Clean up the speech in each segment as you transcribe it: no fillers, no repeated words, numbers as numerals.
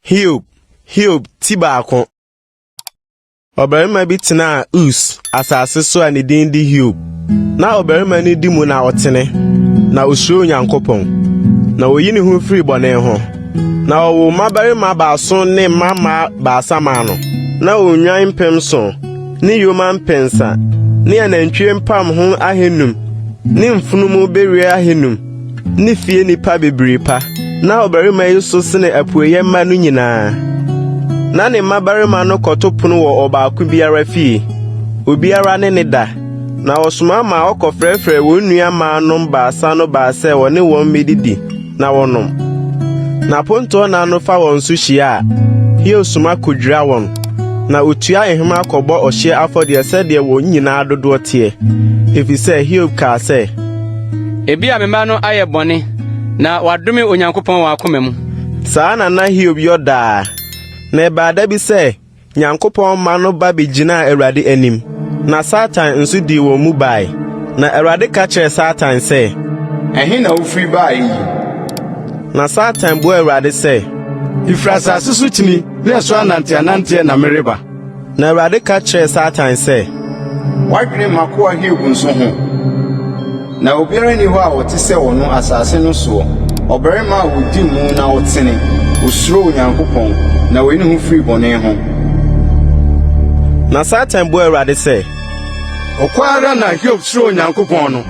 Hiob, Hiob ti baako. Ɔbarima bi tenaa Us asase so a ne din de Hiob. Na ɔbarima no di mu na ɔtene, na osuro Onyankopɔn, na oyi ne ho firi bɔne ho. Na ɔwoo mmabarima baason ne mmammaa baasa maa no. Na nnwan mpemnson, ne yoma mpensa, ne anantwie mpamho ahannum, ne mfunumu bereɛ ahannum, ne fie nnipa bebree pa. Na ɔbarima yi so sene apueeɛ mma no nyinaa. Na ne mmabarima no kɔto pono wɔ ɔbaako biara fie, obiara ne ne da. Na ɔsoma ma wɔkɔfrɛfrɛɛ wɔn nua mmaanom baasa no baa sɛ wɔne wɔn mmedidi na wɔnnom. Na apontoɔ nna no fa wɔn so hyia a, Hiob soma kodwira wɔn, na otua nhema kɔbɔ ɔhyeɛ afɔdeɛ sɛdeɛ wɔn nyinaa dodoɔ teɛ, efisɛ Hiob kaa sɛ, Ebia me mma no ayɛ bɔne na wɔadome Onyankopɔn wɔn akoma mu. Saa na na Hiob yɔ daa. Na ɛbaa da bi sɛ Nyankopɔn mma no ba begyinaa Awurade anim, na Satan nso dii wɔn mu bae. Na Awurade ka kyerɛɛ Satan sɛ, Ɛhe na wofiri baeɛ yi? Na Satan buaa Awurade sɛ, Mefiri asase so kyini ne ɛso ananteananteɛ na mereba. Na Awurade ka kyerɛɛ Satan sɛ, Woadwene m'akoa Hiob nso ho? Na obiara nni hɔ a ɔte sɛ ɔno asase no soɔ, ɔbarima a ɔdi mu na ɔtene, ɔsuro Onyankopɔn, na ɔyi ne ho firi bɔne ho. Na Satan buaa Awurade sɛ, Ɔkwa ara na Hiob suro Onyankopɔn no.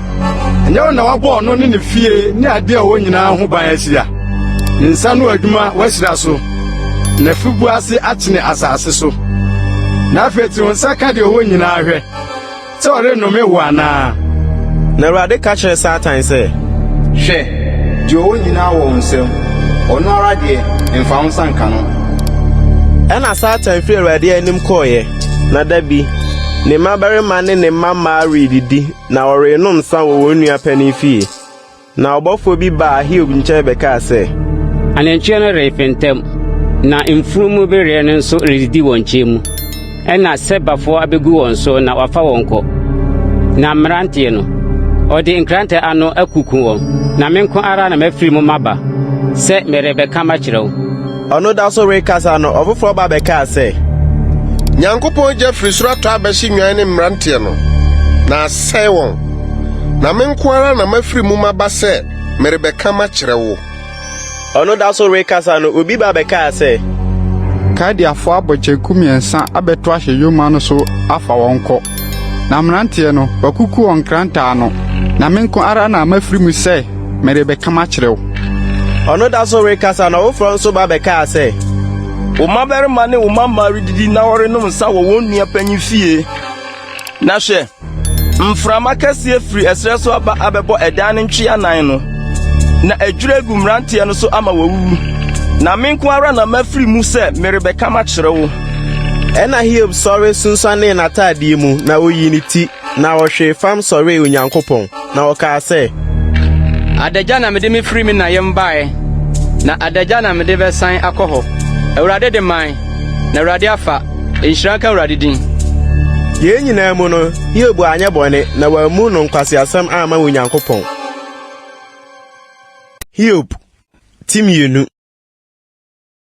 Ɛnyɛ wo na woabɔ ɔno ne ne fie ne ade a ɔwɔ nyinaa ho ban ahyira? Ne nsa ano adwuma woahyira so, n'afiboa ase akyene asase so. Na afei te wo nsa ka deɛ ɔwɔ nyinaa hwɛ, sɛ ɔrennome wo anaa. Na Awurade ka kyerɛɛ Satan sɛ, Hwɛ, deɛ ɔwɔ nyinaa wɔ wo nsam, ɔno ara deɛ, mfa wo nsa nka no. Ɛnna Satan firi Awurade anim kɔeɛ. Na da bi, ne mmabarima ne ne mmammaa redidi na wɔrenom nsa wɔ wɔn nua panin fie. Na ɔbɔfoɔ bi baa Hiob nkyɛn bɛkaa sɛ, Anantwie no refentam, na mfunumu bereɛ no nso redidi wɔn nkyɛn mu. Ɛnna Sebafoɔ abɛgu wɔn so na wɔafa wɔn kɔ. Na mmeranteɛ no, ɔde nkrantɛ ano akuku wɔn, na me nko ara na mafiri mu maba sɛ merebɛka makyerɛ wo. Ɔno da so rekasa no, ɔfoforɔ ba bɛkaa sɛ, Nyankopɔn gya firi soro atɔ abɛhye nnwan ne mmeranteɛ no, na asɛe wɔn. Na me nko ara na mafiri mu maba sɛ merebɛka makyerɛ wo. Ɔno da so rekasa no, obi ba bɛkaa sɛ, Kaldeafoɔ abɔ kyenku mmiɛnsa abɛto ahyɛ yoma no so afa wɔn kɔ, na mmeranteɛ no, wɔakuku wɔn nkrantɛ ano, na me nko ara na mafiri mu sɛ merebɛka makyerɛ wo. Ɔno da so rekasa no, ɔfoforɔ nso ba bɛkaa sɛ, Wo mmabarima ne wo mmammaa redidi na wɔrenom nsa wɔ wɔn nua panyin fie. Na hwɛ, mframa kɛseɛ firi ɛserɛ so aba abɛbɔ ɛdan no ntwea nan no, na adwiri agu mmeranteɛ no so ama wɔawuwu. Na me nko ara na mafiri mu sɛ merebɛka makyerɛ wo. Ɛnna Hiob sɔre sunsuanee n'atadeɛ mu, na ɔyii ne ti, na ɔhwee fam sɔree Onyankopɔn, na ɔkaa sɛ. Adagya na mede mefiri me na yam baeɛ, na adagya na mede bɛsan akɔ hɔ. Awurade de mae, na Awurade afa, nhyira nka Awurade din. Yei nyinaa mu no, Hiob anyɛ bɔne, na wammu no nkwaseasɛm amma Onyankopɔn. Hiob ti mmienu.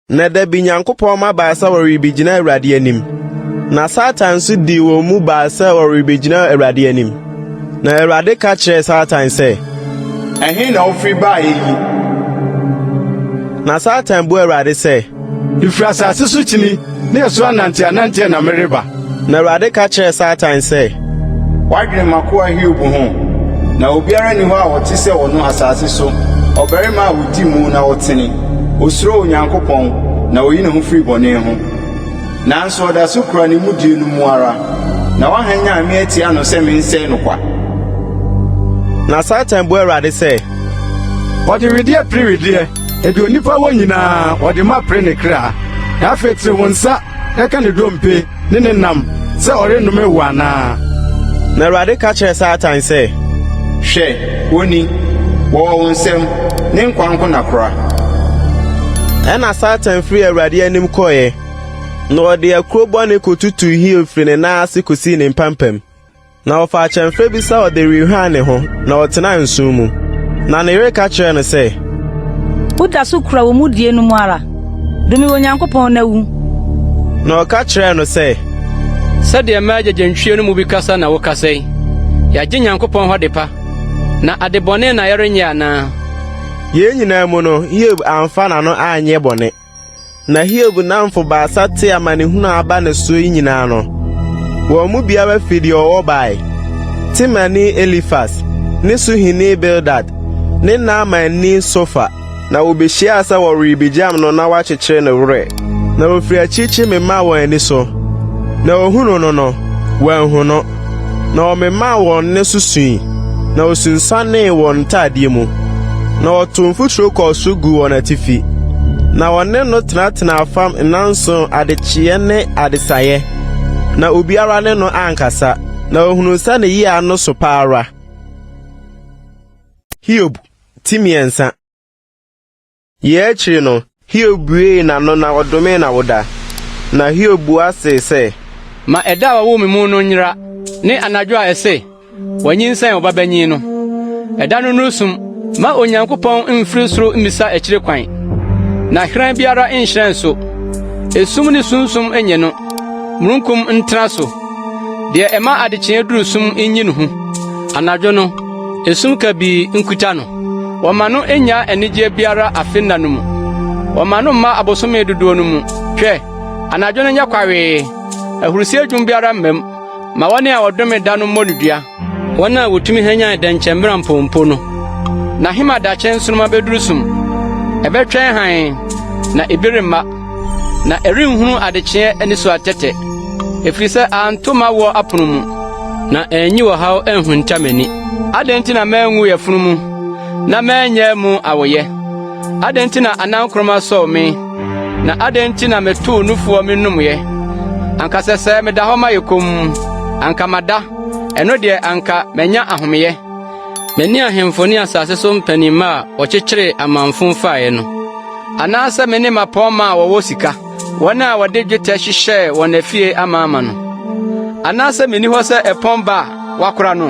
Na da bi Nyankopɔn mma baa sɛ wɔrebegyina Awurade anim, na Satan nso dii wɔn mu baa sɛ ɔrebegyina Awurade anim. Na Awurade ka kyerɛɛ Satan sɛ, Ɛhe na wofiri baeɛ yi? Na Satan buaa Awurade sɛ, Mefiri asase so kyini ne ɛso ananteananteɛ na mereba. Na Awurade ka kyerɛɛ Satan sɛ, Woadwene m'akoa Hiob ho? Na obiara nni hɔ a ɔte sɛ ɔno asase so, ɔbarima a odi mu na ɔtene, osuro Onyankopɔn, na oyi ne ho firi bɔne ho. Nanso ɔda so kura ne mudie no mu ara, na woahanyan me atia no sɛ mensɛe no kwa. Na Satan buaa Awurade sɛ, Ɔde wedeɛ pere wedeɛ, ɛdeɛ onipa wɔ nyinaa, ɔde ma pere ne kra. Na afei tene wo nsa na ka ne dompe ne ne nam sɛ ɔrennome wo anaa. Na Awurade ka kyerɛɛ Satan sɛ, Hwɛ, oni, wɔwɔ wo nsam, ne nkwa nko na kora. Ɛnna Satan firii Awurade anim kɔeɛ, na ɔde akuro bɔne kɔtutuu Hiob firi ne nan ase kɔsii ne mpampam. Na ɔfaa kyɛmferɛ bi sɛ ɔde rehwan ne ho, na ɔtenaa nsõ mu. Na ne yere ka kyerɛɛ no sɛ, Woda so kura wo mudie no mu ara? Dome Onyankopɔn na wu! Na ɔka kyerɛɛ no sɛ, Sɛdeɛ mmaa agyegyentwie no mu bi kasa na wokasa yi. Yɛagye Nyankopɔn hɔ adepa, na adebɔne na yɛrenyɛ anaa? Yei nyinaa mu no, Hiob amfa n'ano anyɛ bɔne. Na Hiob nnamfo baasa tee amanehunu a aba ne so yi nyinaa no, wɔn mu biara firi deɛ ɔwɔ bae, Temanni Elifas, ne Suhini Bildad, ne Naamanni Sofar. Na wɔbɛhyiaa sɛ wɔrebɛgyam no na wɔakyekyere ne werɛ. Na wɔfiri akyirikyiri memaa wɔn ani so, na wɔhunuu no no, wɔanhu no. Na wɔmemaa wɔn nne so sui, na wɔsunsuanee wɔn ntadeɛ mu, na wɔtoo mfuturo kɔɔ soro guu wɔn atifi. Na wɔne no tenatenaa fam nnanson adekyeeɛ ne adesaeɛ, na obiara ne no ankasa, na wɔhunuu sɛ ne yea no so pa ara. Hiob ti mmiɛnsa. Yei akyiri no, Hiob buee n'ano na ɔdomee n'awoda. Na Hiob bua see sɛ. Ma ɛda a wɔwoo me mu no nyera, ne anadwo a ɛse, Wɔanyinsɛn ɔbabanin no. Ɛda no nnuru sum. Mma Onyankopɔn mmfiri soro mmisa akyiri kwan, na hran biara nhyerɛn so. Esum ne sunsum nnye no, mununkum ntena so. Deɛ ɛma adekyeeɛ duru sum nyi no hu. Anadwo no, esum kabii nkuta no. Wɔmma no nnya anigyeɛ biara afe nna no mu. Wɔmma no mma abosome dodoɔ no mu. Hwɛ, anadwo no nyɛ kwawee, ahurisie dwom biara mma mu. Ma wɔn a wɔdome da no mmɔ no dua, wɔn a wɔtumi hwanyan dɛnkyɛmmirampɔn mpo no. N'ahemadakye nsoromma bɛduru sum, ɛbɛtwɛn hann, na ebi remma, na ɛrenhunu adekyeeɛ anisuatɛtɛ, ɛfiri sɛ anto m'awoɔ apono mu, na anyi ɔhaw anhunta m'ani. Adɛn nti na manwu yafunu mu, na mannyaa mu awoeɛ? Adɛn nti na anankoroma sɔɔ me, na adɛn nti na metoo nufoɔ menomeɛ? Anka sɛsɛɛ meda hɔ mayɛ komm, anka mada, ɛno deɛ anka manya ahomeyɛ. Me ne ahemfo ne asase so mpanimma a wɔkyekyeree amamfo faeɛ no, anaasɛ me ne mmapɔmma a wɔwɔ sika, wɔn a wɔde dwetɛ hyehyɛɛ wɔn afie amaama no. Anaasɛ minni hɔ sɛ ɛpɔn ba a wɔakora no,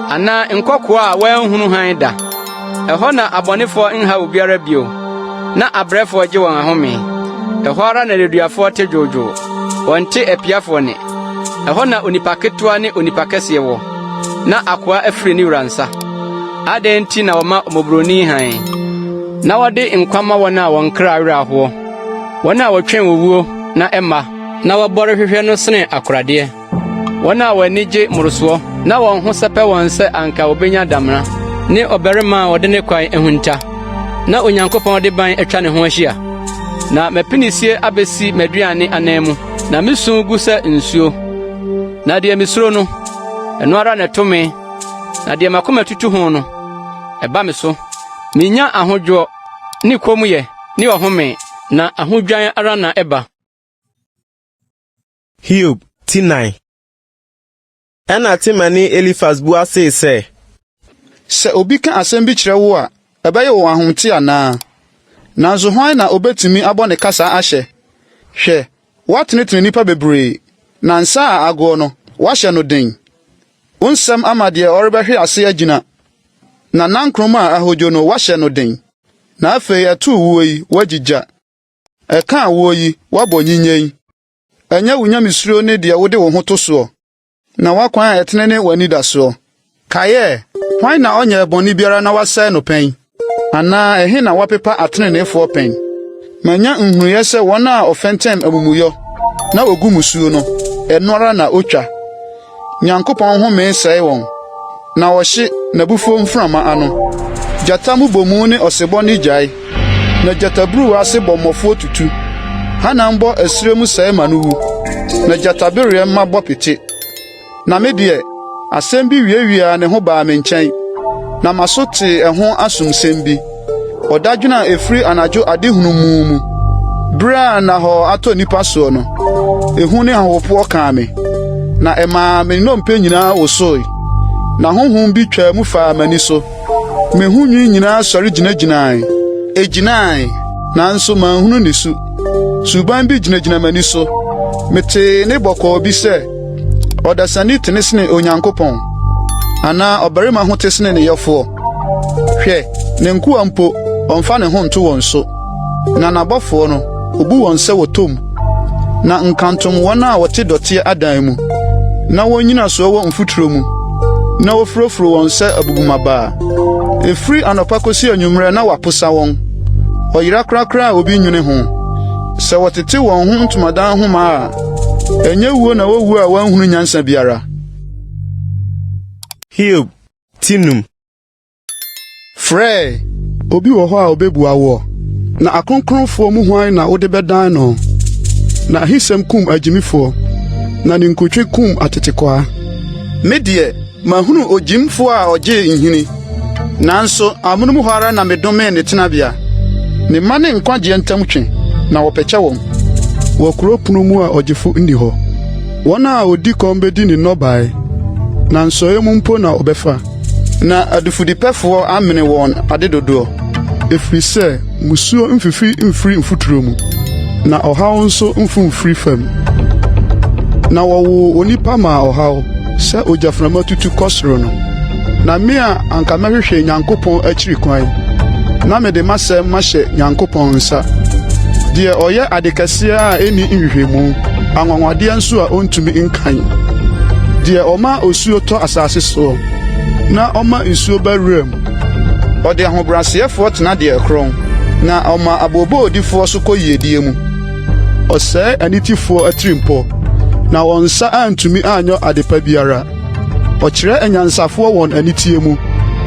anaa nkɔkoaa a wɔanhunu hann da. Ɛhɔ na abɔnefoɔ nhaw obiara bio, na abrɛfoɔ gye wɔn ahome. Ɛhɔ ara na nneduafoɔ te dwoodwoo, wɔnte apiafoɔ nne. Ɛhɔ na onipa ketewa ne onipa kɛseɛ wɔ, na akoa afiri ne wura nsa. Adɛn nti na wɔma mmɔborɔni hann, na wɔde nkwa ma wɔn a wɔn kra werɛ ahoɔ, wɔn a wɔtwɛn owuo na ɛmma, na wɔbɔre hwehwɛ no sene akoradeɛ? Wɔn a wɔn ani gye mmorosoɔ na wɔn ho sɛpɛ wɔn sɛ anka wobenya damena, ne ɔbarima a ɔde ne kwan ahunta, na Onyankopɔn de ban atwa ne ho ahyia. Na m'apinisie abesi m'aduane anan mu, na me su gu sɛ nsuo. Na deɛ misuro no, ɛno ara na ɛto me, na deɛ m'akoma tutu ho no, ɛba me so. Minnya ahodwoɔ, ne kommyɛ, ne ɔhome, na ahodwan ara na ɛba. Hiob ti nnan. Ɛnna Temanni Elifas bua see sɛ. Sɛ obi ka asɛm bi kyerɛ wo a, ɛbɛyɛ wo ahomete anaa? Nanso hwan na obetumi abɔ ne kasa ahyɛ? Hwɛ, woatenetene nnipa bebree, na nsa a agoɔ no, woahyɛ no den. Wo nsɛm ama deɛ ɔrebɛhwe ase agyina, na nankoroma a ahodwo no, woahyɛ no den. Na afei ɛtoo woɔ yi, woagyigya. Ɛkaa woɔ yi, woabɔ nnyinnyen. Ɛnyɛ wo nyamesuro ne deɛ wode wo ho to soɔ, na w'akwan a ɛtene ne w'anidasoɔ. Kae ɛ, hwan na ɔnyɛɛ bɔne biara na wɔasɛe no pɛn? Anaa ɛhe na wɔapepa ateneneefoɔ pɛn? Manya nhunuiɛ sɛ wɔn a wɔfɛntɛm amumuyɔ na wɔgu mmusuo no, ɛno ara na otwa. Nyankopɔn home sɛe wɔn, na ɔhye n'abufuo mframa ano. Gyata mmubomu ne ɔsebɔ nne gyae, na gyataburuwa ase bɔmmɔfoɔ tutu. Hanam bɔ ɛserɛ mu sɛe ma no wu, na gyatabereɛ mma bɔ pete. Na me deɛ, asɛm bi wiawiaa ne ho baa me nkyɛn, na m'aso tee ɛho asomsɛm bi. Ɔdadwene a ɛfiri anadwo adehunu mu mu, berɛ a nnahɔɔ atɔ nnipa soɔ no, ehu ne ahopopoɔ kaa me, na ɛmaa me nnompe nyinaa wosoe. Na honhom bi twaa mu faa m'ani so, me ho nwi nyinaa sɔre gyinagyinae. Egyinae, nanso manhunu ne su. Suban bi gyinagyina m'ani so. Metee nne bɔkɔɔ bi sɛ, Ɔdasani tene sene Onyankopɔn, anaa ɔbarima ho te sene ne yɔfoɔ? Hwɛ, ne nkoa mpo, ɔmfa ne ho nto wɔn so, na n'abɔfoɔ no, Obu wɔn sɛ wɔtɔ mu. Na nkantom wɔn a wɔte dɔteɛ adan mu, na wɔn nnyinasoɔ wɔ mfuturo mu, na wɔfurofuro wɔn sɛ abubummabaa. Ɛfiri anɔpa kɔsi anwummerɛ na wɔaposa wɔn. Wɔyera korakora a obi nnwene ho. Sɛ wɔtete wɔn ho ntomadan nhoma a, ɛnyɛ wuo na wɔwuo a wɔanhunu nyansa biara. Hiob ti num. Frɛ! Obi wɔ hɔ a ɔbɛbua woɔ? Na akronkronfoɔ mu hwan na wode bɛdan no? Na ahisɛm kum agyimifoɔ, na ninkuntwe kum atetekwaa. Me deɛ, mahunu ogyimfoɔ a ɔgyee nhini, nanso amonom hɔ ara na medomee ne tenabea. Ne mma ne nkwagyeɛ ntam twe, na wɔpɛkyɛ wɔn. Wɔ kuro pono mu a ɔgyefo nni hɔ. Wɔn a wɔdi kɔm bɛdi ne nnɔbae, na nsɔeɛ mu mpo na wɔbɛfa. Na adifudepɛfoɔ amene wɔn adedodoɔ. Ɛfiri sɛ mmusuo mfifi mfiri mfuturo mu, na ɔhaw nso mfu mfiri fam. Na wɔwoo onipa maa ɔhaw, sɛ ogyaframa tutu kɔ soro no. Na me a anka mɛhwehwɛ Nyankopɔn akyiri kwan, na mede m'asɛm mahyɛ Nyankopɔn nsa, deɛ ɔyɛ ade kɛseɛ a enni nhwehwɛmu, anwanwadeɛ nso a ontumi nkan, deɛ ɔma osuo tɔ asase soɔ, na ɔma nsuo ba wuram. Ɔde ahobrɛaseɛfoɔ tena deɛ ɛkorɔn, na ɔma abooboodifoɔ so kɔ yiedie mu. Ɔsɛe anitefoɔ atirimpɔ, na wɔn nsa antumi anyɔ adepa biara. Ɔkyerɛ anyansafoɔ wɔn aniteɛ mu,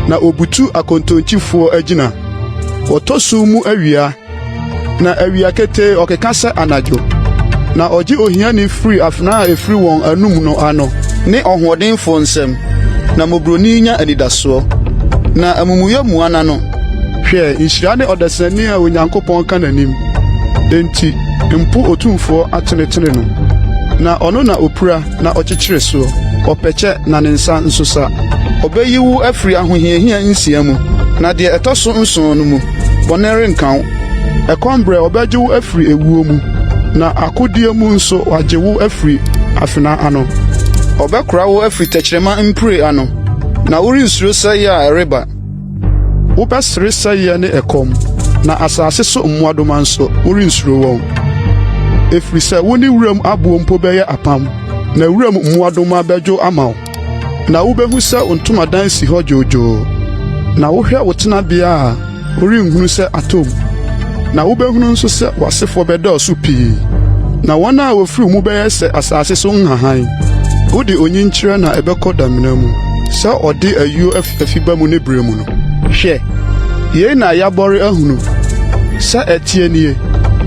na obutu akontonkyifoɔ agyina. Wɔtɔ sum mu awia, na awia ketee ɔkeka sɛ anadwo. Na ɔgye ohiani firi afena a efiri wɔn anom no ano. Ne ɔhoɔdenfoɔ nsam, na mmɔborɔni nya anidasoɔ, na amumuyɛ mua n'ano. Hwɛ, nhyira ne ɔdasani a Onyankopɔn ka n'anim. Enti mpo Otumfoɔ atenetene no, na ɔno na opira na ɔkyekyere soɔ, ɔpɛkyɛ na ne nsa nso sa. Ɔbɛyi wo afiri ahohiahia nsia mu, na deɛ ɛtɔ so nson no mu, bɔne renka wo. Ɛkɔm berɛ ɔbɛgye wo afiri ewuo mu, na akodie mu nso wagye wo afiri afena ano. Ɔbɛkora wo afiri tɛkyerɛma mpire ano, na worensuro sɛeɛ a ɛreba. Wobɛsere sɛeɛ ne ɛkɔm, na asase so mmoadoma nso, worensuro wɔn. Ɛfiri sɛ wo ne wuram aboɔ mpo bɛyɛ apam, na wuram mmoadoma bɛdwo ama wo. Na wubehu sɛ wo ntomadan si hɔ dwoodwoo, na wohwɛ wo tenabea a, worenhunu sɛ atɔ mu. Na wobɛhunu nso sɛ w'asefoɔ bɛdɔɔso pii, na wɔn a wɔfiri wo mu bɛyɛ sɛ asase so nhahan. Wode onyinkyerɛ na ɛbɛkɔ damena mu, sɛ ɔde ayuo afiafi ba mu ne berɛ mu no. Hwɛ, yei na yɛabɔre ahunu, sɛ ɛteɛ nie,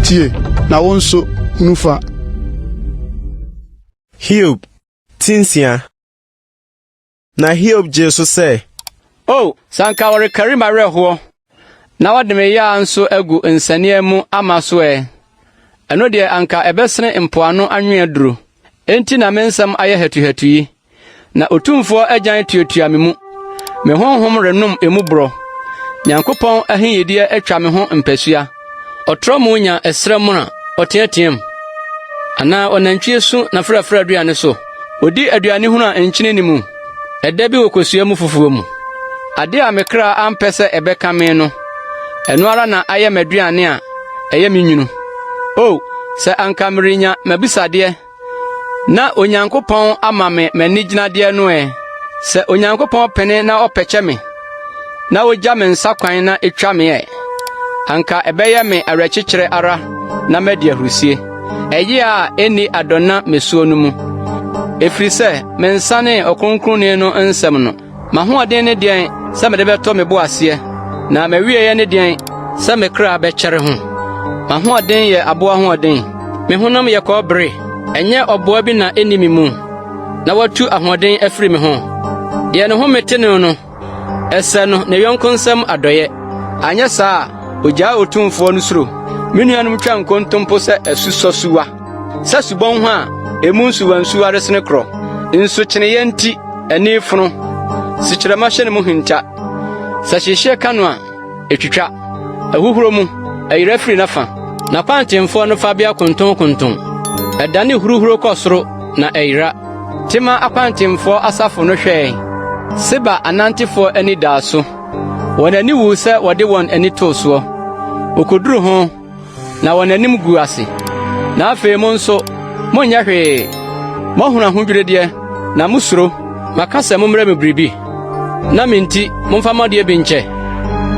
tie, na wo nso, hunu fa. Hiob ti nsia. Na Hiob gyee so sɛ. O, sɛ anka wɔrekari m'awerɛhoɔ, na wɔde me yea nso agu nsania mu ama so ɛ! Ɛno deɛ anka ɛbɛsene mpoano anwea duru. Enti na me nsɛm ayɛ hatuhatu yi, na Otumfoɔ agyan tuatua me mu. Me honhom renom emu borɔ. Nyankopɔn ahiyideɛ atwa me ho mpasua. Ɔtrɔm nya ɛserɛ mono a, ɔteɛteɛm? Anaa ɔnantwie su n'afrafra aduane so? Odi aduane hunu a nkyene nni mu, ɛdɛ bi wɔ kosua mu fufuo mu. Ade a me kra ampɛ sɛ ɛbɛka me no, ɛno ara na ayɛ m'aduane a ɛyɛ me nwunu. O, sɛ anka merenya m'abisadeɛ na Onyankopɔn ama me m'anigyinadeɛ no ɛ! Sɛ Onyankopɔn pene na ɔpɛkyɛ me, na ogya me nsa kwan na etwa me ɛ! Anka ɛbɛyɛ me awerɛkyekyerɛ ara na madi ahurusie, ɛyea a enni adɔna mmesuo no mu. Ɛfiri sɛ mensanee Ɔkronkronni no nsɛm no. M'ahoɔden ne deɛn sɛ mede bɛtɔ me bo aseɛ, na m'awieeɛ ne deɛn sɛ me kra bɛkyɛre ho? M'ahoɔden yɛ aboa ahoɔden, me honam yɛ kɔbere. Ɛnyɛ ɔboa bi na enni me mu, na watu ahoɔden afiri me ho? Deɛ ne home te no no, ɛsɛ no ne yɔnko nsam adɔeɛ, anyɛ saa a, ogyaa Otumfoɔ no suro. Me nuanom twa nkontompo sɛ asusɔsuwa, sɛ subɔnhwa a emu nsuwansuwa resene korɔ. Nsukyeneeɛ nti ani fono, sukyerɛmma hyɛ ne mu hinta. Sɛ hyehyeɛ ka no a, etwitwa. Ahuhuro mu, ɛyera firi n'afa. N'akwantemfoɔ no fabea kontonkonton. Ɛdane huruhuro kɔ soro na ɛyera. Tema akwantemfoɔ asafo no hwɛe, Seba anantefoɔ ani daa so. Wɔn ani wuu sɛ wɔde wɔn ani too soɔ. Wokoduruu ho. na wɔn anim guu ase. Na afei mo nso, monyɛ hwee. Moahunu ahodwirideɛ, na musuro. Maka sɛ mommrɛ me biribi, na me nti momfa mo adeɛ bi nkyɛ,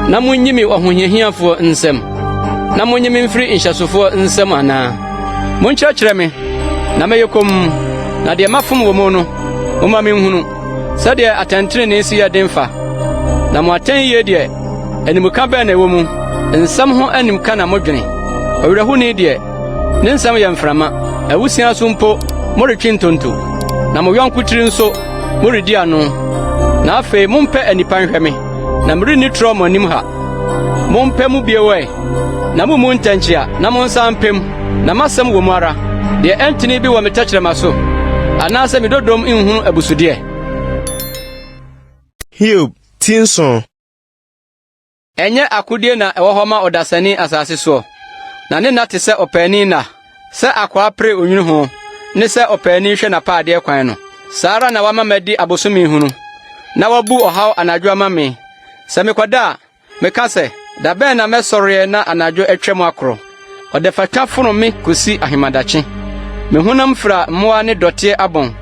na munnyi me ɔhohiahiafoɔ nsam, na munnye me mfiri nhyɛsofoɔ nsam anaa? Monkyerɛkyerɛ me, na mɛyɛ komm, na deɛ mafom wɔ mu no, momma minhunu. Sɛdeɛ atɛntrenee si yɛ den fa! Na mo atɛnyie deɛ, animka bɛn na ɛwɔ mu? Nsɛm ho animka na modwene. Ɔwerɛhoni deɛ, ne nsɛm yɛ mframa. Awusia so mpo, moretwe ntonto, na mo yɔnko tiri nso, moredi ano. Na afei mompɛ anipa nhwɛ me, na merenni torɔ mo anim ha. Mompɛ mu bio ɛ, na mummu ntɛnkyea, na monsan mpɛ mu, na m'asɛm wɔ mu ara. Deɛ ɛntene bi wɔ me tɛkyerɛma so, anaasɛ me dodom nhunu abusudeɛ? Hiob ti nson. Ɛnyɛ akodie na ɛwɔ hɔ ma ɔdasani asase soɔ, na ne nna te sɛ ɔpaani nna. Sɛ akoa pere onwunu ho, ne sɛ ɔpaani hwɛ n'apaadeɛ kwan no, saa ara na wama madi abosome hunu, na wabu ɔhaw anadwo ama me. Sɛ mekɔda a, meka sɛ, 'Da bɛn na mɛsɔreɛ na anadwo atwam akorɔ? Ɔdafatwa fono me kosi ahemadakye. Me honam fira mmoa ne dɔteɛ abɔn.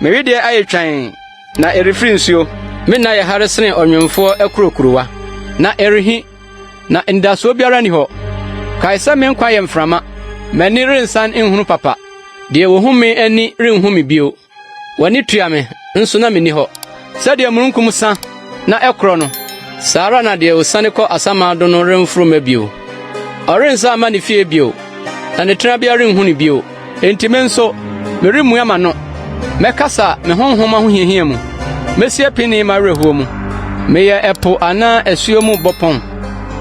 Me wedeɛ ayɛ twann. Na ɛrefiri nsuo. Me nna yɛ hare sene ɔnwemfoɔ akurokurowa, na ɛrehi, na anidasoɔ biara nni hɔ. Kae sɛ me nkwa yɛ mframa, m'ani rensan nhunu papa. Deɛ wɔhu me ani renhu me bio, w'ani tua me, nso na minni hɔ. Sɛdeɛ mununkum sa na ɛkorɔ no, saa ara na deɛ osiane kɔ asamando no remforo mma bio. Ɔrensan mma ne fie bio, na ne tenabea renhu no bio. Enti me nso, meremmua m'ano; mɛkasa me honhom ahohiahia mu, mesi apini m'awerɛhoɔ mu. Meyɛ ɛpo anaa asuo mu bɔpɔn,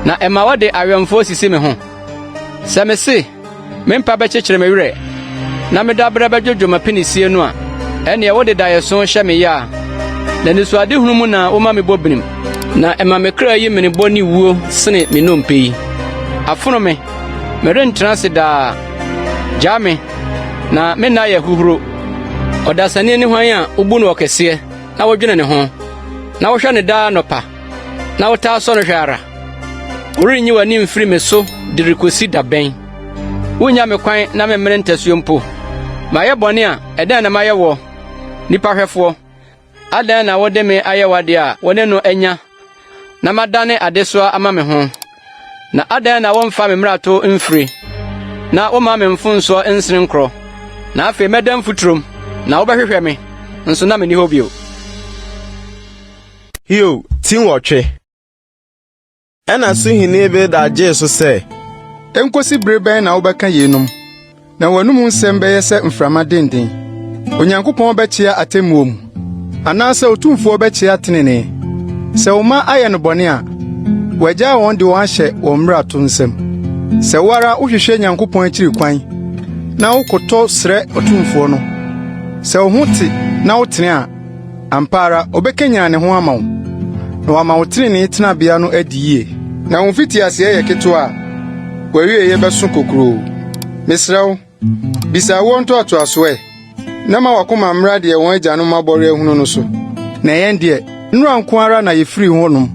na ɛma wɔde awɛmfoɔ sisi me ho? Sɛ mese, Me mpa bɛkyekyere me werɛ, na me daberɛ bɛdwodwo m'apinisie no a, ɛnneɛ wode daeɛso hyɛ me yea, na anisoadehunu mu na woma mebɔ binim. Na ɛma me kra yi mene bɔ ne wuo sene me nnompe yi. Afono me, merentena ase daa. Gyaa me, na me nna yɛ ahuhuro. Ɔdasani ne hwan a wubu no ɔkɛseɛ na wodwene ne ho, na wohwɛ no daa anɔpa, na wotaa sɔ no hwɛ ara? Worenyi w'ani mfiri me so de rekosi da bɛn? Wunnya me kwan na memmene ntasuo mpo. Mayɛ bɔne a, ɛdɛn na mayɛ woɔ, nnipa hwɛfoɔ? Adɛn na wode me ayɛ w'ade a wo ne no anya na madane adesoa ama me ho? Na adɛn na womfa me mmarato mfiri na womma me mfomsoɔ nsene nkorɔ? Na afei mɛda mfuturom, na wobɛhwehwɛ me, nso na menni hɔ bio. Hiob ti nwɔtwe. Ɛnna Suhini Bildad gyee so sɛ. Enkosi bere bɛn na wobɛka yeinom, na w'anom nsɛm bɛyɛ sɛ mframa dennen? Onyankopɔn bɛkyea atemmuo mu, anaasɛ Otumfoɔ bɛkyea tenenee? Sɛ wo mma ayɛ no bɔne a, wagyaa wɔn de wɔn ahyɛ wɔn mmarato nsam. Sɛ wo ara wohwehwɛ Nyankopɔn akyiri kwan na wokotɔ srɛ Otumfoɔ no, sɛ wo ho te na wotene a, Ampa ara ɔbɛkanyan ne ho ama wo, na wama wo trenee tenabea no adi yie. Na wo mfitiaseɛ yɛ ketewa a, w'awieeɛ bɛso kokuroo. Mesrɛ wo, bisa awoɔ ntoatoasoɔ ɛ, na ma w'akoma mmra deɛ wɔn agyanom abɔre ahunu no so. Na yɛn deɛ, nnora nko ara na yɛfirii hɔnom,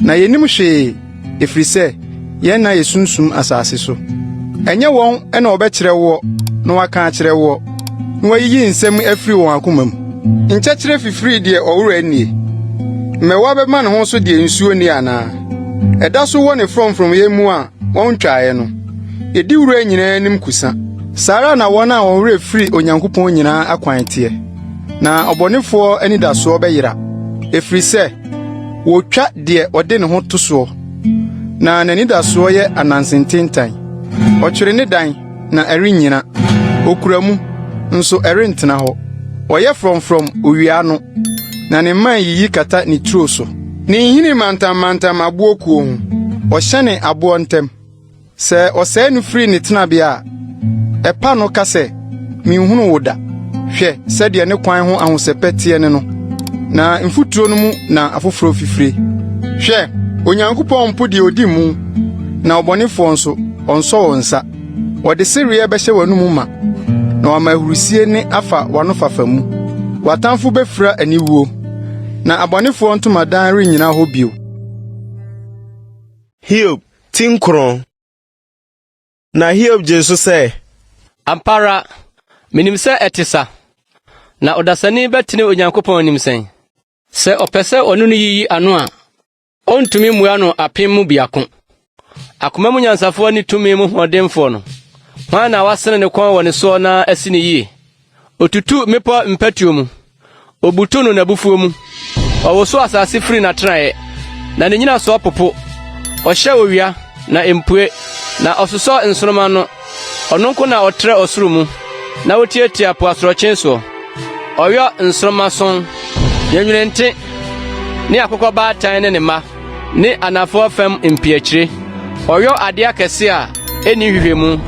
na yennim hwee, ɛfiri sɛ yɛn nna yɛ sunsum asase so. Ɛnyɛ wɔn na wɔbɛkyerɛ woɔ na wɔaka akyerɛ woɔ, na wɔayiyi nsɛm afiri wɔn akoma mu? Nkyɛkyerɛ fifiri deɛ ɔwora nnie, mmɛwa bɛma ne ho so deɛ nsuo nni anaa? Ɛda so wɔ ne frɔmfrɔmyɛ mu a wɔntwaeɛ no, ɛdi wura nyinaa anim kusa. Saa ara na wɔn a wɔn werɛ firi Onyankopɔn nyinaa akwan teɛ, na ɔbɔnefoɔ anidasoɔ bɛyera, ɛfiri sɛ Wotwa deɛ ɔde ne ho to soɔ, na n'anidasoɔ yɛ ananse ntentan. Ɔtwere ne dan, na ɛrennyina; okura mu, nso ɛrentena hɔ. Ɔyɛ frɔmfrɔm owia ano, na ne mman yiyi kata ne turo so. Ne nhini mantammantam aboɔ kuo ho, ɔhyɛne aboɔ ntam. Sɛ ɔsɛe no firi ne tenabea a, ɛpa no ka sɛ, ‘Minhunuu wo da.’ Hwɛ sɛdeɛ ne kwan ho ahosɛpɛ teɛ ne no, na mfuturo no mu na afoforo fifire. Hwɛ, Onyankopɔn mpo deɛ odi mu, na ɔbɔnefoɔ nso, ɔnsɔ wo nsa. Ɔde sereɛ bɛhyɛ w'anom ma, na wama ahurisie nne afa w'anofafa mu. W'atamfo bɛfira aniwuo, na abɔnefoɔ ntomadan rennyina hɔ bio. Hiob ti nkron. Na Hiob gyee so sɛ. Ampa ara, minim sɛ ɛte sa. Na ɔdasani bɛtene Onyankopɔn anim sɛn? Sɛ ɔpɛ sɛ ɔne no yiyi ano a, ontumi mmua no apem mu biako. Akoma mu nyansafoɔ ne tumi mu hoɔdenfoɔ no, hwan na wasene ne kɔn wɔ ne soɔ na asi no yie? Otutu mmepɔ mpatuo mu, obutu no n'abufuo mu. Ɔwoso asase firi n'atenaeɛ, na ne nnyinasoɔ popo. Ɔhyɛ owia, na empue, na ɔsosɔ nsoromma ano. Ɔno nko na ɔtrɛ ɔsoro mu, na otiatia po asorɔkye soɔ. Ɔyɔ nsorommason, nwenwenente, ne akokɔbaatan ne ne mma, ne anafoɔ fam mpiakyire. Ɔyɔ adeɛ akɛse a enni nhwehwɛmu,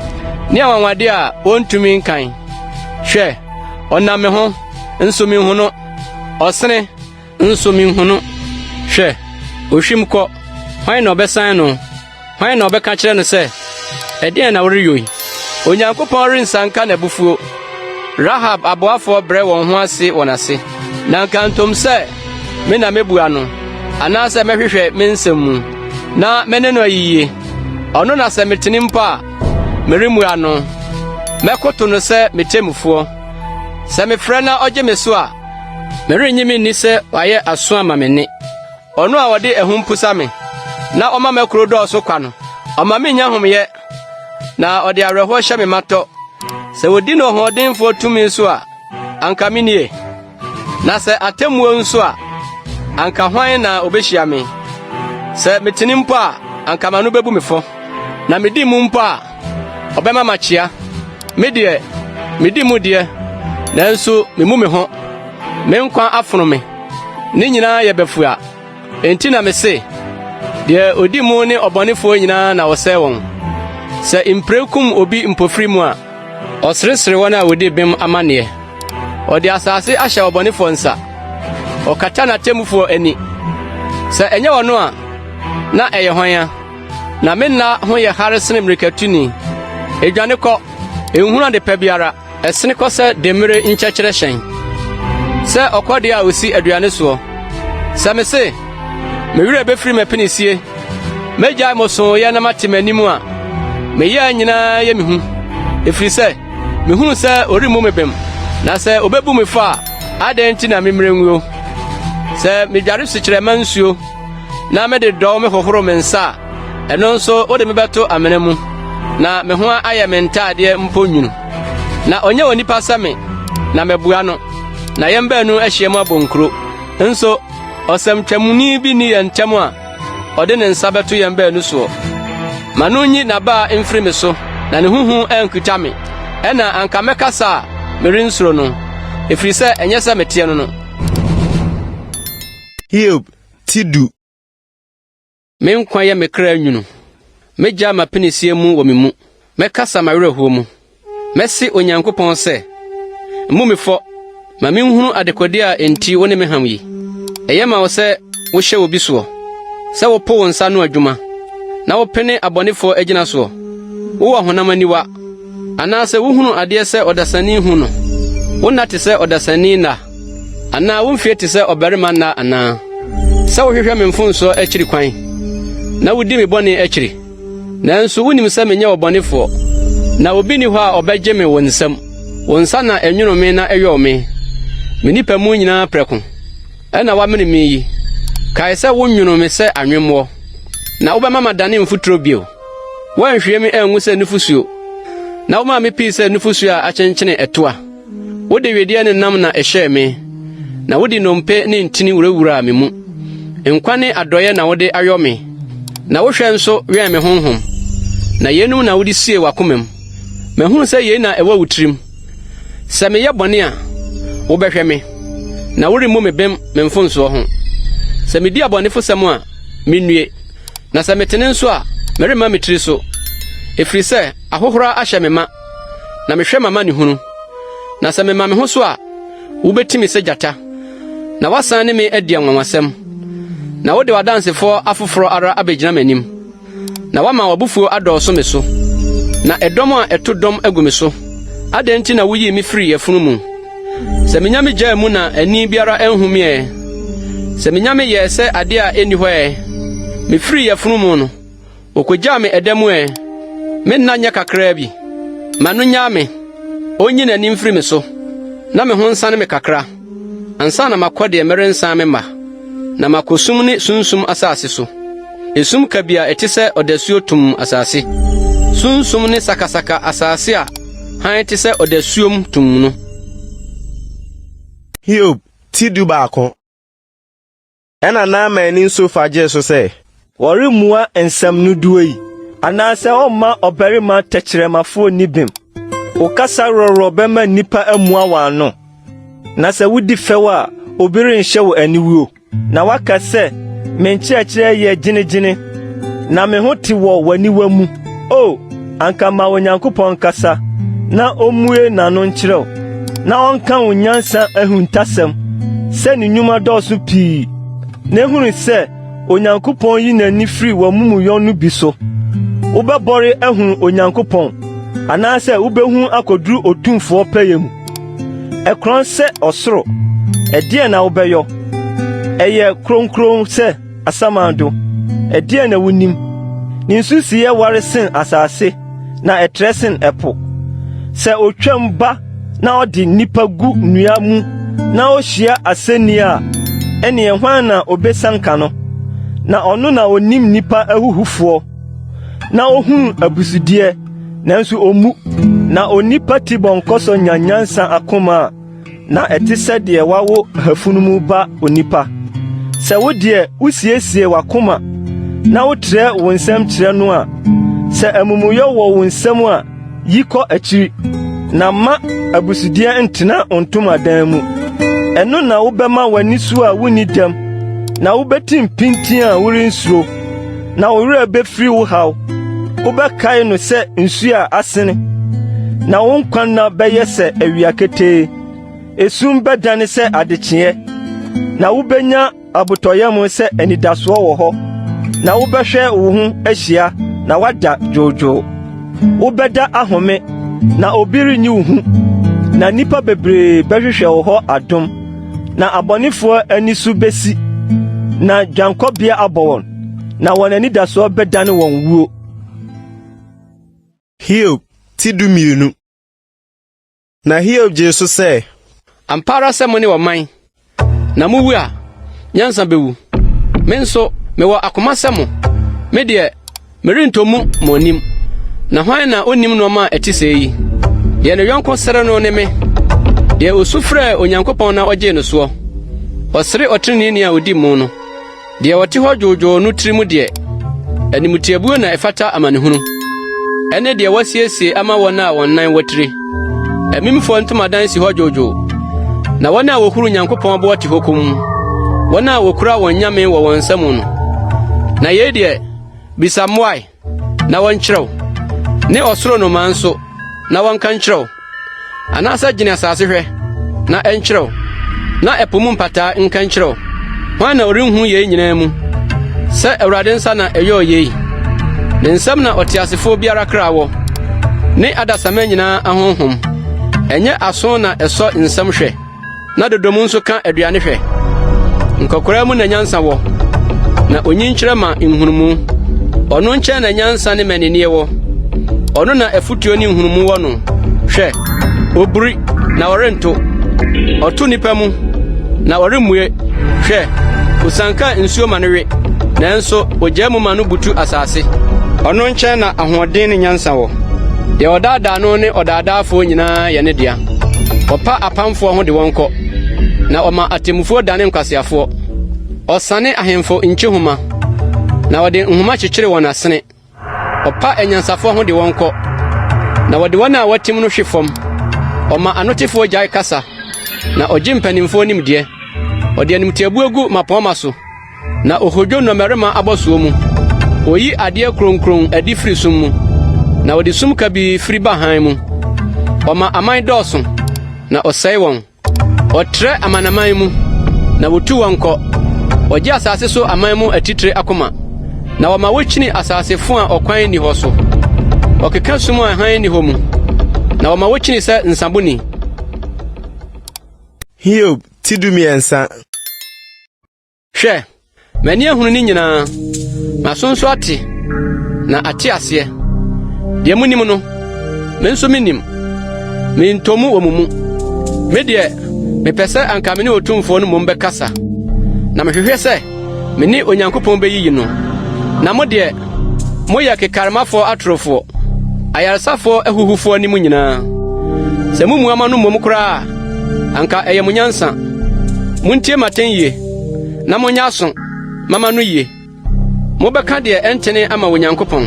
ne anwanwadeɛ a wɔntumi nkan. Hwɛ, ɔnam me ho, nso minhu no. Ɔsene, nso minhu no. Hwɛ, ohwim kɔ, hwan na ɔbɛsan no? Hwan na ɔbɛka akyerɛ no sɛ, 'Ɛdeɛn na woreyɔ yi? Onyankopɔn rensianka n'abufuo. Rahab aboafoɔ brɛ wɔn ho ase wɔ n'ase. Na nkantom sɛ me na mɛbua no, anaasɛ mɛhwehwɛ me nsɛm mu, na me ne no ayiyie. Ɔno na sɛ metene mpo a, meremmua no. Mɛkoto no sɛ me temmufoɔ. Sɛ mefrɛ na ɔgye me so a, merennye menni sɛ wayɛ aso ama me nne. Ɔno a ɔde ahum pusa me, na ɔma m'akuro dɔɔso kwa no, ɔma minnya homeyɛ, na ɔde awerɛhoɔ hyɛ me ma tɔ. Sɛ wodi no ɔhoɔdenfoɔ tumi so a, anka minie, na sɛ atemmuo nso a, anka hwan na obehyia me? Sɛ metene mpo a, anka m'ano bebu me fɔ, na midi mu mpo a, ɔbɛma makyea. Me deɛ, midi mu deɛ, nanso mimmu me ho. Me nkwa afono me. Ne nyinaa yɛ bafua. Enti na mise, Deɛ odi mu ne ɔbɔnefoɔ nyinaa na wɔsɛe wɔn. Sɛ mpire kum obi mpofirim mu a, ɔseresere wɔn a wodi bem amanneɛ. Ɔde asase ahyɛ ɔbɔnefoɔ nsa, ɔkata n'atemmufoɔ ani. Sɛ ɛnyɛ ɔno a, na ɛyɛ hwan a? Na me nna ho yɛ hare sene mmirikatuni. Edwane kɔ, enhunu adepa biara. Ɛsene kɔ sɛ demmire nkyɛkyerɛ hyɛn, sɛ ɔkɔdeɛ a osi aduane soɔ. Sɛ mese, Me werɛ befiri m'apinisie, megyae mosooyɛ na mate m'anim a, me yea nyinaa yɛ me hu, ɛfiri sɛ mehunu sɛ ɔremmu me bem, na sɛ obebu me fɔ a, adɛn nti na memmrɛ nguo? Sɛ medware sukyerɛmma nsuo na mede dɔw mehohoro me nsa a, Ɛno nso wode me bɛto amena mu, na me ho ayɛ me ntadeɛ mpo nwunu. Na ɔnyɛ onipa sɛ me, na mabua no, na yɛn baanu ahyiam abɔ nkuro. Nso ɔsɛmtwamni bi nni yɛn ntam a ɔde ne nsa bɛto yɛn baanu soɔ. Ma no nyi n'abaa mfiri me so, na ne ho hu ankuta me. Ɛnna anka mɛkasa a merensuro no, ɛfiri sɛ ɛnyɛ sɛ meteɛ no no. Hiob ti du. Me nkwa yɛ me kra nwunu. Megyaa m'apinisie mu wɔ me mu. Mɛkasa m'awerɛhoɔ mu. Mɛse Onyankopɔn sɛ, Mmu me fɔ, ma minhunu dekode a enti wo ne me ham yi. Ɛyɛ ma wo sɛ wohyɛ obi soɔ, sɛ wopo wo nsa ano adwuma, na wopene abɔnefoɔ agyina soɔ. Wowɔ honam aniwa, anaasɛ wuhunu adeɛ sɛ ɔdasani hu no? Wo nna te sɛ ɔdasani nna? Anaa wo mfeɛ te sɛ ɔbarima nna anaa? Sɛ wohwehwɛ me mfomsoɔ akyiri kwan, na wudi me bɔne akyiri. Nanso wunim sɛ menyɛ ɔbɔnefoɔ, na obi nni hɔ a ɔbɛgye me wo nsam. Wo nsa na ɛnwonoo me na ɛyɔɔ me, me nipa mu nyinaa prɛko, ɛnna woamene me yi. Kae sɛ wonwonoo me sɛ anwemmoɔ, na wobɛma madane mfuturo bio. Woanhwie me angu sɛ nufusuo, na womaa me pii sɛ nufusuo a akyenkyene ɛtoa. Wode wedeɛ ne nam na ɛhyɛɛ me, na wode nnompe ne ntini wurawuraa me mu. Nkwa ne adɔeɛ na wode ayɔ me, na wo hwɛ nso wɛn me honhom. Na yeinom na wode siee w'akomam. Mahunu sɛ yei na ɛwɔ wo tirim. Sɛ meyɛ bɔne a, wobɛhwɛ me, na woremmu me bem me mfomsoɔ ho. Sɛ medi abɔnefosɛm a, mennue! Na sɛ metene nso a, meremma me tiri so, ɛfiri sɛ ahohora ahyɛ me ma. na mehwɛ m'amanehunu. Na sɛ mema me ho so a, wobeti me sɛ gyata, na woasan ne me adi anwanwasɛm. Na wode w'adansefoɔ afoforɔ ara abegyina m'anim, na woama w'abufuo adɔɔso me so, na ɛdɔm a ɛto dɔm agu me so. Adɛn nti na wuyii me firii yafunu mu? Sɛ minya me gyaa mu na ani biara anhu me ɛ! Sɛ minya me yɛɛ sɛ ade a enni hɔ ɛ! Mifirii yafunu mu no, Wokogyaa me ɛda mu ɛ! Me nna nyɛ kakraa bi? Ma no nnyaa me, onyi n'ani mfiri me so, na me ho nsane me kakra, ansa na makɔ deɛ merensan memma, na makɔ sum ne sunsum asase so, esum kabii a ɛte sɛ ɔdasuo tumm asase, sunsum ne sakasaka asase a hann te sɛ ɔdasuom tumm no. Hiob ti 11. Ɛnna Naamani Sofar gyee so sɛ. Wɔremmua nsɛm dodoɔ yi, anaasɛ wɔmma ɔbarima tɛkyerɛmafoɔ nni bem. Wo kasa worɔworɔ bɛma nnipa amua wɔn ano, na sɛ wodi fɛw a, obi renhyɛ wo aniwuo. Na woaka sɛ, Me nkyerɛkyerɛ yɛ gyenegyene, na me ho te wɔ w'aniwa mu. O, anka ma Onyankopɔn nkasa, na ommue n'ano nkyerɛ wo, na ɔnka wo nyansa ahuntasɛm, sɛ ne nnwuma dɔɔso pii, na ehunu sɛ Onyankopɔn yi n'ani firi w'amumuyɔ no bi so. Wobɛbɔre ahunu Onyankopɔn, anaasɛ wubehu akoduru Otumfoɔ pɛyɛ mu? Ɛkorɔn sɛ ɔsoro, ɛdeɛn na wobɛyɔ? Ɛyɛ kronkron sɛ asamando, ɛdeɛn na wunim? Ne nsusuiɛ ware sen asase, na ɛtrɛ sen ɛpo. Sɛ otwam ba na ɔde nnipa gu nnua mu na ohyia asɛnni a, ɛnneɛ hwan na obesianka no? Na ɔno na onim nnipa ahuhufoɔ, na ohunu abusudeɛ, nanso ommu. Na onipa tibɔnkɔsɔ nya nyansa akoma a, na ɛte sɛ deɛ wawo afunumu ba onipa. Sɛ wo deɛ wusiesie w'akoma na wotrɛ wo nsam kyerɛ no a, sɛ amumuyɛ wɔ wo nsam a, yi kɔ akyiri, na mma abusudeɛ ntena wo ntomadan mu. Ɛno na wobɛma w'ani so a wunni dɛm, na wubetim pintinn a worensuro, na wo werɛ befiri wo haw. Wobɛkae no sɛ nsu a asene, na wo nkwa nna bɛyɛ sɛ awia ketee. Esum bɛdane sɛ adekyeeɛ, na wubenya abotɔyam sɛ anidasoɔ wɔ hɔ, na wobɛhwɛ wo ho ahyia na woada dwoodwoo. Wobɛda ahome, na obi renyi wo hu, na nnipa bebree bɛhwehwɛ wo hɔ adom. Na abɔnefoɔ ani so besi, na dwankɔbea abɔ wɔn, na wɔn anidasoɔ bɛdane wɔn wuo. Hiob ti 12. Na Hiob gyee so sɛ. Ampa ara sɛ mo ne ɔman, na muwu a, nyansa bewu. Me nso, mewɔ akoma sɛ mo. Me deɛ, merentɔ mu mo anim. Na hwan na onnim nneɛma a ɛte sɛɛ yi? Deɛ ne yɔnko sere no ne me, deɛ osu frɛɛ Onyankopɔn na ogyee no soɔ. Ɔsere ɔtreneeni a odi mu no. Deɛ ɔte hɔ dwoodwoo no tirim deɛ, animtiabuo na ɛfata amanehunu, ɛne deɛ wɔasiesie ama wɔn a wɔn nan watiri. Amimfoɔ ntomadan si hɔ dwoodwoo, na wɔn a wɔhuru Nyankopɔn boɔ te hɔ komm, wɔn a wɔkura wɔn nyame wɔ wɔn nsa mu no. Na yei deɛ, bisa mmoae, na wɔnkyerɛ wo, ne ɔsoro nnomaa nso, na wɔnka nkyerɛ wo. Anaasɛ gyene asase hwɛ, na ɛnkyerɛ wo, na ɛpo mu mpataa nka nkyerɛ wo. Hwan na ɔrenhu yei nyinaa mu sɛ Awurade nsa na ɛyɔɔ yei? Ne nsam na ɔteasefoɔ biara kra wɔ, ne adasamma nyinaa ahonhom. Ɛnyɛ aso na ɛsɔ nsɛm hwɛ, na dodom nso ka aduane hwɛ. Nkɔkoraa mu na nyansa wɔ, na onyinkyerɛ ma nhunumu. Ɔno nkyɛn na nyansa ne mmaninneɛ wɔ. Ɔno na afotuo ne nhunumu wɔ no. Hwɛ, oburi, na ɔrento. Ɔto nnipa mu, na ɔremmue. Hwɛ, osianka nsuo ma no we, nanso ogyaa mu ma no butu asase. Ɔno nkyɛn na ahoɔden ne nyansa wɔ. Deɛ ɔdaadaa no ne ɔdaadaafoɔ nyinaa yɛ ne dea. Ɔpa apamfoɔ ho de wɔn kɔ, na ɔma atemmufoɔ dane nkwaseafoɔ. Ɔsane ahemfo nkyehoma, na ɔde nhoma kyekyere wɔn asene. Ɔpa anyansafoɔ ho de wɔn kɔ, na wɔde wɔn a wɔatim no hwe fam. Ɔma anotefoɔ gyae kasa, na ɔgye mpanimfoɔ nimdeɛ. Ɔde animtiabuo gu mmapɔmma so. Na ohodwo nnɔmmarima abɔsoɔ mu. Oyi adeɛ kronkron adi firi sum mu, na ɔde sum kabii firi ba hann mu. Ɔma aman dɔɔso, na ɔsɛe wɔn. Ɔtrɛ amanaman mu, na wotu wɔn kɔ. Ɔgye asase so aman mu atitire akoma, na ɔma wokyini asase fo a ɔkwan nni hɔ so. Ɔkeka sum a hann nni hɔ mu, na ɔma wokyini sɛ nsaboni. Hiob ti 13. Hwɛ, m'ani ahunu ne nyinaa, m'aso nso ate, na ate aseɛ. Deɛ monim no, me nso menim. Mentɔ mu wɔ mo mu. Me deɛ, mepɛ sɛ anka me ne Otumfoɔ no mmom bɛkasa, na mehwehwɛ sɛ me ne Onyankopɔn bɛyiyi no. Na mo deɛ, moyɛ kekaremafoɔ atorofoɔ, ayaresafoɔ ahuhufoɔ ne mo nyinaa. Sɛ mumua mo ano mmom koraa a, anka ɛyɛ mo nyansa. Muntie m'atɛn yie, na monyɛ aso ma m'ano yie. Mobɛka deɛ ɛntene ama Onyankopɔn,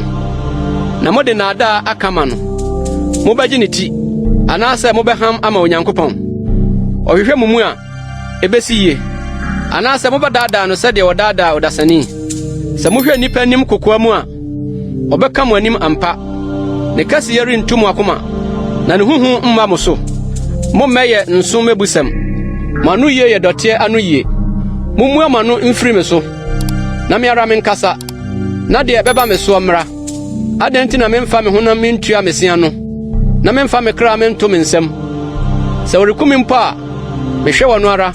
na mode nnaadaa aka ama no. Mobɛgye ne ti, anaasɛ mobɛham ama Onyankopɔn? Ɔhwehwɛ mo mu a, ebesi yie, anaasɛ mobɛdaadaa no sɛdeɛ wɔdaadaa ɔdasani? Sɛ mohwɛ nnipa anim kokoa mu a, ɔbɛka mo anim ampa. Ne kɛseyɛ rentu mo akoma, na ne ho hu mma mo so. Mommɛyɛ nsõ mmebusɛm. Mo anoyie yɛ dɔteɛ anoyie. Mummua mo ano mfiri me so, na me ara menkasa, na deɛ ɛbɛba me soɔ mmra. Adɛn nti na memfa me honam mintua me se ano, na memfa me kra mento me nsam? Sɛ wɔreku me mpo a, mehwɛ wɔn ara.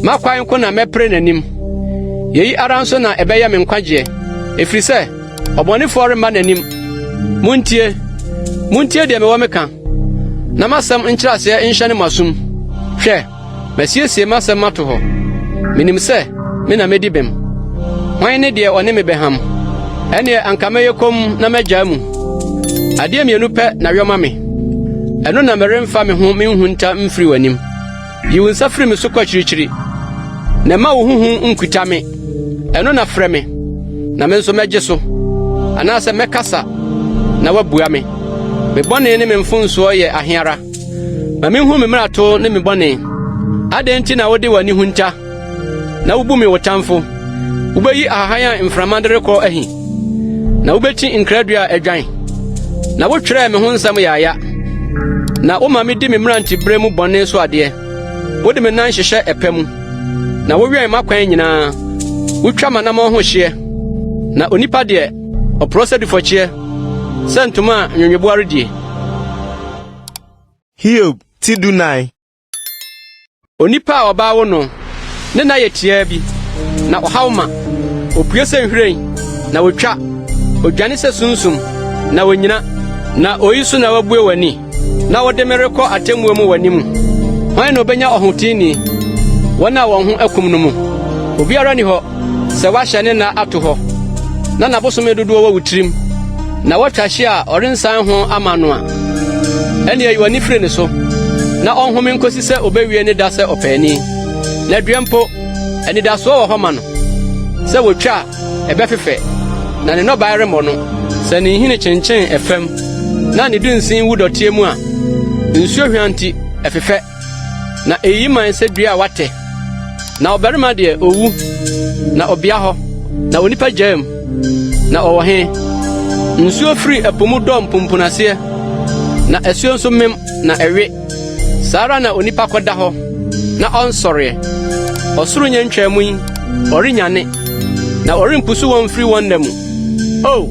M'akwan nko na mɛpere n'anim. Yei ara nso na ɛbɛyɛ me nkwagyeɛ, ɛfiri sɛ ɔbɔnefoɔ remma n'anim. Muntie, muntie deɛ mewɔ meka, na m'asɛm nkyerɛaseɛ nhyɛne mo asom. Hwɛ! Masiesie m'asɛm mato hɔ. Minim sɛ me na medi bem. Hwan ne deɛ ɔne me bɛham? Ɛnneɛ anka mɛyɛ komm na magyaa mu. Adeɛ mmienu pɛ na yɔ ma me, ɛno na meremfa me ho menhunta mfiri w'anim. Yi wo nsa firi me so kɔ akyirikyiri, na mma wo ho hu nkuta me. Ɛno na frɛ me, na me nso mɛgye so, anaasɛ mɛkasa na woabua me. Me bɔne ne me mfomsoɔ yɛ ahe ara? Ma minhu me mmarato ne me bɔne. Adɛn nti na wode w'ani hunta na wubu me wo tamfo? Wubeyi ahahan a mframa de rekɔ ahi, na wubekyi nkradua a adwan. Na wotwerɛɛ me ho nsɛm yaaya, na woma midi me mmerantebere mu bɔne so adeɛ. Wode me nan hyehyɛ ɛpɛ mu, na wowɛn m'akwan nyinaa. Wutwa m'anammɔn ho hyeɛ, na onipa deɛ, ɔporɔ sɛ dufɔkyeɛ, sɛ ntoma a nweweboa redie. Hiob ti dunan. Onipa a ɔbaa wo no, ne nna yɛ tiaa bi, na ɔhaw ma. Opue sɛ nhwiren, na wotwa; odwane sɛ sunsum, na onnyina. Na oyi so na woabue w'ani, na wode me rekɔ atemmuo mu w'anim. Hwan na obenya ɔhoteeni, wɔn a wɔn ho akum no mu? Obiara nni hɔ. Sɛ woahyɛ ne nna ato hɔ, na n'abosome dodoɔ wɔ wo tirim, na woatwa hye a ɔrensan ho ama no a, ɛnneɛ yi w'ani firi ne so, na ɔnhome nkosi sɛ obewie ne da sɛ ɔpaani. Na dua mpo, anidasoɔ wɔ hɔ ma no, sɛ wɔtwa a, ɛbɛfefɛ, na ne nnɔbae remmɔ no. Sɛ ne nhini kyenkyen ɛfam, na ne dunsin wu dɔteɛ mu a, nsuo hwa nti, ɛfefɛ. Na eyi man sɛ dua a wɔatɛ. Na ɔbarima deɛ, owu, na ɔbea hɔ, na onipa gyaa mu, na ɔwɔ he? Nsuo firi ɛpo mu dɔ mpumpunaseɛ, na asuo nso mem na ɛwe. Saa ara na onipa kɔda hɔ, na ɔnsɔreɛ. Ɔsoro nya ntwaa mu yi, ɔrennyane, na ɔrempusu wɔn mfiri wɔn nna mu. O,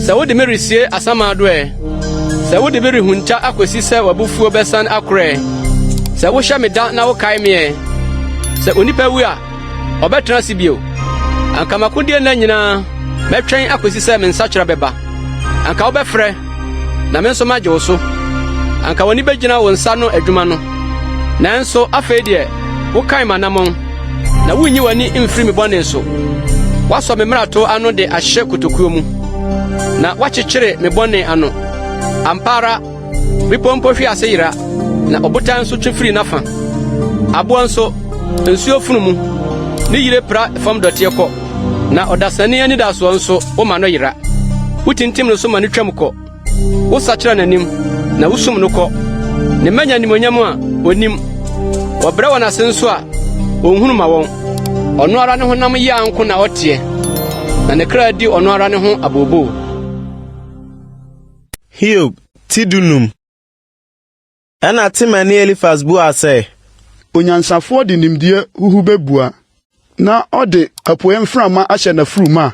sɛ wode me resie asamando ɛ! Sɛ wode me rehunta akosi sɛ w'abufuo bɛsan akorɔ ɛ! Sɛ wohyɛ me da na wokae me ɛ! Sɛ onipa wu a, ɔbɛtena ase bio? Anka m'akodie nna nyinaa mɛtwɛn akosi sɛ me nsakyera bɛba. Anka wobɛfrɛ, na me nso magye wo so. Anka w'ani bɛgyina wo nsa ano adwuma no. Nanso afei deɛ, wokan m'anammɔn, na wunyi w'ani mfiri me bɔne so. Woasɔ me mmarato ano de ahyɛ kotokuo mu, na woakyekyere me bɔne ano. Ampa ara, bepɔ mpo hwe ase yera, na ɔbotan nso twe firi n'afa. Aboɔ nso, nsuo funu mu, ne yire pra fam dɔteɛ kɔ, na ɔdasani anidasoɔ nso, woma no yera. Wotintim no so ma no twam kɔ. Wosakyera n'anim, na wusum no kɔ. Ne mma nya animuonyam a onnim. Wɔbrɛ wɔn ase nso a, onhunu ma wɔn. Ɔno ara ne honam yea nko na ɔteɛ, na ne kra di ɔno ara ne ho abooboo. Hiob ti dunum. Ɛnna Temanni Elifas buaa sɛ. Onyansafoɔ de nimdeɛ huhu bɛbua, na ɔde apueeɛ mframa ahyɛ n'afuru ma.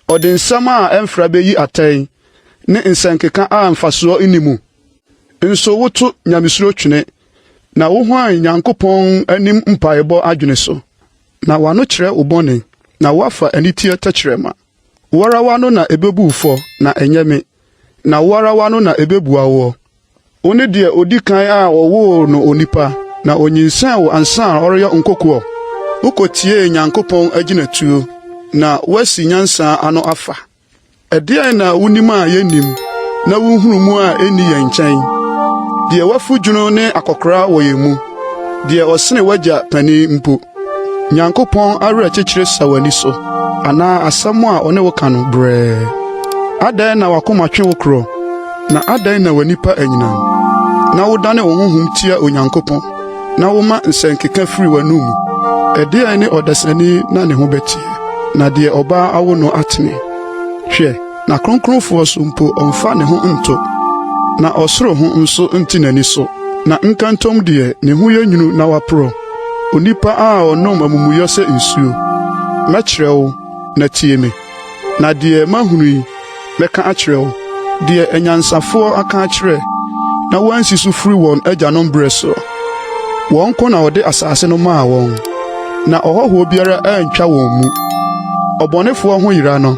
Ɔde nsɛm a ɛmfra bɛyi atɛn, ne nsɛnkeka a mfasoɔ nni mu. Nso woto nyamesuro twene, na wohwan Nyankopɔn anim mpaebɔ adwene so. Na w'ano kyerɛ wo bɔne, na woafa aniteɛ tɛkyerɛma. Wo ara w'ano na ɛbɛbu wo fɔ, na ɛnyɛ me. na wo ara w'ano na ɛbɛbua woɔ. Wone deɛ ɔdi kan a wɔwoo no onipa, na ɔnyinsɛn wo ansa na ɔreyɛ nkokoɔ? Wokɔtiee Nyankopɔn agyinatuo, na woasi nyansa ano afa. Ɛdeɛn na wunim a yennim, na wunhunu mu a enni yɛn nkyɛn? Deɛ wafu dwono ne akɔkoraa wɔ yɛn mu, deɛ ɔsene w'agya panin mpo. Nyankopɔn awerɛkyekyere sa w'ani so, anaa asɛm a ɔne wo ka no brɛɛ? Adɛn na w'akoma twe wo korɔ, na adɛn na w'ani pa anyinam, na wodane wo honhom tia Onyankopɔn? na woma nsɛnkeka firi w'anom mu. Ɛdeɛn ne ɔdasani na ne ho bɛteɛ, na deɛ ɔbaa awo no atene? Hwɛ, n'akronkronfoɔ so mpo ɔmfa ne ho nto, na ɔsoro ho nso nte n'ani so. Na nkantom deɛ ne ho yɛ nwunu na waporɔ, onipa a ɔnom amumuyɔ sɛ nsuo. Mɛkyerɛ wo, na tie me, na deɛ mahunu yi, mɛka akyerɛ wo, deɛ anyansafoɔ aka akyerɛ na wɔansi so firi wɔn agyanom berɛ soɔ. Wɔn nko na ɔde asase no maa wɔn, na ɔhɔhoɔ biara antwa wɔn mu. Ɔbɔnefoɔ ho yera no,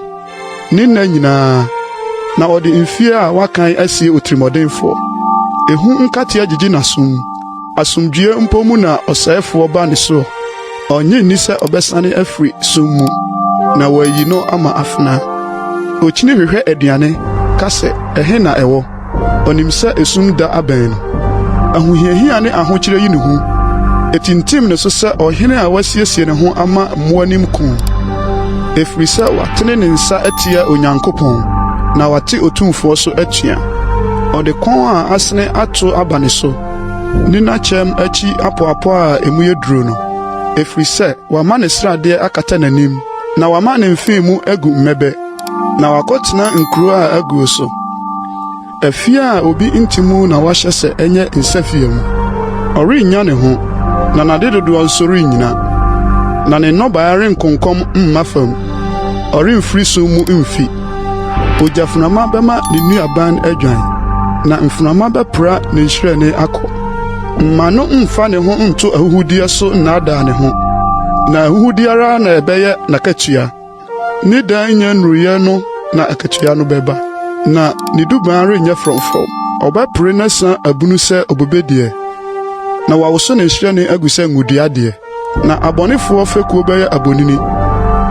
ne nna nyinaa, na ɔde mfeɛ a wakan asie otirimɔdenfoɔ. Ehu nkateɛ gyegye n'asom. Asomdwoeɛ mpo mu na ɔsɛefoɔ ba ne soɔ. Ɔnnye nni sɛ ɔbɛsane afiri sum mu, na wɔayi no ama afena. Okyini hwehwɛ aduane, ka sɛ, 'Ɛhe na ɛwɔ? Onim sɛ esum da abɛn no. Ahohiahia ne ahokyere yi no hu. Etintim ne so sɛ ɔhene a wasiesie ne ho ama mmoanim ko. Ɛfiri sɛ watene ne nsa atia Onyankopɔn, na wate Otumfoɔ so atua. Ɔde kɔn a asene ato aba ne so. Ne n'akyɛm akyi apɔapɔ a emu yɛ duru no, ɛfiri sɛ wama ne sradeɛ akata n'anim, na wama ne mfee mu agu mmɛbɛ, na wakɔtena nkuro a aguo so. Afie a obi nte mu na wahyɛ sɛ ɛnyɛ nsafie mu. Ɔrennya ne ho, na n'ade dodoɔ nso rennyina, na ne nnɔbaeɛ renkonkɔm mma fam. Ɔremfiri sum mu mfi. Ogyaframa bɛma ne nnuaban adwan, na mframa bɛpra ne nhyerɛnne akɔ. Mma no mmfa ne ho nto ahuhudeɛ so nnaadaa ne ho, na ahuhudeɛ ara na ɛbɛyɛ n'akatua. Ne dan nnya nnuruiɛ no na akatua no bɛba, na ne dubaa renyɛ frɔmfrɔm. Ɔbɛpere n'asa abunu sɛ obobe deɛ, na wawoso ne nhyerɛnne agu sɛ ngodua deɛ. Na abɔnefoɔ fekuo bɛyɛ abonini,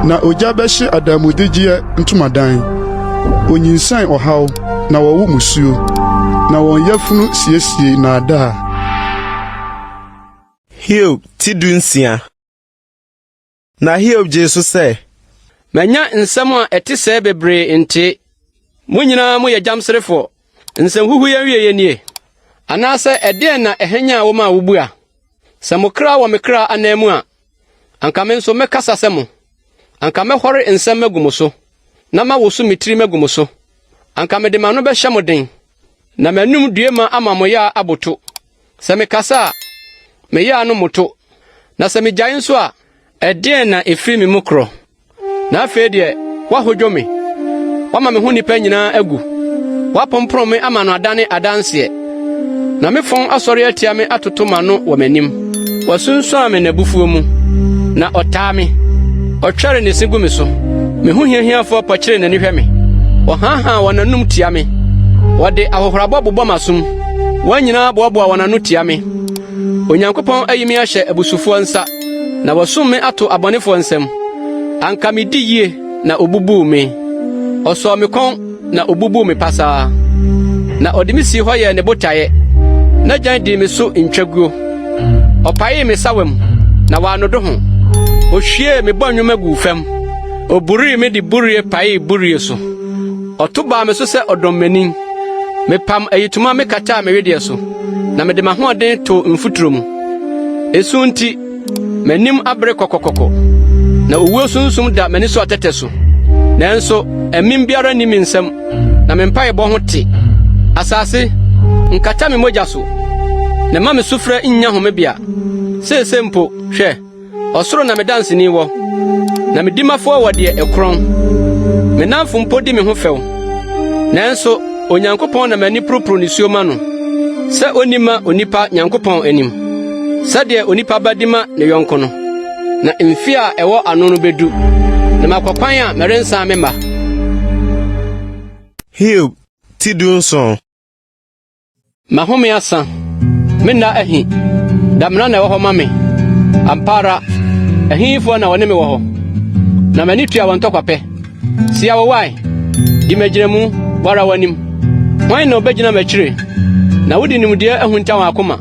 na ogya bɛhye adanmudegyeɛ ntomadan. Wonyinsɛn ɔhaw, na wɔwo mmusuo, na wɔn yafunu siesie nnaadaa. Hiob ti dunsia. Na Hiob gyee so sɛ. Manya nsɛm a ɛte sɛɛ bebree ntee. Mo nyinaa moyɛ gyamserefoɔ. Nsɛmhuhuo yi awieeɛ nie? Anaasɛ ɛdeɛn na ɛhwanyan wo maa wobua? Sɛ mo kra wɔ me kra ananmu a, anka me nso mɛkasa sɛ mo. Anka mɛhɔre nsɛm magu mo so, na mawoso me tiri magu mo so. Anka mede m'ano bɛhyɛ mo den, na m'anom due ma ama mo yaa aboto. Sɛ mekasa a, me yaa no mmoto, na sɛ migyae nso a, ɛdeɛn na ɛfiri me mu korɔ? Na afei deɛ, woahodwo me, woama me ho nnipa nyinaa agu, woapompɔn me ama no adane adanseɛ, na me fɔn asɔre atia me atoto m'ano wɔ m'anim. Wasunsuan me n'abufuo mu, na ɔtaa me, ɔtwɛre ne se gu me so. Me ho hiahiafoɔ pɔkyere n'ani hwɛ me, wɔhaahaa wɔn anom tia me, wɔde ahohorabɔ bobɔ m'asom, wɔn nyinaa boaboa wɔn ano tia me. Onyankopɔn ayi me ahyɛ abusufoɔ nsa. Na wɔasum me ato abɔnefoɔ nsam. Anka medi yie na obubuu me. Ɔsɔɔ me kɔn na obubuu me pasaa. Na ɔde me sii hɔ yɛɛ ne botaeɛ. N'agyan dii me so ntwaguo. Ɔpaee me sawa mu, na wannodo ho. Ohwiee me bɔnwoma guu fam. Oburii me de burie paee burie so. Ɔto baa me so sɛ ɔdɔmmanin. Mepam ayitoma mekataa me wedeɛ so, na mede m'ahoɔden too mfuturo mu. Esu nti, m'anim abere kɔkɔkɔkɔ, na owuo sunsum da m'ani so atɛtɛ so. Nanso amim biara nni me nsam, na me mpaebɔ ho te. Asase, nkata me mogya so, na mma me sufrɛ nnya homebea. Seesei mpo, hwɛ, Ɔsoro na me danseni wɔ, na me dimafoɔ wɔ deɛ ɛkorɔn. Me nnamfo mpo di me ho fɛw, nanso Onyankopɔn na m'ani poroporo nisuo ma no, sɛ onni mma onipa Nyankopɔn anim, sɛdeɛ onipa ba di ma ne yɔnko no. Na mfe a ɛwɔ ano no bedu, na makɔ kwan a merensan memma. Hiob. ti 17. M'ahome asa, me nna ahi, damena na ɛwɔ hɔ ma me. Ampa ara, ɛhefoɔ na wɔne me wɔ hɔ? Na m'ani tua wɔn ntɔkwapɛ. Si awowae, di m'agyinamu, wo ara w'anim. Hwan na obegyina m'akyiri? Na wode nimdeɛ ahunta wɔn akoma.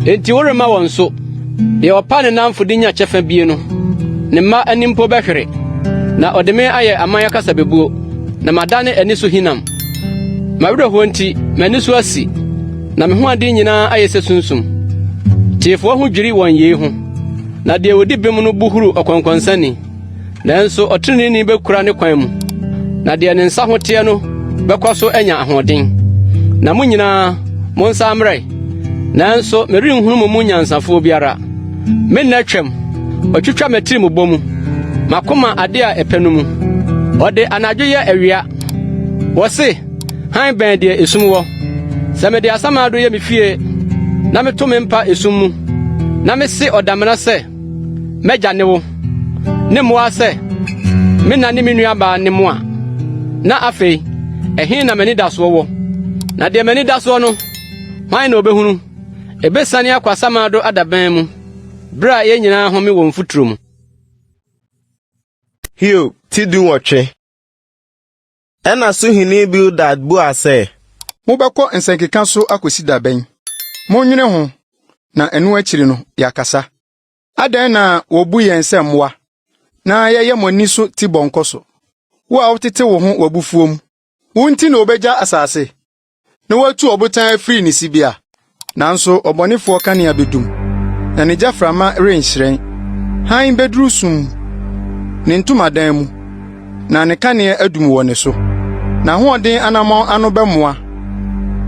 Enti woremma wɔn so. Deɛ ɔpa ne nnamfo de nya kyɛfa bie no, ne mma ani mpo bɛhwere. Na ɔde me ayɛ aman akasabebuo, na madane ani so hinam. M'awerɛhoɔ nti, m'ani so asi, na me ho ade nyinaa ayɛ sɛ sunsum. Teefoɔ ho dwiri wɔn yei ho, na deɛ ɔdi bem no bo huru ɔkɔnkɔnsani. Nanso ɔtreneeni bekura ne kwan mu, na deɛ ne nsa ho teɛ no bɛkɔ so anya ahoɔden. Na mo nyinaa, monsan mmra ɛ, nanso merenhunu mo mu nyansafoɔ biara. Me nna twam, ɔtwitwa m'atirimubɔ mu, m'akoma ade a ɛpɛ no mu. Ɔde anadwo yɛ awia. Wɔse, Hann bɛn deɛ esum wɔ. Sɛ mede asamando yɛ me fie na meto me mpa esum mu, na mese ɔdamena sɛ, M'agya ne wo, ne mmoa sɛ, Me na ne me nuabaa ne mo a. Na afei, ɛhe na m'anidasoɔ wɔ? Na deɛ m'ani da soɔ no, hwan na obehunu? Ebesiane akɔ asamando adaban mu, bere a yɛn nyinaa home wɔ mfuturo mu. Hiob ti 18. Ɛnna Suhini Bildad buaa sɛ. Mobɛkɔ nsɛnkeka so akosi da bɛn? Monnwene ho, na ɛno akyiri no, yɛakasa. Adɛn na wobu yɛn sɛ mmoa, na yɛyɛ mo ani so tibɔnkɔso? Wo a wotete wo ho w'abufuo mu, wo nti na wobegya asase, na wɔatu ɔbotan afiri ne sibea? Nanso ɔbɔnefoɔ kanea bedum, na ne gyaframa renhyerɛn. Hann beduru sum ne ntomadan mu, na ne kanea adum wɔ ne so. N'ahoɔden anammɔn ano bɛmoa,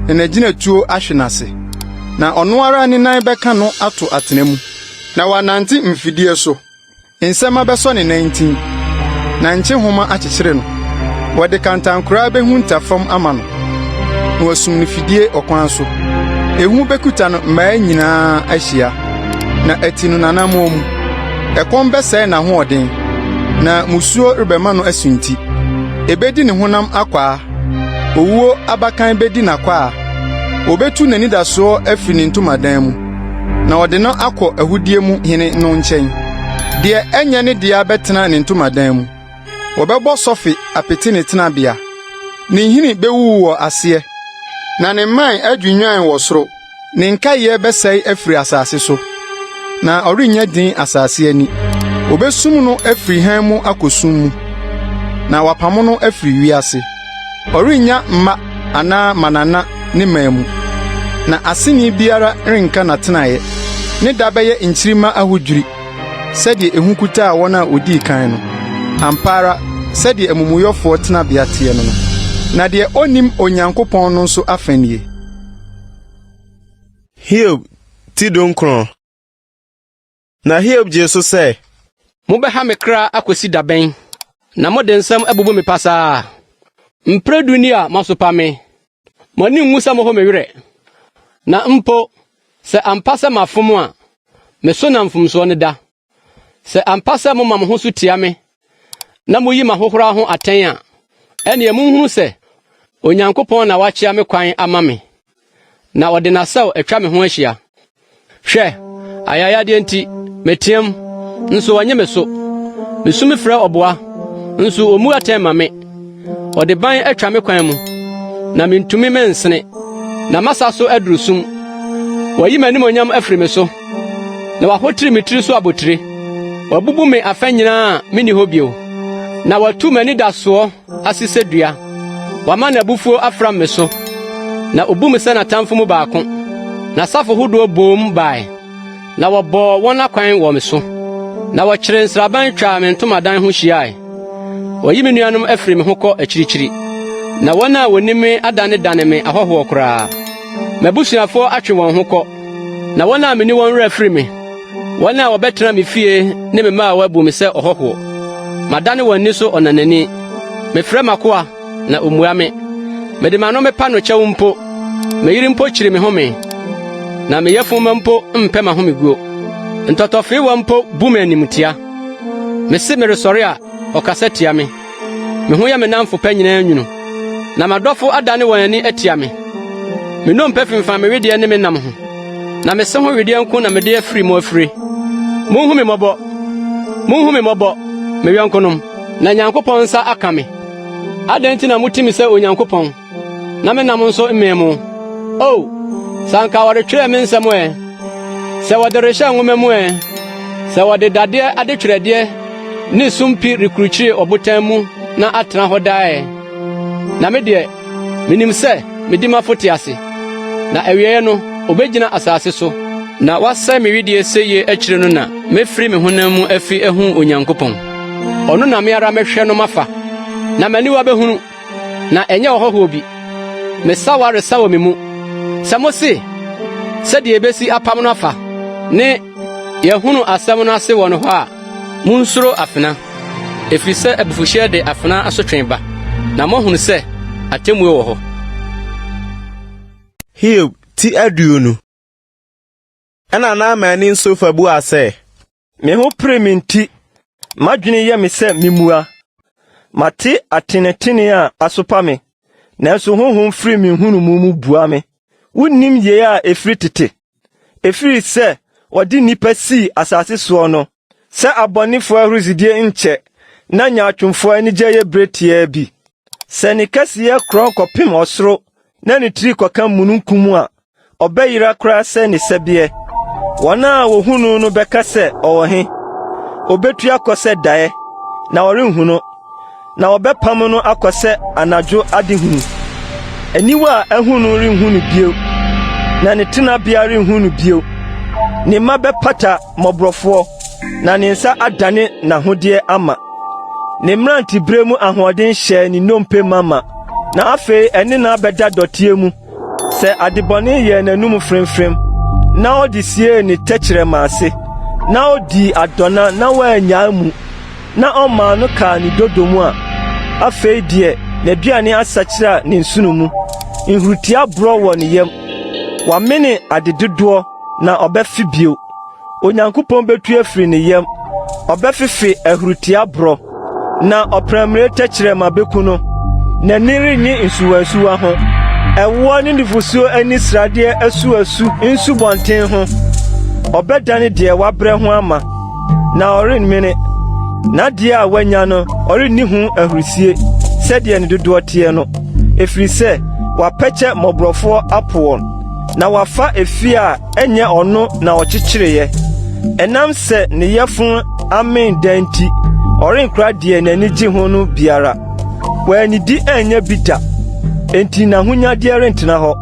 na n'agyinatuo ahwe n'ase. Na ɔno ara ne nan bɛka no ato atena mu, na wanante mfidie so. Nsɛmma bɛsɔ ne nantin, na nkyehoma akyekyere no. Wɔde kantankoraa behunta fam ama no, na wɔasum no fidie ɔkwan so. Ehu bekuta no mmaa nyinaa ahyia, na ati no n'anammɔn mu. Ɛkɔm bɛsɛe n'ahoɔden, na mmusuo rebɛma no asunti. Ebedi ne honam akwaa, owuo abakan bedi n'akwaa. Wobetu n'anidasoɔ afiri ne ntomadan mu. Na ɔde no akɔ ahudeɛ mu hene no nkyɛn. Deɛ ɛnyɛ ne dea bɛtena ne ntomadan mu. Wɔbɛbɔ sɔfe apete ne tenabea. Ne nhini bewuwu wɔ aseɛ, na ne mman adwinnwan wɔ soro. Ne nkaeɛ bɛsɛe afiri asase so, na ɔrennya din asase ani. Wobesum no afiri hann mu akɔ sum mu, na wɔapamo no afiri wiase. Ɔrennya mma anaa mmanana ne man mu, na aseni biara renka n'atenaeɛ. Ne da bɛyɛ nkyirimma ahodwiri sɛdeɛ ehu kutaa wɔn a wɔdii kan no. Ampa ara sɛdeɛ amumuyɛfoɔ tenabea teɛ ne no, na deɛ ɔnnim Onyankopɔn no nso afa nie. Hiob ti 19. Na Hiob gyee so sɛ. Mobɛha me kra akosi da bɛn, na mode nsɛm abubu me pasaa? Mprɛ du ni a moasopa me. Mo ani nwu sɛ moho me werɛ. Na mpo, sɛ ampa sɛ mafom a, me so na mfomsoɔ no da. Sɛ ampa sɛ moma mo ho so tia me na muyi m'ahohora ho atɛn a, ɛnneɛ munhunu sɛ Onyankopɔn na wakyea me kwan ama me, na ɔde n'asau atwa me ho ahyia. Hwɛ, ayayadeɛ nti, meteɛm, nso ɔnnye me so. Misu mefrɛ ɔboa, nso ommu atɛn mma me. Ɔde ban atwa me kwan mu, na mintumi mensene, na m'asa so aduru sum. Wayi m'animuonyam afiri me so, na wahotiri me tiri so abotiri. Wabubu me afa nyinaa a minni hɔ bio, na watu m'anidasoɔ ase sɛ dua. Wama n'abufuo afram me so, na obu me sɛ n'atamfo mu baako. N'asafo hodoɔ boom bae, na wɔbɔɔ wɔn akwan wɔ me so, na wɔkyeree nsraban twaa me ntomadan ho hyiae. Wɔayi me nuanom afiri me ho kɔ akyirikyiri, na wɔn a wonim me adanedane me ahɔhoɔ koraa. M'abusuafoɔ atwe wɔn ho kɔ, na wɔn a minni wɔn werɛ afiri me. Wɔn a wɔbɛtena me fie ne me mmaawa bu me sɛ ɔhɔhoɔ. Madane wɔn ani so ɔnanani. Mefrɛ m'akoa, na ommua me. Mede m'ano mepa no kyɛw mpo. Me yere mpo kyiri me home, na me yafunumma mpo mpɛ m'ahomeguo. Ntɔtɔfeewa mpo bu me animtia. Mise meresɔre a, ɔkasa tia me. Me ho yɛ me nnamfo pa nyinaa nwunu. Na m'adɔfo adane wɔn ani atia me. Me nnompe femfam me wedeɛ ne me nam ho, na me se ho wedeɛ nko na mede afiri mu afire. Munhu me mmɔbɔ, munhu me mmɔbɔ, me yɔnkonom, na Nyankopɔn nsa aka me. Adɛn nti na muti me sɛ Onyankopɔn, na me nam nso mmee mo? O, sɛ anka wɔretwerɛ me nsɛm ɛ! Sɛ wɔde rehyɛ nwoma mu ɛ! Sɛ wɔde dadeɛ adetwerɛdeɛ ne sumpi rekurukyire ɔbotan mu na atena hɔ daa ɛ! Na me deɛ, minim sɛ me dimafo te ase, na awiei no obegyina asase so. Na wasɛe me wedeɛ sɛyie akyiri no na mefiri me honam mu afi ahu Onyankopɔn. Ɔno na me ara mɛhwɛ no mafa, na m'aniwa behunu, na ɛnyɛ ɔhɔhoɔ bi. Me sawa resa wɔ me mu. Sɛ mose, sɛdeɛ yebesi apam no afa, ne yɛahunu asɛm no ase wɔ no hɔ a, Munsuro afena, efisɛ abufuhyeɛ de afena asotwe ba, na moahunu sɛ atemmuo wɔ hɔ. Hiob ti 20. Ɛnna Naamani Sofar buaa sɛ. Me ho pere me nti, m'adwene yɛ me sɛ mimmua. Mate atenetene a asopa me, nanso honhom firi me nhunumu mu bua me. Wunnim yei a ɛfiri tete? Ɛfiri sɛ wɔde nnipa sii asase soɔ no, sɛ abɔnefoɔ ahurisidie nkyɛ na nyaatwomfoɔ anigyeɛ yɛ berɛ tiaa bi. Sɛ ne kɛseyɛ korɔn kɔpem ɔsoro na ne tiri kɔka mununkum a, ɔbɛyera koraa sɛ ne sɛbeɛ. Wɔn a wɔhu no no bɛka sɛ, 'Ɔwɔ he? Obetu akɔ sɛ daeɛ, na wɔrenhu no. na wɔbɛpam no akɔ sɛ anadwo adehunu. Aniwa a ahu no renhu no bio, na ne tenabea renhu no bio. Ne mma bɛpata mmɔborɔfoɔ, na ne nsa adane n'ahodeɛ ama. Ne mmerantebere mu ahoɔden hyɛɛ ne nnompe mama, na afei ɛne no abɛda dɔteɛ mu. Sɛ adebɔne yɛɛ n'anom fremfrem, na ɔde siee ne tɛkyerɛma ase, na odii adɔna na wannyaa mu, na ɔmaa no kaa ne dodo mu a, afei deɛ n'aduane asakyera ne nsono mu, nhuritia borɔ wɔ ne yam. Wamene ade dodoɔ na ɔbɛfe bio. Onyankopɔn betu afiri ne yam, ɔbɛfefe ahuritia borɔ, na ɔprammire tɛkyerɛma beku no. N'ani rennye nsuwansuwa ho, ɛwoɔ ne nufusuo ani sradeɛ asuasu nsubɔnten ho. Ɔbɛdane deɛ wabrɛ ho ama, na ɔremmene. N'adeɛ a wanya no, ɔrenni ho ahurisie sɛdeɛ ne dodoɔ teɛ no, ɛfiri sɛ wapɛkyɛ mmɔborɔfoɔ apo wɔn, na wafa efie a ɛnyɛ ɔno na ɔkyekyereeɛ. Ɛnam sɛ ne yafunu amee daa nti, ɔrenkora deɛ n'ani gye ho no biara. Wannidi annya bi da, enti n'ahonyadeɛ rentena hɔ.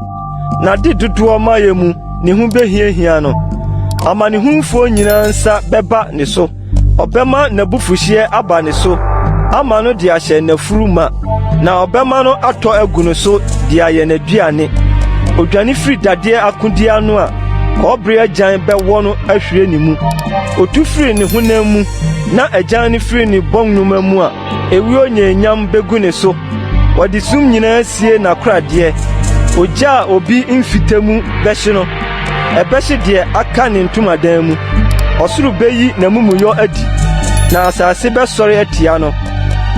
N'ade dodoɔ mayɛ mu ne ho behiahia no. Amanehunufoɔ nyinaa nsa bɛba ne so. Ɔbɛma n'abufuhyeɛ aba ne so ama no de ahyɛ n'afuru ma, na ɔbɛma no atɔ agu no so de ayɛ n'aduane. Odwane firi dadeɛ akodie ano a, kɔbere agyan bɛwɔ no ahwire ne mu. Otu firi ne honam mu, na agyan no firi ne bɔnwoma mu a, Ewuo nyeenyam begu ne so. Wɔde sum nyinaa sie n'akoradeɛ. Ogya a obi mfite mu bɛhye no, ɛbɛhye deɛ aka ne ntomadan mu. Ɔsoro beyi n'amumuyɔ adi, na asase bɛsɔre atia no.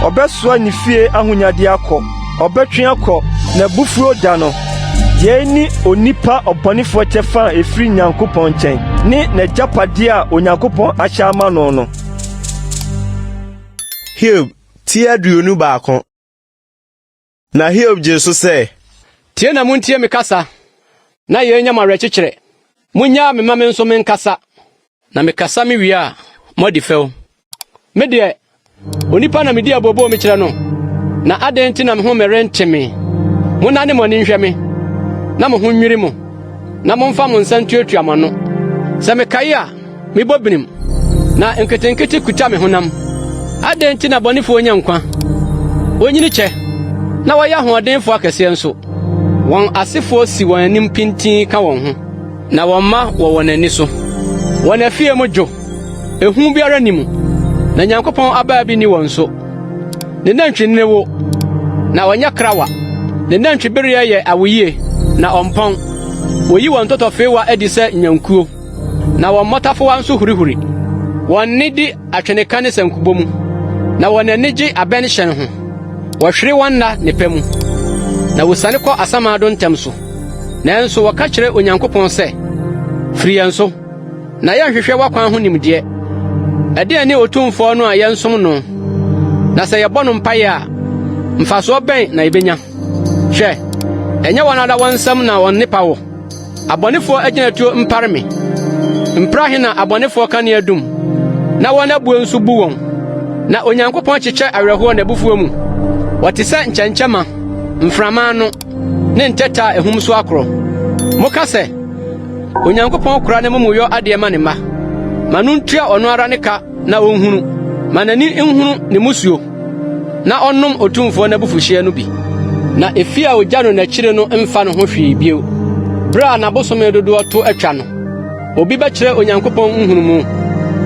Ɔbɛsoa ne fie ahonyadeɛ akɔ, ɔbɛtwe akɔ n'abufuo da no. Yei ne onipa ɔbɔnefoɔ kyɛfa a ɛfiri Nyankopɔn nkyɛn, ne n'agyapadeɛ a Onyankopɔn ahyɛ ama no no. Hiob ti 21. Na Hiob gyee so sɛ. Tie na muntie me kasa, na yei nyɛ mo awerɛkyekyerɛ. Munnyaa me mma me nso menkasa. Na mekasa mewie a, moadi fɛw. Me deɛ, onipa na midi abooboo mekyerɛ no, na adɛn nti na me home rente me? Monnane mo ani nhwɛ me, na mo ho nnwiri mo, na momfa mo nsa ntuatua mo ano. Sɛ mekae a, Mebɔ binim, na nketenkete kuta me honam. Adɛn nti na abɔnefoɔ nya nkwa? Wonyini kyɛ, na wɔyɛ ahoɔdenfoɔ akɛseɛ nso. Wɔn asefoɔ si wɔn anim pintinn ka wɔn ho, na wɔn mma wɔ wɔn ani so. Wɔn afie mu dwo, ehu biara nni mu, na Nyankopɔn abaa bi nni wɔn so. Ne nantwinini wo, na ɔnyɛ krawa. Ne nantwibereɛ yɛ awoyie, na ɔmpɔn. Woyi wɔn ntɔtɔfeewa adi sɛ nnwankuo. Na wɔn mmɔtafowa nso hurihuri. Wɔn nne di atweneka ne sankubɔ mu, na wɔn ani gye abɛn hyɛn ho. Wɔhwere wɔn nna nnepa mu. Na wosiane kɔ asamando ntɛm so. Nanso wɔka kyerɛ Onyankopɔn sɛ, 'Firi yɛn so, na yɛnhwehwɛ w'akwan ho nimdeɛ. Ɛdeɛn ne Otumfoɔ no a yɛnsom no? Na sɛ yɛbɔ no mpaeɛ a, mfasoɔ bɛn na yɛbɛnya? Hwɛ, ɛnyɛ wɔn ara wɔn nsam na wɔn nnepa wɔ? Abɔnefoɔ agyinatuo mpare me. Mprɛ ahe na abɔnefoɔ kanea dum, na wɔn abuo nso bu wɔn? Na Onyankopɔn kyekyɛ awerɛhoɔ n'abufuo mu. Wɔte sɛ nkyɛnkyɛmma, mframa ano, ne ntɛtɛ a ahum so akorɔ. Moka sɛ, Onyankopɔn kora n'amumuyɔ adeɛ ma ne mma. Ma no ntua ɔno ara ne ka na ɔnhunu. Ma n'ani nhunu ne mmusuo, na ɔnnom Otumfoɔ no abufuhyeɛ no bi. Na efie a ogya no n'akyiri no mfa ne ho hwee bio. Bere a n'abosome dodoɔ to atwa no, obi bɛkyerɛ Onyankopɔn nhunumu,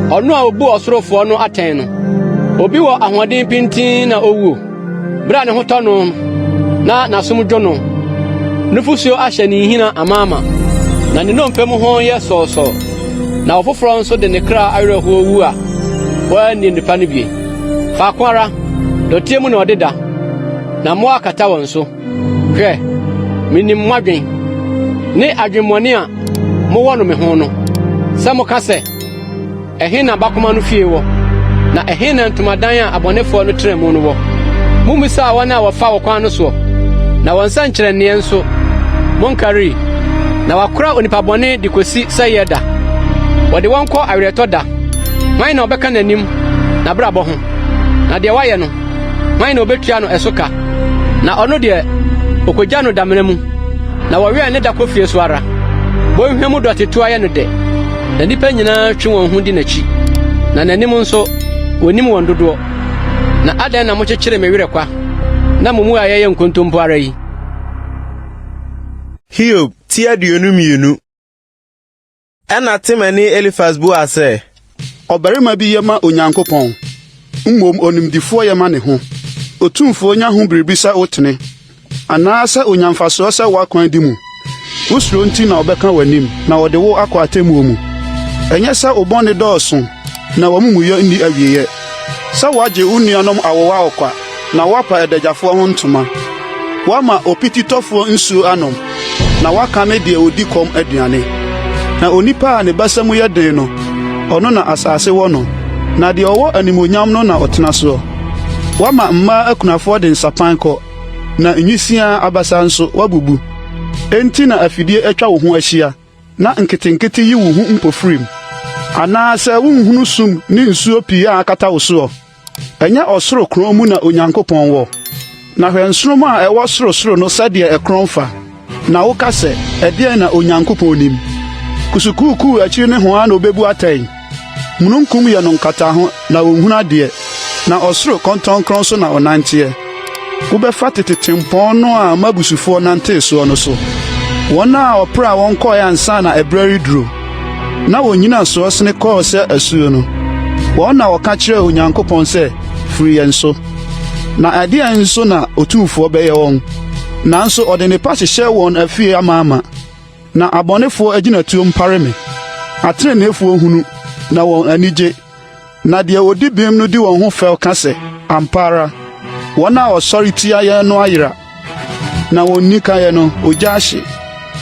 ɔno a obu ɔsorofoɔ no atɛn no. Obi wɔ ahoɔden pintinn na owuo. Bere a ne ho tɔ no na n'asom dwo no, nufusuo ahyɛ ne nhina amaama, na ne nnompe mu hon yɛ sɔɔsɔɔ. Na ɔfoforɔ nso de ne kra awerɛhoɔ wu a wanni nnepa no bi. Faako ara, dɔteɛ mu na ɔde da, na mmoa akata wɔn so. Hwɛ, minim mo adwen, ne adwemmɔne a mowɔ no me ho no, sɛ moka sɛ, Ɛhe na bakoma no fie wɔ? Na ɛhe na ntomadan a abɔnefoɔ no tena mu no wɔ? Mommisaa wɔn a wɔfa ɔkwan no soɔ, na wɔn nsɛnkyerɛnneɛ nso, monkarii. Na wɔakora onipa bɔne de kosi sɛeɛ da, wɔde wɔn kɔ aweretɔ da. Hwan na ɔbɛka n'anim n'abrabɔ ho? Na deɛ wayɛ no, hwan na obetua no ɛso ka? Na ɔno deɛ, okogya no damena mu, na wɔwɛn ne da kɔ fie so ara. Bɔnhwa mu dɔtetoa yɛ no dɛ, na nnipa nyinaa twe wɔn ho di n'akyi, na n'anim nso, wonnim wɔn dodoɔ. Na adɛn na mokyekyere me werɛ kwa, na mo mmuaeɛ yɛ nkontompo ara yi? Hiob ti 22. Ɛnna Temanni Elifas buaa sɛ. Ɔbarima bi yɛ ma Onyankopɔn, mmom onimdefoɔ yɛ ma ne ho. Otumfoɔ nya ho biribi sɛ wotene, anaasɛ onya mfasoɔ sɛ w'akwan di mu? Wo suro nti na ɔbɛka w'anim na ɔde wo akɔ atemmuo mu. Ɛnyɛ sɛ wo bɔne dɔɔso na w'amumuyɛ nni awieeɛ, sɛ woagye wo nuanom awowa ɔkwa na woapa adagyafoɔ ho ntoma. Woama opititɔfoɔ nsuo anom, na woakame deɛ ɔdi kɔm aduane. Na onipa a ne basa mu yɛ den no, ɔno na asase wɔ no, na deɛ ɔwɔ animuonyam no na ɔtena soɔ. Woama mmaa akunafoɔ de nsapan kɔ, na nwisiaa abasa nso, woabubu. Enti na afidie atwa wo ho ahyia, na nketenkete yi wo hu mpofirim. Anaasɛ wonhunu sum ne nsuo pii a akata wo soɔ? Ɛnyɛ ɔsoro korɔn mu na Onyankopɔn wɔ? Na hwɛ nsoromma a ɛwɔ sorosoro no sɛdeɛ ɛkorɔn fa! Na woka sɛ, 'Ɛdeɛn na Onyankopɔn nim? Kusukuukuu akyiri nohoa na obebu atɛn. Mununkum yɛ no nkataho na onhunu adeɛ, na ɔsoro kɔntɔnkrɔn so na ɔnanteɛ. Wobɛfa tete tempɔn no a m'abusufoɔ nantee soɔ no so, wɔn a wɔpraa wɔn kɔeɛ ansa na ɛberɛ reduro, na wɔn nnyinasoɔ sene kɔɔ sɛ asuo no. Wɔn na wɔka kyerɛɛ Onyankopɔn sɛ, 'Firi yɛn so! Na ɛdeɛn nso na Otumfoɔ bɛyɛ wɔn? Nanso ɔde nnepa hyehyɛ wɔn afie amaama, na abɔnefoɔ agyinatuo mpare me. Ateneneefoɔ hunu, na wɔn ani gye. Na deɛ ɔdi bem no di wɔn ho fɛw ka sɛ, Ampa ara, wɔn a wɔsɔre tia yɛn no ayera, na wɔn nnikaeɛ no, ogya ahye.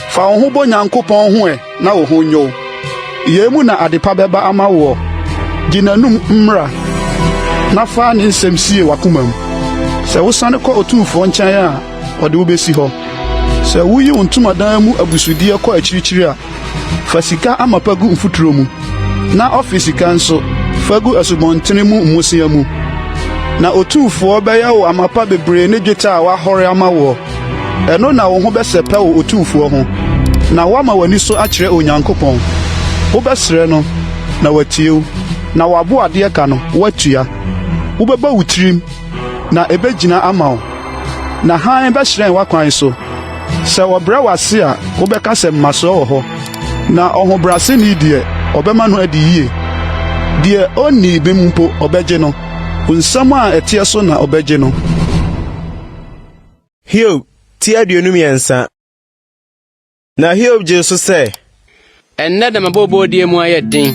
Fa wo ho bɔ Nyankopɔn ho ɛ na wo ho nnwo wo. Yei mu na adepa bɛba ama woɔ. Gye n'anom mmara, na fa ne nsɛm sie w'akoma mu. Sɛ wosane kɔ Otumfoɔ nkyɛn a, ɔde wo besi hɔ. Sɛ wuyi wo ntomadan mu abusudeɛ kɔ akyirikyiri a, Fa sika amapa gu mfuturo mu, na ɔfe sika nso, fa gu asubɔntene mu mmosea mu. Na Otumfoɔ bɛyɛ wo amapa bebree ne dwetɛ a wahɔre ama woɔ. Ɛno na wo ho bɛsɛpɛ wo Otumfoɔ ho, na woama w'ani so akyerɛ Onyankopɔn. Wobɛsrɛ no, na watie wo, na w'aboadeɛ ka no, woatua. Wobɛbɔ wo tirim, na ebegyina ama wo, na hann bɛhyerɛn w'akwan so. Sɛ wɔbrɛ wo ase a, wobɛka sɛ mmasoɔ wɔ hɔ, na ɔhobrɛaseni deɛ, ɔbɛma no adi yie. Deɛ ɔnnii bem mpo, ɔbɛgye no, nsɛm a ɛteɛ so na ɔbɛgye no. Hiob ti 23. Na Hiob gyee so sɛ. Ɛnnɛ na m'abooboodie mu ayɛ den,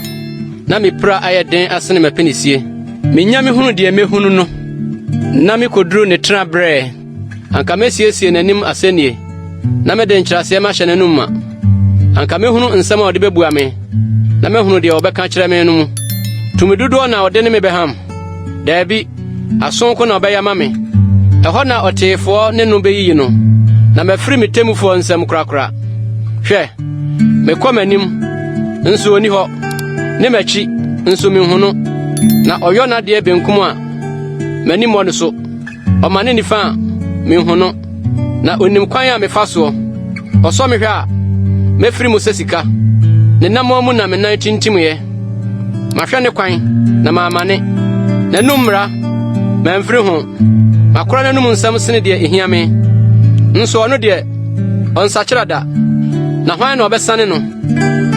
na me pira ayɛ den asene m'apinisie. Minya mehunu deɛ mehunu no, na mekoduru ne tenaberɛ. Anka mesiesie n'anim asɛnnie, na mede nkyerɛaseɛ mahyɛ n'anom ma. Anka mehunu nsɛm a ɔde bɛbua me, na mahunu deɛ ɔbɛka akyerɛ me no mu. Tumi dodoɔ na ɔde ne me bɛham? Daabi, aso nko na ɔbɛyɛ ama me. Ɛhɔ na ɔteefoɔ ne no bɛyiyi no, na mafiri me temmufoɔ nsam korakora. Hwɛ, mekɔ m'anim, nso onni hɔ, ne m'akyi, nso minhu no. Na ɔyɔ n'adeɛ benkum a, m'ani mmɔ no so. Ɔma ne nifa a, minhu no. Na onim kwan a mefa soɔ. Ɔsɔ me hwɛ a, mɛfiri mu sɛ sika. Ne nammɔn mu na me nan tintimyɛ. Mahwɛ ne kwan, na mammane. N'anom mmara, mamfiri ho. Makora n'anom nsɛm sene deɛ ehia me. Nso ɔno deɛ, ɔnsakyera da. Na hwan na ɔbɛsane no?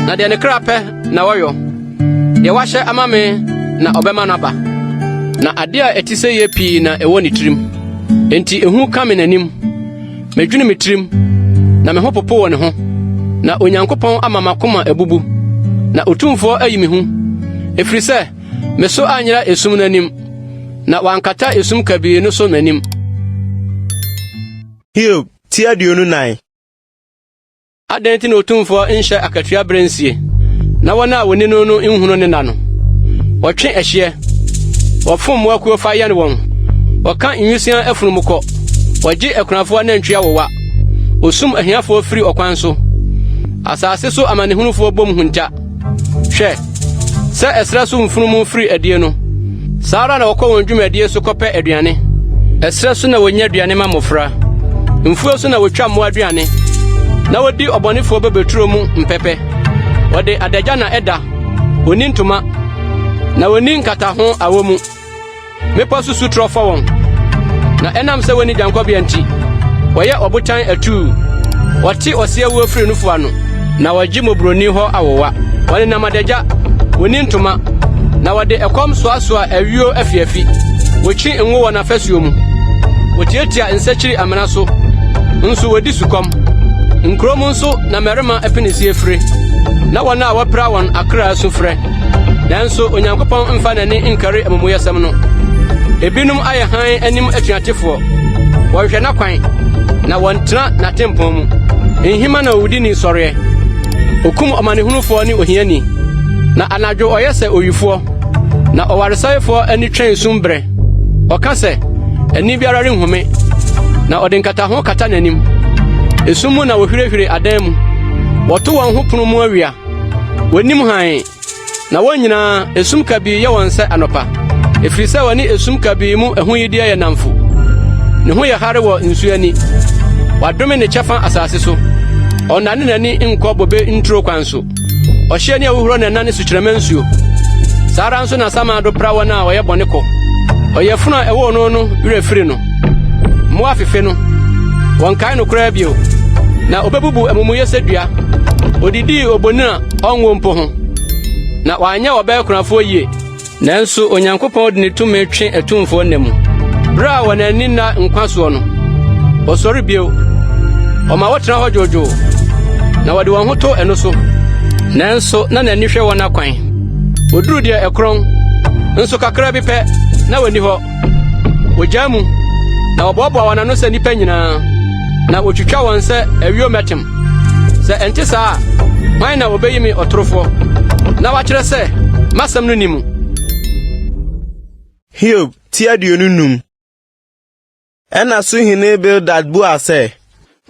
Na deɛ ne kra pɛ na ɔyɔ. Deɛ wahyɛ ama me na ɔbɛma no aba. Na ade a ɛte sɛ yɛ pii na ɛwɔ ne tirim. Enti ehu ka me n'anim. Medwene me tirim, na me ho popo wɔ ne ho. Na Onyankopɔn ama m'akoma abubu, na Otumfoɔ ayi me hu. Ɛfiri sɛ me so anyera esum no anim, na wankata esum kabii no so m'anim. Hiob ti 24. Adɛn nti na Otumfoɔ nhyɛ akatua bere nsie, na wɔn a wɔni no no nhunu ne nna no? Wɔtwe ɛhyeɛ, wɔfom mmoakuo fa yɛn wɔn, wɔka nwisiaa afunumu kɔ, wɔgye akunafoɔ anantwi awowa, wɔsum ahiafoɔ firi ɔkwan so, asase so amanehunufoɔ bom hunta. Hwɛ, sɛ ɛserɛ so mfunumu firi adie no, saa ara na wɔkɔ wɔn dwumadie so kɔpɛ aduane. Ɛserɛ so na wɔnya aduane ma mmofra, mfuo so na wɔtwa mmoa aduane, na wɔdi ɔbɔnefoɔ bobeturo mu mpɛpɛ. Wɔde adagya na ɛda, wɔnni ntoma, na wɔnni nkataho awɔ mu. Mmepɔ so sutorɔ fɔ wɔn, na ɛnam sɛ wonni dwankɔbea nti, wɔyɛ ɔbotan atuu. Wɔte ɔseawuo firi nufu ano, na wɔgye mmɔborɔni hɔ awowa. Wɔnenam adagya, wɔnni ntoma, na wɔde ɛkɔm soasoa ayuo afiafi. Wɔkyi ngo wɔ n'afasuo mu, wɔtiatia nsakyiri amena so, nso wɔdi sukɔm. Nkuro mu nso na mmarima apinisie fire, na wɔn a wɔapira wɔn akra su frɛ. Nanso Onyankopɔn mfa n'ani nkari amumuyɛsɛm no. Ebinom ayɛ hann anim atuatefoɔ. Wɔhwehwɛ n'akwan, na wɔntena n'atempɔn mu. Nhima na owudini sɔreɛ. Okum ɔmanehunufoɔ ne ohiani. Na anadwo ɔyɛ sɛ owifoɔ, na ɔwaresɛefoɔ ani twɛn sum berɛ. Ɔka sɛ, Ani biara renhu me, na ɔde nkataho kata n'anim. Esum mu na wɔhwirehwire adan mu. Wɔto wɔn ho pono mu awia. Wɔnnim hann, na wɔn nyinaa, esum kabii yɛ wɔn sɛ anɔpa, ɛfiri sɛ wɔne esum kabii mu ahuyideɛ yɛ nnamfo. Ne ho yɛ hare wɔ nsu ani. Wadome ne kyɛfa asase so. Ɔnnane n'ani nkɔ bobe nturo kwan so. Ɔhyeɛ ne ahuhuro na ɛnane sukyerɛmma nsuo. Saa ara nso na samado pra wɔn a wɔyɛ bɔne kɔ. Ɔyafunu a ɛwoo no no werɛ firi no. Mmoa fefe no, wɔnkae no koraa bio, na obebubu amumuyɛ sɛ dua. Odidii obonin a ɔnwo mpo ho, na wanyɛ ɔbaa kunafoɔ yie. Nanso Onyankopɔn de ne tumi twe atumfoɔ nna mu. Bere a wɔn ani nna nkwa soɔ no, wɔsɔre bio. Ɔma wɔtena hɔ dwoodwoo, na wɔde wɔn ho to ɛno so. Nanso na n'ani hwɛ wɔn akwan. Woduru deɛ ɛkorɔn, nso kakra bi pɛ, na wɔnni hɔ. Wogyaa mu, na wɔboaboa wɔn ano sɛ nnipa nyinaa, na wotwitwa wɔn sɛ ayuo mmɛtem. Sɛ ɛnte saa a, hwan na obeyi me ɔtorofoɔ, na wakyerɛ sɛ m'asɛm no nni mu? Hiob ti 25. Ɛnna Suhini Bildad buaa sɛ.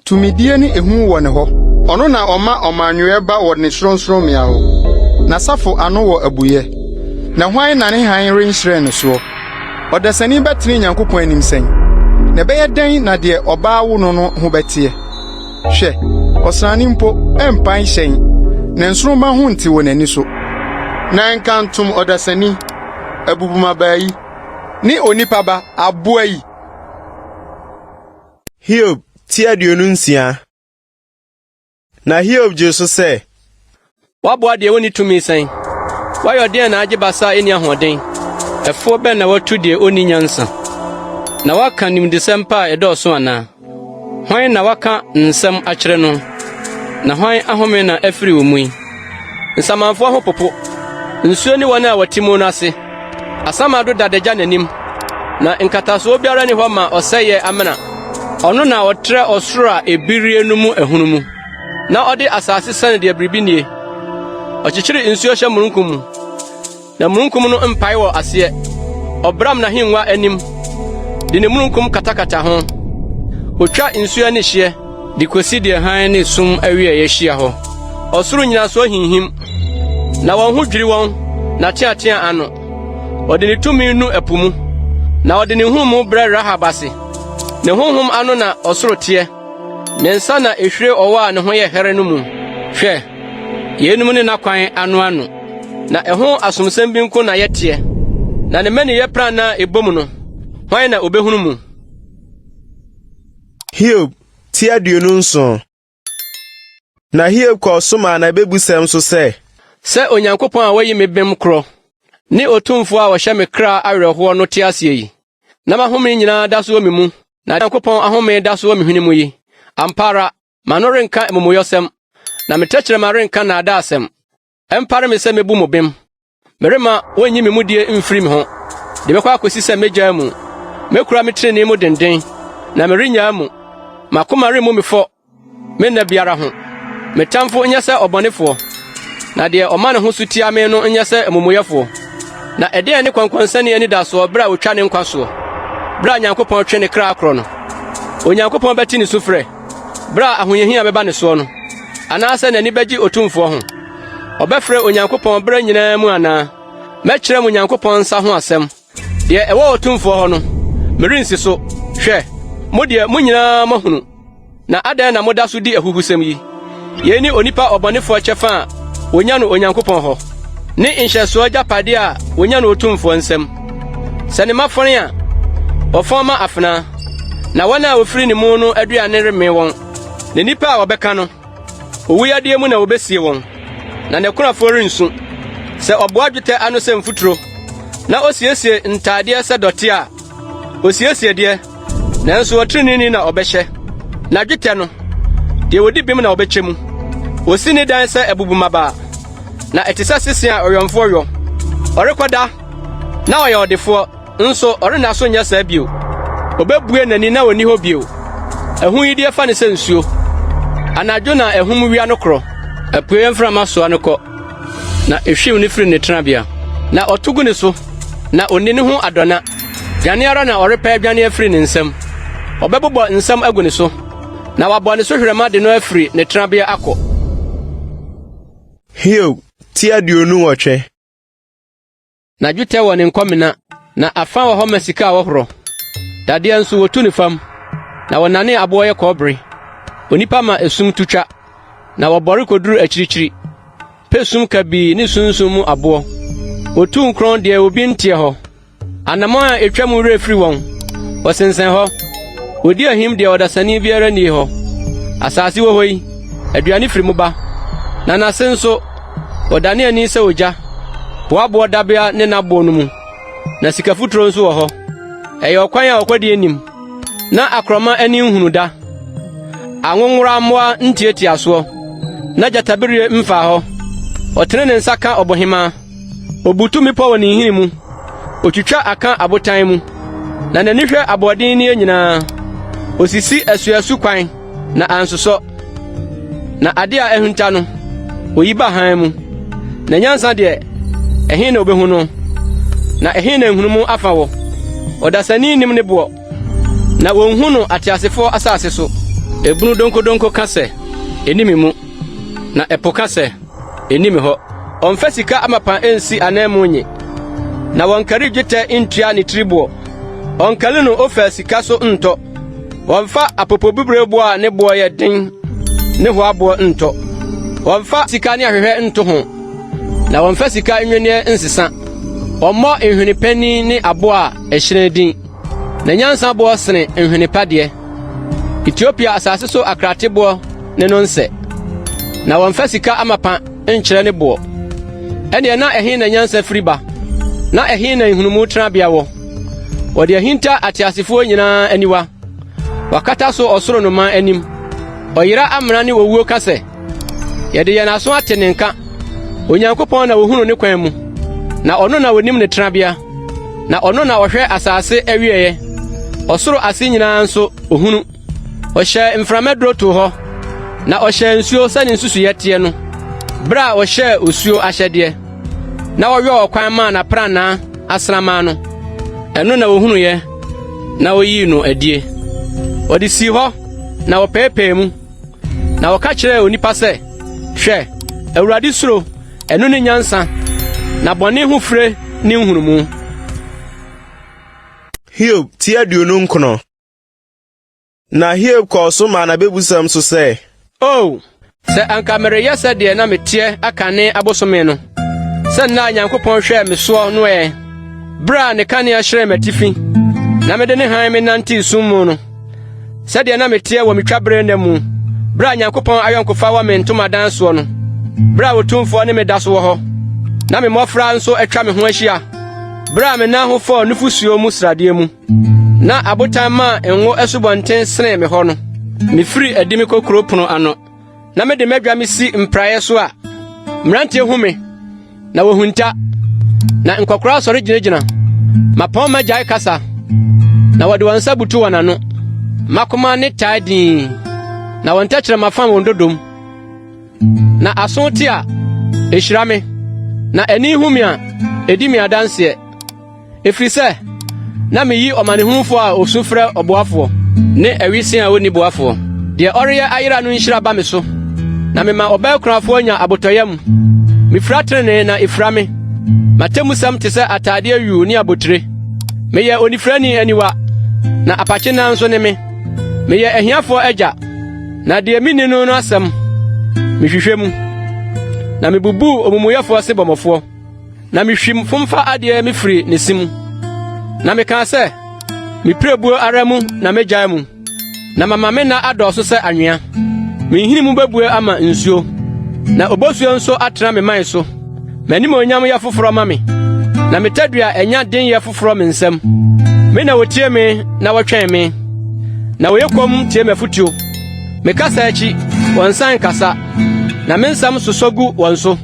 Tumidie ne ehu wɔ ne hɔ. Ɔno na ɔma ɔmannwoeɛ ba wɔ ne sorɔnsorɔmmea hɔ. N'asafo ano wɔ abuyɛ. Na hwan na ne hann renhyerɛn ne soɔ? Ɔdasani bɛtene Nyankopɔn anim sɛn? Na ɛbɛyɛ dɛn na deɛ ɔbaa wo no no ho bɛteɛ? Hwɛ, ɔsrane mpo rempae hyɛnn, na nsoromma ho nte wɔ n'ani so. Na nkantom ɔdasani, abubummabaa yi, ne onipa ba, aboa yi! Hiob ti 26. Na Hiob gyee so sɛ. Woaboa deɛ ɔnni tumi sɛn? Woayɛ ɔdeɛn na agye basa a ɛnni ahoɔden? Ɛfoɔ bɛn na woatu deɛ ɔnni nyansa? Na woaka nimdesɛm pa a ɛdɔɔso anaa? Hwan na woaka nsɛm akyerɛ no, na hwan ahome na afiri wo mu yi? Nsamanfoɔ ho popo, nsuo ne wɔn a wɔte mu no ase. Asamando da adagya n'anim, na nkatasoɔ biara nni hɔ ma ɔsɛeɛ amena. Ɔno na ɔtrɛ ɔsoro a ebirie no mu ahunumu, na ɔde asase siane deɛ biribi nnie. Ɔkyekyere nsuo hyɛ mununkum mu, na mununkum no mpae wɔ aseɛ. Ɔbram n'ahengua anim de ne mununkum katakata ho. Otwa nsuo ani hyeɛ de kosi deɛ hann ne sum awieeɛ hyia hɔ. Ɔsoro nnyinasoɔ hinhim, na wɔn ho dwiri wɔn n'ateatea ano. Ɔde ne tumi nu ɛpo mu, na ɔde ne nhunumu brɛ Rahab ase. Ne honhom ano na ɔsoro teɛ, ne nsa na ehwire ɔwɔ a ne ho yɛ hɛre no mu. Hwɛ, yeinom ne n'akwan ano ano, na ɛho asomsɛm bi nko na yɛteɛ, na ne mmaninyɛ prannaa a ɛbom no, hwan na obehunu mu? Hiob ti 27. Na Hiob kɔɔ so maa n'abebusɛm so sɛ. Sɛ Onyankopɔn a wayi me bem korɔ, ne Otumfoɔ a ɔhyɛ me kra awerɛhoɔ no te aseɛ yi, na m'ahome nyinaa da so wɔ me mu, na Nyankopɔn ahome da so wɔ me hwene mu yi, ampa ara, m'ano renka amumuyɔsɛm, na me tɛkyerɛma renka nnaadaasɛm. Ɛmpare me sɛ mebu mo bem. Meremma wonnyi me mudie mfiri me ho, de bɛkɔ akosi sɛ megyaa mu. Mekura me trenee mu dennen, na merennyaa mu. M'akoma remmu me fɔ me nna biara ho. Me tamfo nyɛ sɛ ɔbɔnefoɔ, na deɛ ɔma ne ho so tia me no nyɛ sɛ amumuyɛfoɔ. Na ɛdeɛn ne kɔnkɔnsani anidasoɔ berɛ a wɔtwa ne nkwa soɔ, berɛ a Nyankopɔn twe ne kra korɔ no? Onyankopɔn bɛte ne sufrɛ berɛ a ahohiahia bɛba ne soɔ no, anaasɛ n'ani bɛgye Otumfoɔ ho? Ɔbɛfrɛ Onyankopɔn berɛ nyinaa mu anaa? Mɛkyerɛ mo Nyankopɔn nsa ho asɛm. Deɛ ɛwɔ Otumfoɔ hɔ no, merensi so. Hwɛ, mo deɛ, mo nyinaa moahunu, na adɛn na moda so di ahuhusɛm yi? Yei ne onipa ɔbɔnefoɔ kyɛfa a wɔnya no Onyankopɔn hɔ, ne nhyɛsoɔ agyapadeɛ a wɔnya no Otumfoɔ nsam. Sɛ ne mma fɔn a, wɔfɔn ma afenaa, na wɔn a wɔfiri ne mu no aduane remmee wɔn. Ne nnipa a wɔbɛka no, owuyadeɛ mu na wɔbɛsie wɔn, na n'akunafoɔ rensu. Sɛ ɔboa dwetɛ ano sɛ mfuturo, na osiesie ntadeɛ sɛ dɔte a, osiesie deɛ, nanso ɔtreneeni na ɔbɛhyɛ, na dwetɛ no, deɛ odi bem na ɔbɛkyɛ mu. Osi ne dan sɛ abubummabaa, na ɛte sɛ sese a ɔwɛmfoɔ wɔ. Ɔrekɔda, na ɔyɛ ɔdefoɔ, nso ɔrenna so nyɛ saa bio. Obebue n'ani na onni hɔ bio. Ahuyideɛ fa no sɛ nsuo. Anadwo na ahum wia no korɔ. Apueeɛ mframa soa no kɔ, na ehwim no firi ne tenabea. Na ɔto gu ne so, na onni ne ho adɔna. Dwane ara na ɔrepɛ adwane afiri ne nsam. Ɔbɛbobɔ nsam agu ne so, na wabɔ ne so hwerɛma de no afiri ne tenabea akɔ. Hiob ti 28. Na dwetɛ wɔ ne nkɔmena, na afa wɔ hɔ ma sika a wɔhorɔ. Dadeɛ nso wɔtu no fam, na wɔnane aboɔ yɛ kɔbere. Onipa ma esum to twa, na wɔbɔre kɔduru akyirikyiri. Pɛ sum kabii ne sunsum mu aboɔ. Wɔtu nkorɔn deɛ obi nteɛ hɔ. Anammɔn a etwa mu werɛ firi wɔn, wɔsensɛn hɔ. Wɔdi ahim deɛ ɔdasani biara nnie hɔ. Asase wɔ hɔ yi, aduane firi mu ba, na n'ase nso, Wɔdane ani sɛ ogya, hoaboɔ dabea ne n'aboɔ no mu, na sika futuro nso wɔ hɔ. Ɛyɛ ɔkwan a ɔkwadie nnim, na akorɔma ani nhunu da. Anwonworammoa ntiatia soɔ, na gyatabereɛ mfaa hɔ. Ɔtene ne nsa ka ɔbohemaa, obutu mmepɔ wɔ ne nhini mu. Otwitwa aka abotan mu, na n'ani hwɛ aboɔdenneɛ nyinaa. Osisi asuasu kwan. na ansosɔ, na ade a ahinta no, oyi ba hann mu. Na nyansa deɛ, ɛhe na obehu no? Na ɛhe na nhunumu afa wɔ? Ɔdasani nnim ne boɔ, na wonhu no ateasefoɔ asase so. Ebunu donkodonko ka sɛ, Enni me mu, na ɛpo ka sɛ, Enni me hɔ. Ɔmfa sika amapa nsi ananmu nnye, na wɔnkari dwetɛ ntua ne tiri boɔ. Ɔnkari no Ofir sika so ntɔ. Wɔmfa apopobibireboɔ a ne boɔ yɛ den ne hoaboɔ ntɔ. Wɔmfa sika ne ahwehwɛ nto ho, na wɔmfa sika nnwenneɛ nsesa. Wɔmmɔ nhwene panin ne aboɔ a ɛhyerɛn din, na nyansa boɔ sene nhwene pa deɛ. Etiopia asase so akrateboɔ ne no nsɛ, na wɔmfa sika amapa nkyerɛ ne boɔ. Ɛnneɛ na ɛhe na nyansa firi ba? Na ɛhe na nhunumu tenabea wɔ? Wɔde ahinta ateasefoɔ nyinaa aniwa. Wɔakata so ɔsoro nnomaa anim. Ɔyera amena ne owuo ka sɛ, Yɛde yɛn aso ate ne nka. Onyankopɔn na ohunu ne kwan mu, na ɔno na onim ne tenabea, na ɔno na ɔhwɛ asase awieeɛ, ɔsoro ase nyinaa nso, ohunu. Ɔhyɛɛ mframa duro too hɔ, na ɔhyɛɛ nsuo sɛ ne nsusuiɛ teɛ no, bere a ɔhyɛɛ osuo ahyɛdeɛ, na ɔyɔɔ ɔkwan maa n'aprannaa asraman no. Ɛno na wohunuiɛ na woyii no adie. Ɔde sii hɔ na wɔpɛɛpɛɛ mu, na wɔka kyerɛɛ onipa sɛ, Hwɛ, Awurade suro, ɛno ne nyansa, na bɔne ho fire ne nhunumu. Hiob ti 29. Na Hiob kɔɔ so maa n'abebusɛm so sɛ. O, sɛ anka mereyɛ sɛdeɛ na meteɛ akane abosome no, sɛ nna a Nyankopɔn hwɛɛ me soɔ no ɛ, berɛ a ne kanea hyerɛn m'atifi, na mede ne hann menantee sum mu no, sɛdeɛ na meteɛ wɔ me twaberɛ nna mu, berɛ a Nyankopɔn ayɔnkofa wɔ me ntomadan soɔ no, berɛ a Otumfoɔ ne me da so wɔ hɔ, na me mmɔfra nso atwa me ho ahyia, berɛ a me nan ho fɔɔ nufosuo mu sradeɛ mu. Na abotan maa ngo asubɔnten senee me hɔ no, mifiri adi mekɔ kurow pon ano, na mede m'adwa misi mpraeɛ so a, mmeranteɛ hu me, na wohunta, na nkɔkoraa sɔre gyinagyina. Mmapɔmma gyae kasa, na wɔde wɔn nsa butu wɔn ano. Mmakoma nne taa dinn, na wɔn tɛkyerɛma fam wɔn dodom. Na aso te a, ehyira me, na ani hu me a, edi me adanseɛ. Ɛfiri sɛ, na meyi ɔmanehunufoɔ a ɔsu frɛ ɔboafoɔ, ne awisiaa a ɔnni boafoɔ. Deɛ ɔreyɛ ayera no nhyira ba me so, na mema ɔbaa kunafoɔ nya abotɔyam. Mefira trenee na ɛfira me. M'atemmusɛm te sɛ atadeɛ yuu ne abotire. Meyɛ onifirani aniwa, na apakye nan nso ne me. Meyɛ ahiafoɔ agya, na deɛ menni no no asɛm, mehwehwɛ mu, na mebubuu omumuyɛfoɔ sebɔmmɔfoɔ. Na mihwim fomfa adeɛ mefiri ne se mu. Na mekaa sɛ, Me pirebuo ara mu na megyae mu, na mama me nna adɔɔso sɛ anwea. Me nhini mu bebue ama nsuo, na obosuo nso atena me mman so. M'animuonyam yɛ foforɔ ma me, na me tadua anya denyɛ foforɔ me nsam. Me na wotie me na wɔtwɛn me, na wɔyɛ komm tie m'afotuo. Me kasa akyi, wɔnsan nkasa, na me nsɛm sosɔ gu wɔn so.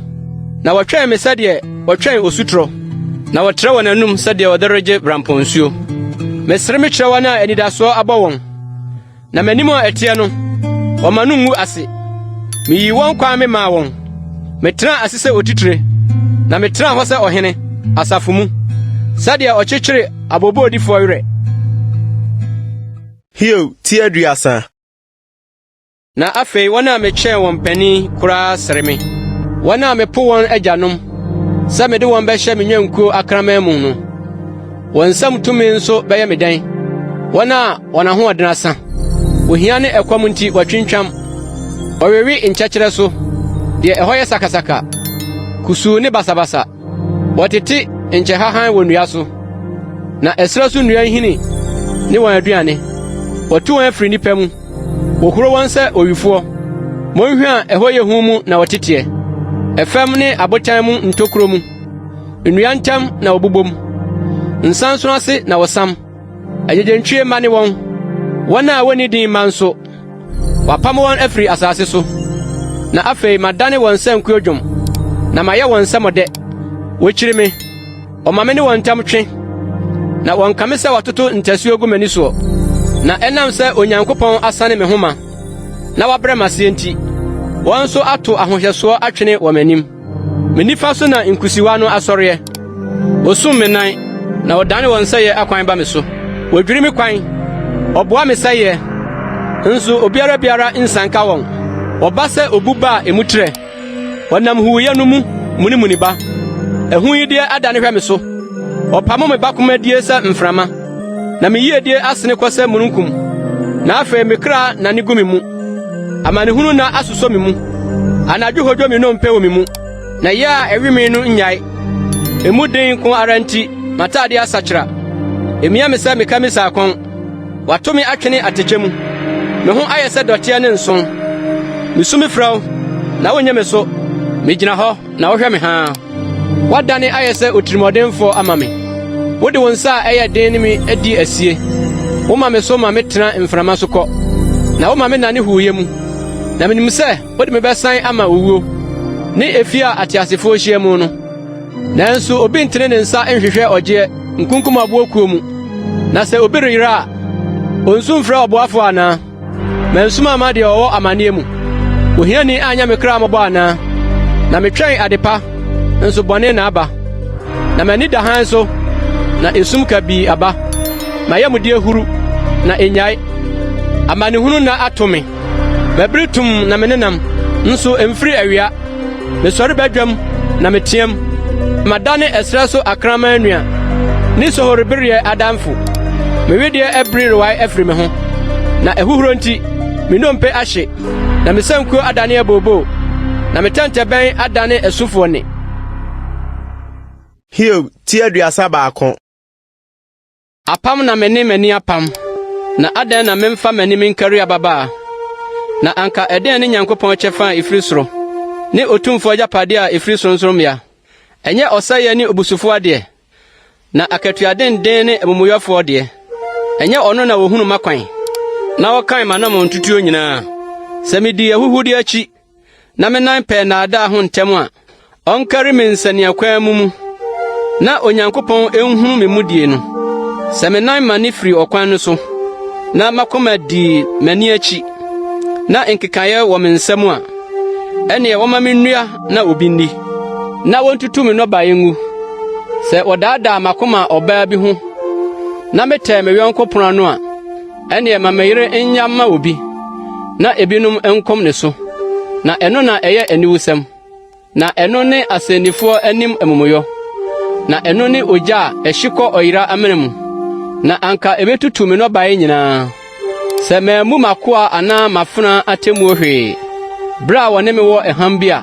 Na wɔtwɛn me sɛdeɛ wɔtwɛn osutorɔ, na wɔtrɛ wɔn anom sɛdeɛ wɔde regye bereamporɔsuo. Mesere mekyerɛ wɔn a anidasoɔ abɔ wɔn, na m'anim a ɛteɛ no, wɔmma no ngu ase. Miyii wɔn kwan memaa wɔn, metenaa ase sɛ otitire, na metenaa hɔ sɛ ɔhene, asafo mu, sɛdeɛ ɔkyekyere abooboodifoɔ werɛ. Hiob ti 30. Na afei wɔn a mekyɛn wɔn panyin koraa sere me, wɔn a mepo wɔn agyanom sɛ mede wɔn bɛhyɛ me nnwankuo akraman mu no. Wɔn nsam tumi nso bɛyɛ me dɛn? Wɔn a wɔn ahoɔden asa, ohia ne ɛkɔm nti wɔatwintwam. Wɔwewe nkyɛkyerɛ so, deɛ ɛhɔ yɛ sakasaka, kusuu ne basabasa. Wɔtete nkyɛhahan wɔ nnua so, na ɛserɛ so nnua nhini ne wɔn aduane. Wɔtu wɔn afiri nnipa mu, wɔhuro wɔn sɛ owifoɔ. Mmonhwa a ɛhɔ yɛ hu mu na wɔteteɛ, ɛfam ne abotan mu ntokuro mu. Nnua ntam na wɔbobom, nsanso ase na wɔsam. Agyegyentwie mma ne wɔn, wɔn a wonni din mma nso. Wɔapam wɔn afiri asase so, na afei madane wɔn sankuo dwom, na mayɛ wɔn nsɛmɔdɛ. Wokyiri me, wɔma me ne wɔn ntam twe, na wɔnkame sɛ wɔatoto ntasuo gu m'ani soɔ. Na ɛnam sɛ Onyankopɔn asane me ho ma, na wabrɛ me aseɛ nti, wɔn nso ato ahohyɛsoɔ atwene wɔ m'anim. Me nifa so na nkusiwa no asɔreɛ. Wosum me nan, na wɔdane wɔn sɛeɛ akwan ba me so. Wodwiri me kwan, wɔboa me sɛeɛ, nso obiara biara nsianka wɔn. Wɔba sɛ obu ba a emu trɛ, wɔnam huuyɛ no mu munimuni ba. Ahuyideɛ adane hwɛ me so, wɔpamo me bakomadie sɛ mframa, na me yiedie asene kɔ sɛ mununkum. Na afei me kra nane gu me mu, amanehunu nna asosɔ me mu. Anadwo hodwo me nnompe wɔ me mu. Na yea a ɛwe me no nnyae. Emu den nko ara nti, m'atade asakyera. Emia me sɛ me kamisaa kɔn. Wɔato me atwene atɛkyɛ mu. Me ho ayɛ sɛ dɔteɛ ne nsõ. Misu mefrɛ wo, na wunnye me so. Migyina hɔ, na wohwɛ me haa. Woadane ayɛ sɛ otirimɔdenfo ama me. Wode wo nsa a ɛyɛ den ne me adi asie. Woma me so ma metena mframa so kɔ, na woma me nane huuyɛ mu. Na minim sɛ Wode me bɛsan ama owuo ne efie a ateasefoɔ hyia mu no. Nanso obi ntene ne nsa nhwehwɛ ɔgyeɛ nkunkumaboɔ kuo mu, na sɛ obi reyera a, onsu mfrɛ ɔboafoɔ anaa? Mansu mamma deɛ ɔwɔ amaneɛ mu? Ohiani anyɛ me kra mmɔbɔ anaa? Na metwɛn adepa, nso bɔne na aba. Na m'ani da hann so, na esum kabii aba. M'ayamdeɛ huru, na ennyae. Amanehunu nna ato me. M'abiri tum na menenam, nso emfiri awia. Mesɔre badwam na meteɛm. Madane ɛserɛ so akraman nua, ne sohoribereɛ adamfo. Me wedeɛ abiri rewae afiri me ho, na ahuhuro nti, me nnompe ahye, na me sankuo adane abooboo, na me tɛntɛbɛn adane asufoɔ nne. Hiob ti 31. Apam na me ne m'ani apam, na adɛn na memfa m'ani menkari ababaa? Na anka ɛdeɛn ne Nyankopɔn kyɛfa a ɛfiri soro, ne Otumfoɔ agyapadeɛ a ɛfiri sorɔnsorɔmmea? Ɛnyɛ ɔsɛeɛ ne obusufoɔ adeɛ, na akatua denden ne amumuyɔfoɔ deɛ? Ɛnyɛ ɔno na ɔhunu m'akwan, na ɔkan m'anammɔntutuo nyinaa? Sɛ midii ahuhude akyi, na me nan pɛɛ nnaadaa ho ntɛm a, ɔnkari me nsaniakwanmu mu, na Onyankopɔn nhunu me mudie no. Sɛ me nan mane firi ɔkwan no so, na m'akoma di m'ani akyi, na nkekaeɛ wɔ me nsam a, ɛnneɛ wɔmma me nnua na obi nni, na wontutu me nnɔbaeɛ ngu. Sɛ wɔdaadaa m'akoma ɔbaa bi ho, na metɛɛ me yɔnko pono ano a, Ɛnneɛ ma me yere nnya mma obi, na ebinom nkom ne so, na ɛno na ɛyɛ aniwusɛm, na ɛno ne asɛnnifoɔ anim amumuyɔ, na ɛno ne ogya a ɛhye kɔ ɔyera amena mu, na anka ebetutu me nnɔbae nyinaa. Sɛ mammu m'akoa anaa m'afenaa atemmuo hwee, bere a wɔne me wɔ ɛham bi a,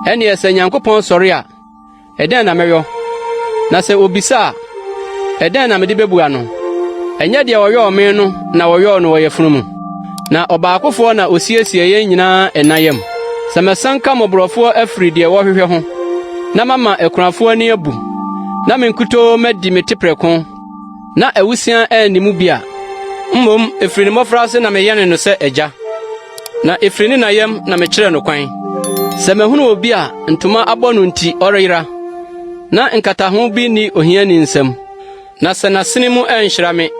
ɛnneɛ sɛ Nyankopɔn sɔre a, Ɛdɛn na mɛyɔ? Na sɛ obisa a, ɛdɛn na mede bebua no? Ɛnyɛ deɛ ɔyɔɔ me no na wɔyɔɔ no wɔ yafunu mu? Na ɔbaakofoɔ na osiesiee yɛn nyinaa ɛna yam. Sɛ mɛsanka mmɔborɔfoɔ afiri deɛ wɔhwehwɛ ho, na mama akunafoɔ ani abu, na me nkutoo madi me te prɛko, na awusiaa anni mu bi a, mmom ɛfiri ne mmɔfraase na meyɛne no sɛ agya. Na efiri ne na yam na mekyerɛɛ no kwan. Sɛ mahunu obi a ntoma abɔ no nti ɔreyera, na nkataho bi nni ohiani nsam, na sɛ n'asene mu anhyira me,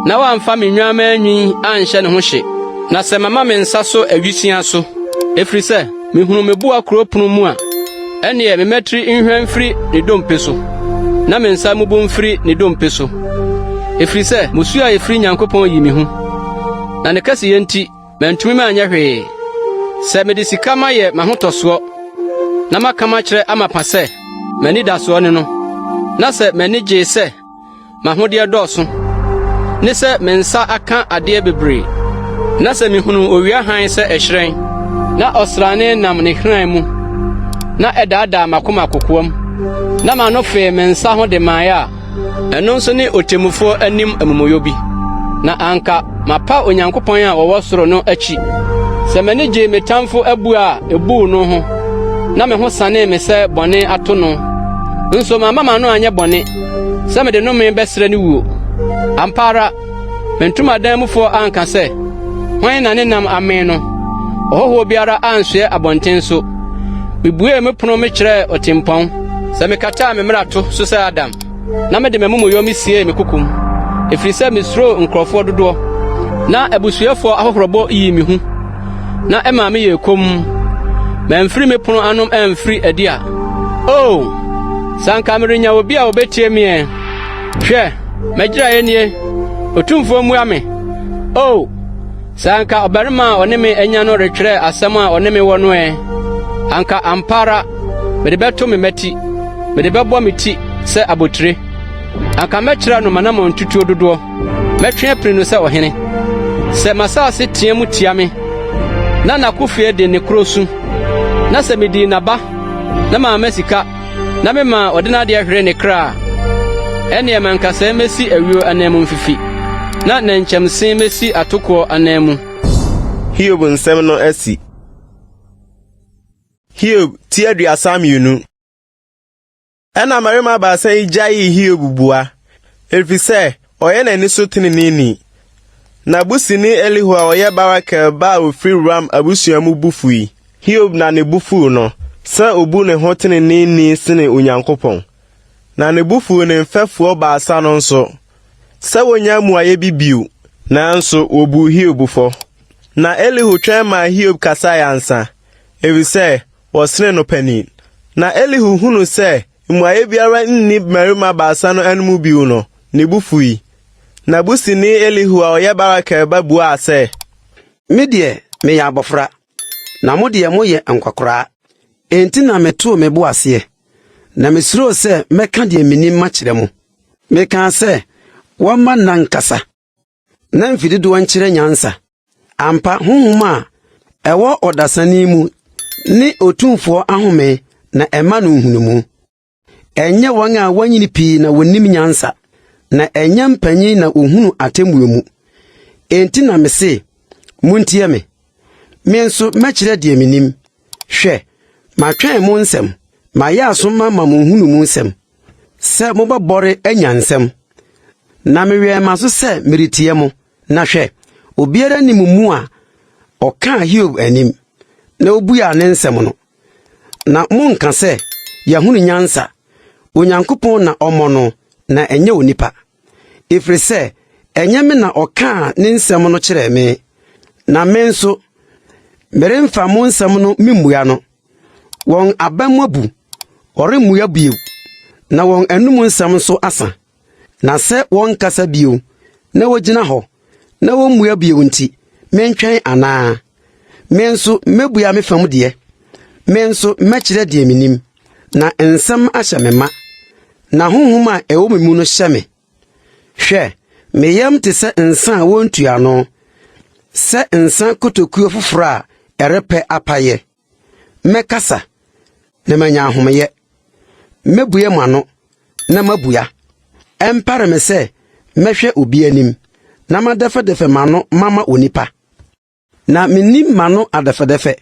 na wamfa me nnwammaa nwi anhyɛ ne ho hye, na sɛ mama me nsa so awisiaa so, ɛfiri sɛ mehunu me boa kurow pon mu a, ɛnneɛ me mmatiri nhwan mfiri ne dompe so, na me nsa mmubu mfiri ne dompe so. Ɛfiri sɛ mmusuo a ɛfiri Nyankopɔn yi me hu, na ne kɛseyɛ nti mantumi manyɛ hwee. Sɛ mede sika mayɛ m'ahotɔsoɔ, na maka makyerɛ amapa sɛ m'anidasoɔ ne no, na sɛ m'ani gyee sɛ m'ahodeɛ dɔɔso, ne sɛ me nsa aka adeɛ bebree, na sɛ mehunu owia hann sɛ ɛhyerɛn, na ɔsrane nam ne hran mu, na ɛdaadaa m'akoma kokoam, na m'ano fee me nsa ho de mae a, ɛno nso ne otemmufoɔ anim amumuyɔ bi. Na anka mapa Onyankopɔn a ɔwɔ soro no akyi. Sɛ m'ani gyee me tamfo abua a ebuu no ho, na me ho sanee me sɛ bɔne ato no, nso mamma m'ano anyɛ bɔne, sɛ mede nnome bɛsrɛ ne wuo. Ampa ara, me ntomadan mufoɔ anka sɛ, Hwan na ne nam amee no? Ɔhɔhoɔ biara ansoɛ abɔnten so. Mibuee me pono mekyerɛɛ ɔtempɔn, sɛ mekataa me mmarato so sɛ Adam, na mede m'amumuyɔ misiee me kokom, ɛfiri sɛ misuroo nkurɔfoɔ dodoɔ, na abusuafoɔ ahohorabɔ yii me hu, na ɛmaa meyɛɛ komm. Mamfiri me pono ano amfiri adi a, O, sɛ anka merenya obi a obetie me ɛ! Hwɛ, m'agyiraeɛ nie, Otumfoɔ mmua me! O, sɛ anka ɔbarima a ɔne me anya no retwerɛ asɛm a ɔne me wɔ no ɛ! Anka ampa ara mede bɛto me mmati, mede bɛbɔ me ti sɛ abotire. Anka mɛkyerɛ no m'anammɔntutuo dodoɔ, mɛtwe apini no sɛ ɔhene. Sɛ m'asase teɛ mu tia me, na n'akofie de nne koro su, na sɛ midii n'aba na mamma sika, na memaa ɔde n'adeɛ hweree ne kra a, ɛnneɛ ma nkasɛɛ mmesi ayuo ananmu mfifi, na nnɛnkyɛmse mmesi atokoɔ ananmu. Hiob nsɛm no asi. Hiob ti 32. Ɛnna mmarima baasa yi gyaee Hiob bua, efisɛ ɔyɛ n'ani so teneneeni. Na Busini Elihu a ɔyɛ Barakel ba a ofiri Ram abusua mu bo fui. Hiob na ne bo fuw no sɛ obu ne ho teneneeni sene Onyankopɔn. Na ne bo fuw ne mfɛfoɔ baasa no nso, sɛ wonnya mmuaeɛ bi bio, nanso wobuu Hiob fɔ. Na Elihu twɛn maa Hiob kasae ansa, efisɛ wɔsene no panin. Na Elihu hunuu sɛ mmuaeɛ biara nni mmarima baasa no anomu bio no, ne bo fui. Na Busini Elihu a ɔyɛ Barakel ba buaa sɛ. Me deɛ, meyɛ abɔfra, na mo deɛ moyɛ nkwakoraa. Enti na metoo me bo aseɛ, na mesuroo sɛ mɛka deɛ menim makyerɛ mo. Mekaa sɛ, Wɔmma nna nkasa, na mfe dodoɔ nkyerɛ nyansa. Ampa, honhom a ɛwɔ ɔdasani mu ne Otumfoɔ ahome na ɛma no nhunumu. Ɛnyɛ wɔn a wɔanyini pii na wɔnim nyansa, na ɛnyɛ mpanyin na wɔhunu atemmuo mu. Enti na mese, Montie me. Me nso mɛkyerɛ deɛ menim. Hwɛ, matwɛn mo nsɛm, mayɛ aso mama mo nhunumu nsɛm. Sɛ mobɛbɔre anya nsɛm. Na mewɛn m'aso sɛ meretie mo, na hwɛ, obiara nni mo mu a ɔkaa Hiob anim, na obuaa ne nsɛm no. Na monnka sɛ, 'Yɛahunu nyansa. Onyankopɔn na ɔmmɔ no, na ɛnyɛ onipa. Ɛfiri sɛ ɛnyɛ me na ɔkaa ne nsɛm no kyerɛɛ me, na me nso, meremfa mo nsɛm no memmua no. Wɔn aba mu abu, wɔremmua bio, na wɔn anom nsɛm nso asa. Na sɛ wɔnkasa bio na wogyina hɔ na wommua bio nti, mentwɛn anaa? Me nso mɛbua me fam deɛ, me nso mɛkyerɛ deɛ menim, na nsɛm ahyɛ me ma, na honhom a ɛwɔ me mu no hyɛ me. Hwɛ, me yam te sɛ nsa a wontua ano, sɛ nsa kotokuo foforɔ a ɛrepɛ apayɛ. Mɛkasa, na manya ahomeyɛ. Mɛbue m'ano, na mabua. Ɛmpare me sɛ mɛhwɛ obi anim, na madɛfɛdɛfɛ m'ano mama onipa. Na minnim m'ano adɛfɛdɛfɛ,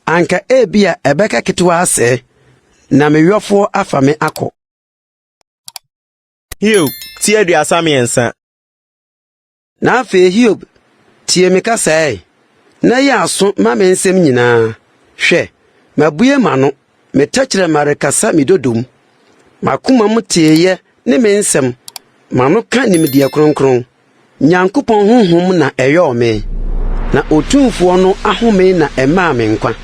anka ebia ɛbɛka ketewaa sɛɛ, na me yɔfoɔ afa me akɔ. Hiob ti 33. Na afei Hiob, tie me kasa ɛ, na yɛ aso ma me nsɛm nyinaa. Hwɛ, mabue m'ano, me tɛkyerɛma rekasa me dodom. M'akoma mu teeyɛ ne me nsɛm, m'ano ka nimdeɛ kronkron. Nyankopɔn honhom na ɛyɔɔ me, na Otumfoɔ no ahome na ɛmaa me nkwa.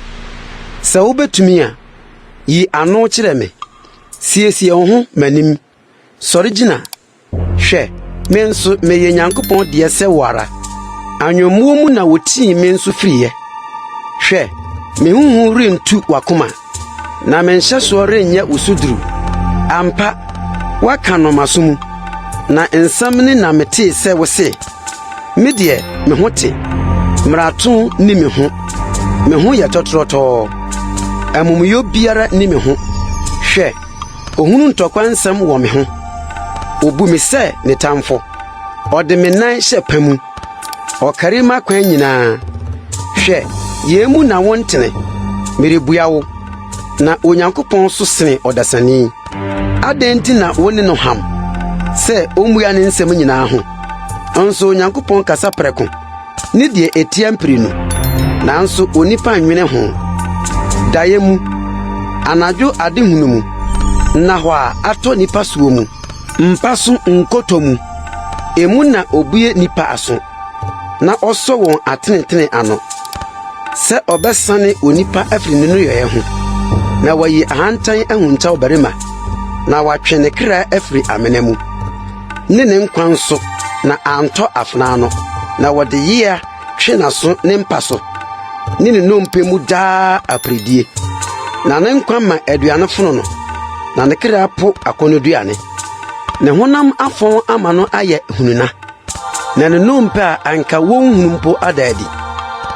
Sɛ wobɛtumi a, yi ano kyerɛ me, siesie wo ho m'anim, sɔre gyina. Hwɛ, me nso meyɛ Nyankopɔn deɛ sɛ wo ara. Anwommoɔ mu na wotii me nso firiiɛ. Hwɛ, me ho hu rentu w'akoma, na me nhyɛsoɔ renyɛ wo so duru. Ampa, woaka no m'aso mu, na nsɛm ne na metee sɛ wose, Me deɛ, me ho te, mmarato nni me ho, me ho yɛ tɔtorɔtɔɔ, amumuyɔ biara nni me ho. Hwɛ, Ohunu ntɔkwa nsɛm wɔ me ho. Obu me sɛ ne tamfo. Ɔde me nan hyɛ pa mu. Ɔkari m'akwan nyinaa. Hwɛ, yei mu na wontene. Merebua wo, na Onyankopɔn so sene ɔdasani. Adɛn nti na wo ne no ham sɛ ommua ne nsɛm nyinaa ho? Nso Onyankopɔn kasa prɛko. ne deɛ ɛtia mprenu, nanso onipa nnwene ho. Daeɛ mu, anadwo adehunu mu, nnahɔ a atɔ nnipa soɔ mu, mpa so nkotɔ mu, emu na obue nnipa aso, na ɔsɔ wɔn atenetene ano, sɛ ɔbɛsane onipa afiri ne nneyɔeɛ ho, na wayi ahantan ahuntaw barima, na watwe ne kra afiri amena mu. ne ne nkwa nso, na antɔ afena ano, na wɔde yea twe n'aso ne mpa so, ne ne nnompe mu daa aperedie. Na ne nkwa ma aduane fono no, na ne kra po akɔnnɔduane. Ne honam afɔn ama no ayɛ hununa, na ne nnompe a anka wonhunu mpo ada adi.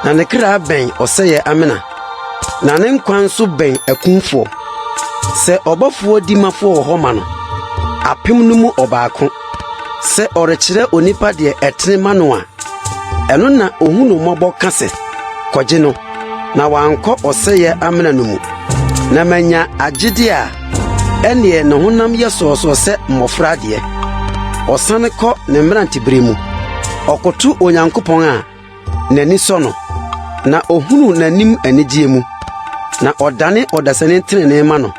Na ne kra bɛn ɔsɛeɛ amena, na ne nkwa nso bɛn akumfoɔ. Sɛ ɔbɔfoɔ dimafoɔ wɔ hɔ ma no, apem no mu ɔbaako, sɛ ɔrekyerɛ onipa deɛ ɛtene ma no a, ɛno na ohu no mmɔbɔ ka sɛ, Kɔgye no, na wankɔ ɔsɛeɛ amena no mu, na manya agyede a, ɛnneɛ ne honam yɛ sɔɔsɔɔ sɛ mmɔfra deɛ. Ɔsane kɔ ne mmerantebere mu. Ɔkoto Onyankopɔn a, n'ani sɔ no, na ohunu n'anim anigyeɛ mu, na ɔdane ɔdasani tenenee ma no,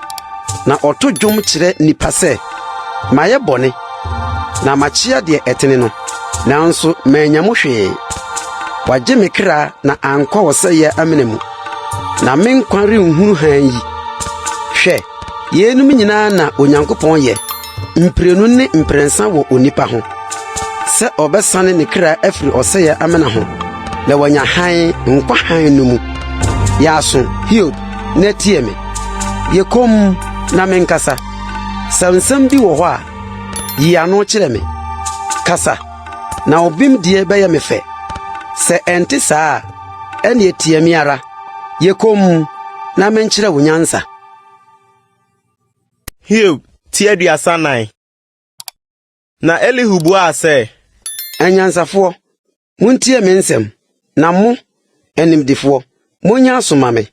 na ɔto dwom kyerɛ nnipa sɛ, Mayɛ bɔne, na makyea deɛ ɛtene no, nanso mannya mu hwee. Wagye me kra na ankɔ ɔsɛeɛ amena mu, na me nkwa renhunu hann yi. Hwɛ, yeinom nyinaa na Onyankopɔn yɛ, mprenu ne mprɛnsa wɔ onipa ho, sɛ ɔbɛsane ne kra afiri ɔsɛeɛ amena ho, na wanya hann, nkwa hann no mu. Yɛ aso, Hiob, na tie me. Yɛ komm na menkasa. Sɛ nsɛm bi wɔ hɔ a, yi ano kyerɛ me. Kasa, na wo bemdie bɛyɛ me fɛ. Sɛ ɛnte saa a, ɛnneɛ tie me ara. Yɛ komm na menkyerɛ wo nyansa. Hiob ti 34. Na Elihu buaa sɛ. Anyansafoɔ, montie me nsɛm, na mo, animdefoɔ, monyɛ aso mma me.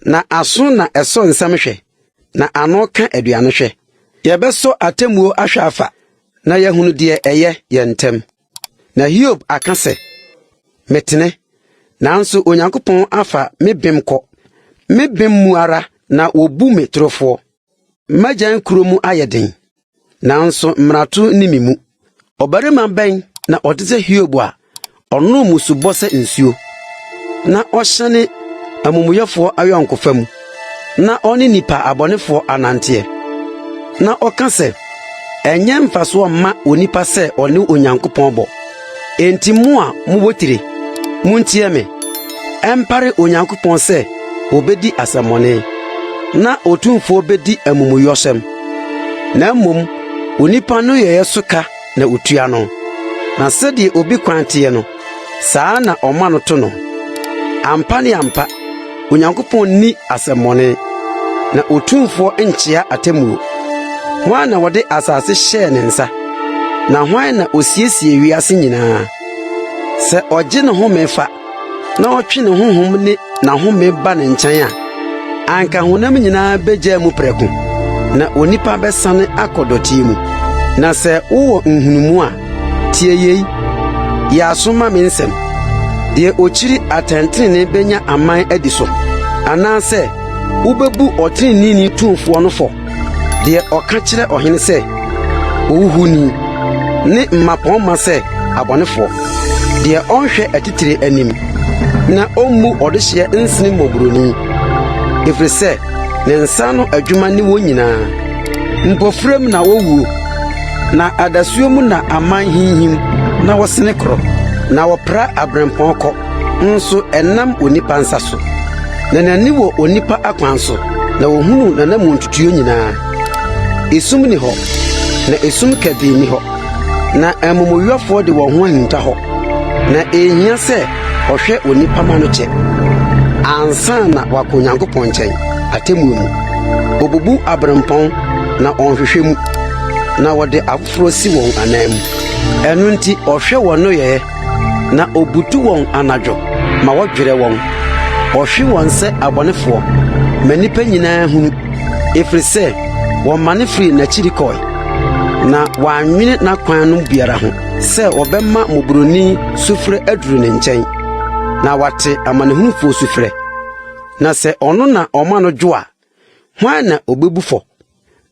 Na aso na ɛsɔ nsɛm hwɛ, na ano ka aduane hwɛ. Yɛbɛsɔ atemmuo ahwɛ afa, na yɛahunu deɛ ɛyɛ yɛn ntam. Na Hiob aka sɛ, Metene, nanso Onyankopɔn afa me bem kɔ. Me bem mu ara na wɔbu me torofoɔ. M'agyan kuro mu ayɛ den, nanso mmarato nni me mu. Ɔbarima bɛn na ɔte sɛ Hiob a ɔnom mmusubɔ sɛ nsuo, na ɔhyɛne amumuyɛfoɔ ayɔnkofa mu, na ɔne nnipa abɔnefoɔ ananteɛ, na ɔka sɛ, Ɛnyɛ mfasoɔ mma onipa sɛ ɔne Onyankopɔn bɔ. Enti mo a mowɔ tire, muntie me. Ɛmpare Onyankopɔn sɛ obedi asɛmmɔne, na Otumfoɔ bedi amumuyɔsɛm. Na mmom onipa nneyɛe so ka na otua no, na sɛdeɛ obi kwan teɛ no, saa ara na ɔma no to no. Ampa ne ampa, Onyankopɔn nni asɛmmɔne, na Otumfoɔ nkyea atemmuo. Hwan na ɔde asase hyɛɛ ne nsa, na hwan na osiesiee wiase nyinaa? Sɛ ɔgye ne home fa, na ɔtwe ne honhom ne n'ahome ba ne nkyɛn a, anka honam nyinaa begyaa mu prɛko, na onipa bɛsane akɔ dɔteɛ mu. Na sɛ wowɔ nhunumu a, tie yei, yɛ aso ma me nsɛm. Deɛ ɔkyiri atɛntenenee bɛnya aman adi so, anaasɛ wobɛbu ɔteneneeni tumfoɔ no fɔ? Deɛ ɔka kyerɛ ɔhene sɛ, Ohuhuni, ne mmapɔmma sɛ abɔnefoɔ, deɛ ɔnhwɛ atitire anim, na ɔmmu ɔdehyeɛ nsene mmɔborɔni, ɛfiri sɛ ne nsa ano adwuma ne wɔn nyinaa. Mpofirim na wowuo, na adasuo mu na aman hinhim na wɔsene korɔ, na wɔpra abirɛmpɔn kɔ, nso ɛnnam onipa nsa so. Na n'ani wɔ onipa akwan so, na ohunu n'anammɔntutuo nyinaa. Esum nni hɔ, na esum kabii nni hɔ, na amumuyɔfoɔ de wɔn ho ahinta hɔ. Na enhia sɛ ɔhwɛ onipa ma no kyɛ ansa na wakɔ Onyankopɔn nkyɛn atemmuo mu. Obubu abirɛmpɔn na ɔnhwehwɛ mu, na wɔde afoforɔ si wɔn ananmu. Ɛno nti ɔhwɛ wɔn nneyɛɛ na obutu wɔn anadwo ma wɔdwerɛ wɔn. Ɔhwe wɔn sɛ abɔnefoɔ ma nnipa nyinaa hunu, ɛfiri sɛ wɔmane firii n'akyiri kɔe, na wɔannwene n'akwan no biara ho sɛ wɔbɛma mmɔborɔni sufrɛ aduru ne nkyɛn, na wate amanehunufoɔ sufrɛ. Na sɛ ɔno na ɔma no dwo a, hwan na obebu fɔ?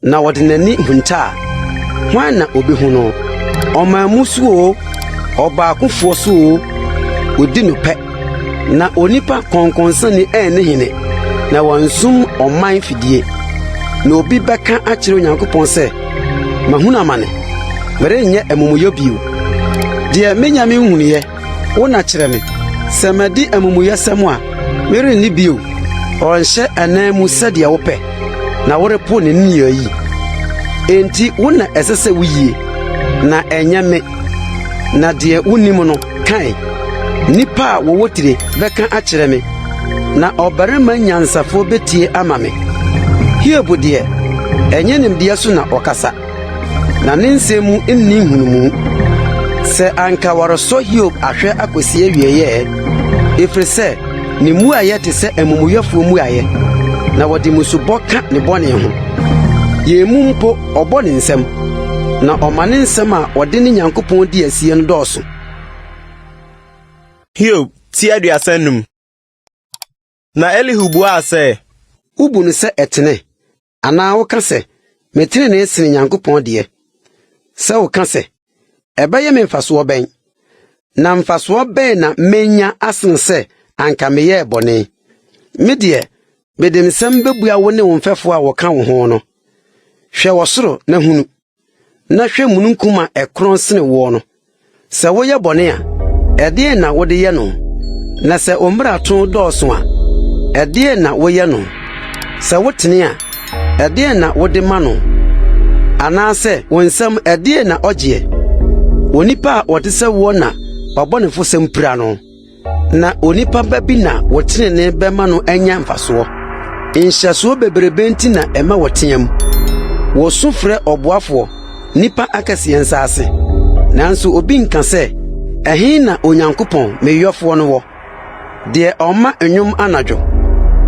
Na ɔde n'ani hunta a, hwan na obehu no? Ɔman mu so oo, ɔbaakofoɔ so oo, odi no pɛ. Na onipa kɔnkɔnsani anni hene, na wansum ɔman fidie. Na obi bɛka akyerɛ Onyankopɔn sɛ, Mahunu amane, merenyɛ amumuyɔ bio. Deɛ menya menhunuiɛ, Wo na kyerɛ me. Sɛ madi amumuyɛsɛm a, merenni bio. Ɔrenhyɛ ananmu sɛdeɛ wopɛ, na worepo ne nneyɛe yi. Enti wo na ɛsɛ sɛ wuyie, na ɛnyɛ me. Na deɛ wunnim no, ka ɛ. Nnipa a wɔwɔ tire bɛka akyerɛ me, na ɔbarima nyansafoɔ betie ama me. Hiob deɛ, ɛnyɛ nimdeɛ so na ɔkasa. Na ne nsɛm mu nni nhunumu. Sɛ anka wɔresɔ Hiob ahwɛ akosi awiei ɛ, ɛfiri sɛ ne mmuaeɛ te sɛ amumuyɛfoɔ mmuaeɛ, na wɔde mmusubɔ ka ne bɔne ho. Yɛn mu mpo ɔbɔ ne nsam, na ɔma ne nsɛm a ɔde ne Nyankopɔn di asie no dɔɔso. Hiob ti 35. Na Elihu buaa sɛ. Wubu no sɛ ɛtene, Anaa woka sɛ, 'Me trenee sene Nyankopɔn deɛ. Sɛ woka sɛ, 'Ɛbɛyɛ me mfasoɔ bɛn? Na mfasoɔ bɛn na menya asene sɛ anka meyɛɛ bɔne? Me deɛ, mede nsɛm bɛbua wo ne wo mfɛfoɔ a wɔka wo ho no. Hwɛ ɔsoro na hunu, na hwɛ mununkum a ɛkorɔn sene woɔ no. Sɛ woyɛ bɔne a, ɛdeɛn na wode yɛ no? Na sɛ wo mmarato dɔɔso a, ɛdeɛn na woyɛ no? Sɛ wotene a, ɛdeɛn na wode ma no? Anaasɛ wo nsam ɛdeɛn na ɔgyeɛ? Onipa a ɔte sɛ woɔ na w'abɔnefosɛm pira no, na onipa ba bi na wo tenenee bɛma no anya mfasoɔ. Nhyɛsoɔ bebrebe nti na ɛma wɔteam. Wɔsu frɛ ɔboafoɔ, nnipa akɛseɛ nsa ase. Nanso obi nka sɛ, Ɛhe na Onyankopɔn, me yɔfoɔ no wɔ? Deɛ ɔma nnwom anadwo,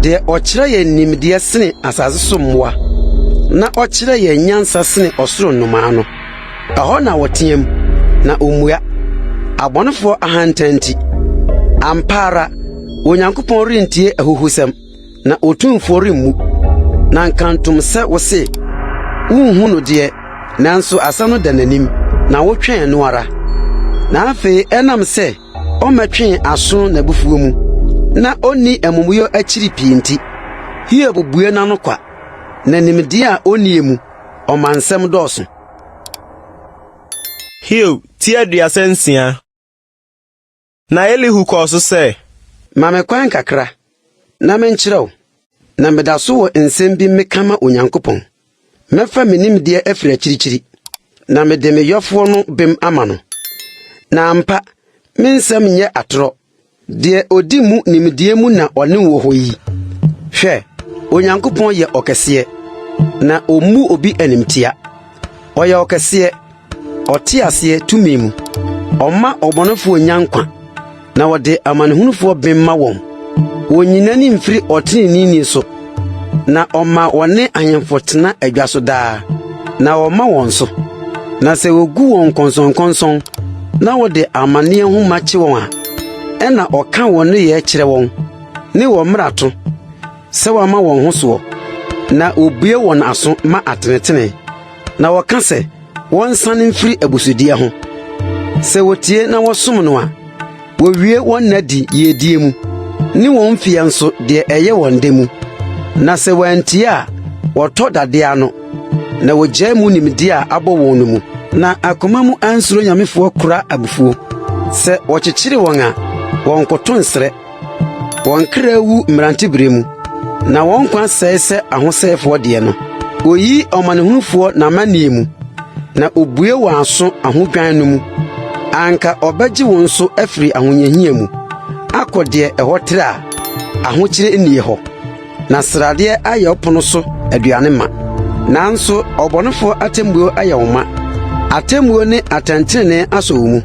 deɛ ɔkyerɛ yɛn nimdeɛ sene asase so mmoa, na ɔkyerɛ yɛn nyansa sene ɔsoro nnomaa no. Ɛhɔ na wɔteam, na ommua, abɔnefoɔ ahantan nti. Ampa ara, Onyankopɔn rentie ahuhusɛm, na Otumfoɔ remmu. Na nkantom sɛ wose, wunhu no deɛ, nanso asɛm no da n'anim, na wotwɛn no ara. Na afei ɛnam sɛ ɔmmɛtwee aso n'abufuo mu, na onni amumuyɔ akyiri pii nti, Hiob bue n'ano kwa, na nimdeɛ a onnie mu, ɔma nsɛm dɔɔso. Hiob ti 36. Na Elihu kɔɔ so sɛ. Ma me kwan kakra, na menkyerɛ wo, na meda so wɔ nsɛm bi meka ma Onyankopɔn. Mɛfa me nimdeɛ afiri akyirikyiri, na mede me yɔfoɔ no bem ama no. Na ampa, me nsɛm nyɛ atorɔ. Deɛ ɔdi mu nimdeɛ mu na ɔne wo wɔ hɔ yi. Hwɛ, Onyankopɔn yɛ ɔkɛseɛ, na ɔmmu obi animtia. Ɔyɛ ɔkɛseɛ, ɔte aseɛ tumi mu. Ɔmma ɔbɔnefoɔ nnya nkwa. Na ɔde amanehunufoɔ bem ma wɔn. Ɔnyi n'ani mfiri ɔteneneeni so, na ɔma wɔne ahemfo tena adwa so daa, na ɔma wɔn so. Na sɛ wɔgu wɔn nkɔnsɔnkɔnsɔn na wɔde amanneɛ nhoma kye wɔn a, ɛnna ɔka wɔn nneyɛɛ kyerɛ wɔn, ne wɔn mmarato, sɛ wɔama wɔn ho soɔ, na wɔbue wɔn aso ma atenetene, na wɔka sɛ wɔnsane mfiri abusudeɛ ho. Sɛ wɔtie na wɔsom no a, wɔwie wɔn nna di yiedie mu, ne wɔn mfeɛ nso deɛ ɛyɛ wɔn dɛ mu. Na sɛ wɔantie a, wɔtɔ dadeɛ ano, na wɔgyae mu nimdeɛ a abɔ wɔn no mu. Na akoma mu ansuro nyamefoɔ kora abufuo. Sɛ wɔkyekyere wɔn a, wɔnkoto nsrɛ. Wɔn kra wu mmerantebere mu, na wɔn nkwa sɛe sɛ ahosɛefoɔ deɛ no. Oyi ɔmanehunufoɔ n'amanneɛ mu, na obue wɔn aso ahodwan no mu. Anka ɔbɛgye wo nso afiri ahohiahia mu akɔ deɛ ɛhɔ trɛ a ahokyere nnie hɔ. Na sradeɛ ayɛ wo pono so aduane ma. Nanso ɔbɔnefoɔ atemmuo ayɛ wo ma, atemmuo ne atɛntenenee asɔ wo mu.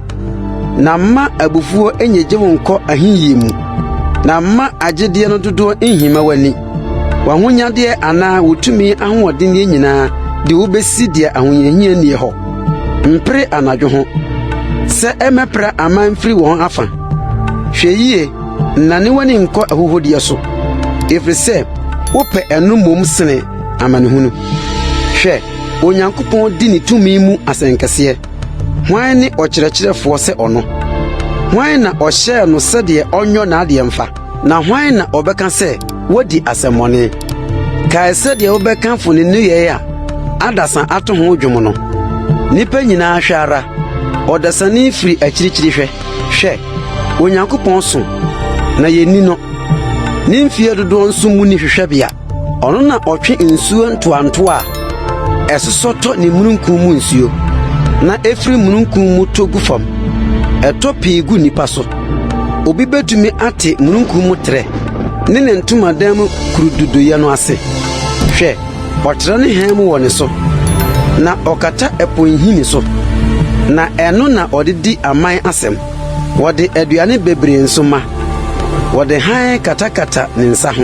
Na mma abufuo nnyegye wo nkɔ ahiyie mu, na mma agyedeɛ no dodoɔ nhima w'ani. W'ahonyadeɛ anaa wo tumi ahoɔdenneɛ nyinaa de wo bɛsi deɛ ahohiahia nnie hɔ. Mpere anadwo ho, sɛ ɛmmɛpra aman mfiri wɔn afa. Hwɛ yie, Nnane w'ani nkɔ ahuhudeɛ so, ɛfiri sɛ wopɛ ɛno mmom sene amanehunu. Hwɛ, Onyankopɔn di ne tumi mu asɛnkɛseɛ. Hwan ne ɔkyerɛkyerɛfoɔ sɛ ɔno? Hwan na ɔhyɛɛ no sɛdeɛ ɔnyɔ n'adeɛ mfa? Na hwan na ɔbɛka sɛ, Woadi asɛmmɔne? Kae sɛdeɛ wobɛkamfo ne nneyɛe a adasa ato ho dwom no. Nnipa nyinaa hwɛ ara, ɔdasani firi akyirikyiri hwɛ. Hwɛ, Onyankopɔn so, na yenni no. Ne mfeɛ dodoɔ nso mu nni hwehwɛbea. Ɔno na ɔtwe nsuo ntoantoa a ɛsosɔ tɔ ne mununkum mu nsuo, na ɛfiri mununkum mu tɔ gu fam. Ɛtɔ pii gu nnipa so. Obi bɛtumi ate mununkum mu trɛ ne ne ntomadan mu kurududoeɛ no ase? Hwɛ, Ɔtrɛ ne hann mu wɔ ne so, na ɔkata ɛpo nhini so, na ɛno na ɔde di aman asɛm. Wɔde aduane bebree nso ma. Wɔde hann katakata ne nsa ho,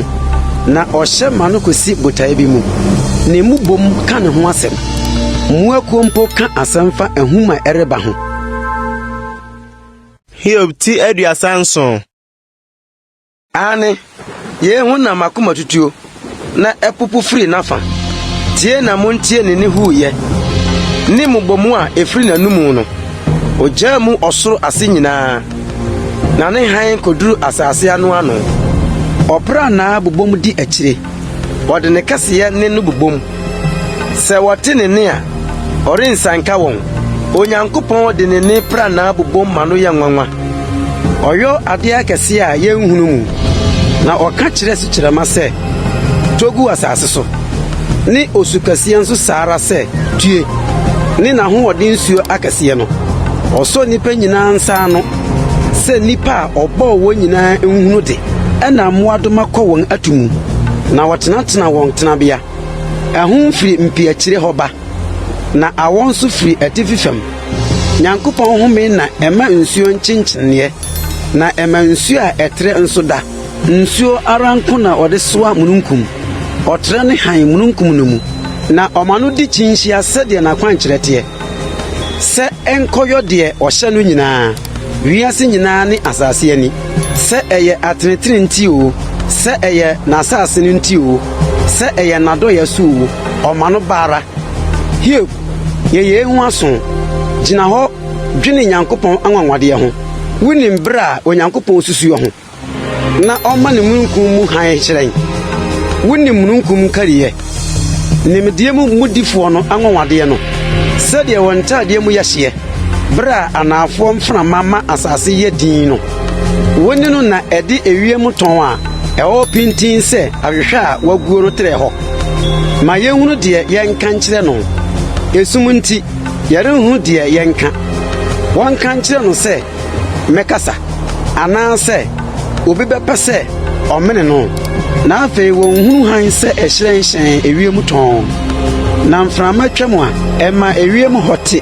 na ɔhyɛ ma no kosi botae bi mu. Ne mmobom ka ne ho asɛm. Mmoakuo mpo ka asɛm fa ahum a ɛreba ho. Hiob ti 37. Aane, yei ho na m'akoma tutuo, na ɛpopo firi n'afa. Tie na montie ne nne huuyɛ, ne mmobɔmu a ɛfiri n'anomu no. Ogyaa mu ɔsoro ase nyinaa, na ne hann koduru asase ano ano. Ɔprannaa bobom di akyire, ɔde ne kɛseyɛ nne no bobom. Sɛ wɔte ne nne a, ɔrensianka wɔn. Onyankopɔn de ne nne prannaa bobom ma no yɛ nwanwa. Ɔyɔ adeɛ akɛseɛ a yɛnhunu mu, na ɔka kyerɛ sukyerɛmma sɛ, 'Tɔ gu asase so! Ne osu kɛseɛ nso saa ara sɛ, 'Tue! Ne n'ahoɔden nsuo akɛseɛ no. Ɔsɔ nnipa nyinaa nsa ano sɛ nnipa a ɔbɔɔ wɔn nyinaa nhunu de, ɛnna mmoadoma kɔ wɔn atu mu, na wɔtenatena wɔn tenabea. Ahum firi mpiakyire hɔ ba, na awɔ nso firi atifi fam. Nyankopɔn home na ɛma nsuo nkyenkyeneeɛ, na ɛma nsuo a ɛtrɛ nso da. Nsuo ara nko na ɔde soa mununkum, ɔtrɛ ne hann mununkum no mu, na ɔma no di kyinhyia sɛdeɛ n'akwankyerɛ teɛ, sɛ ɛnkɔyɔ deɛ ɔhyɛ no nyinaa, wiase nyinaa ne asase ani, sɛ ɛyɛ atenetene nti oo, sɛ ɛyɛ n'asase no nti oo, sɛ ɛyɛ n'adɔeɛ so oo, ɔma no ba ara. Hiob, yɛ yei ho aso, gyina hɔ dwene Nyankopɔn anwanwadeɛ ho. Wonim berɛ a Onyankopɔn susuo ho, na ɔma ne mununkum mu hann hyerɛn? Wonim mununkum nkariiɛ, nimdeɛ mu mudifoɔ no anwanwadeɛ no, sɛdeɛ wɔn ntadeɛ mu yɛ hyeɛ, berɛ a anaafoɔ mframa ma asase yɛ dinn no? Wo ne no na ɛde ewiem tɔnn a ɛwɔ hɔ pintinn sɛ ahwehwɛ a wɔaguo no trɛɛ hɔ. Ma yenhunu deɛ yɛnka nkyerɛ no. Esum nti, yɛrenhunu deɛ yɛnka. Wɔnka nkyerɛ no sɛ mɛkasa, anaasɛ obi bɛpɛ sɛ ɔmene no. Na afei wɔnhunu hann sɛ ɛhyerɛn hyɛnn ewiem tɔnn, na mframa twam a, ɛma ewiem hɔ te.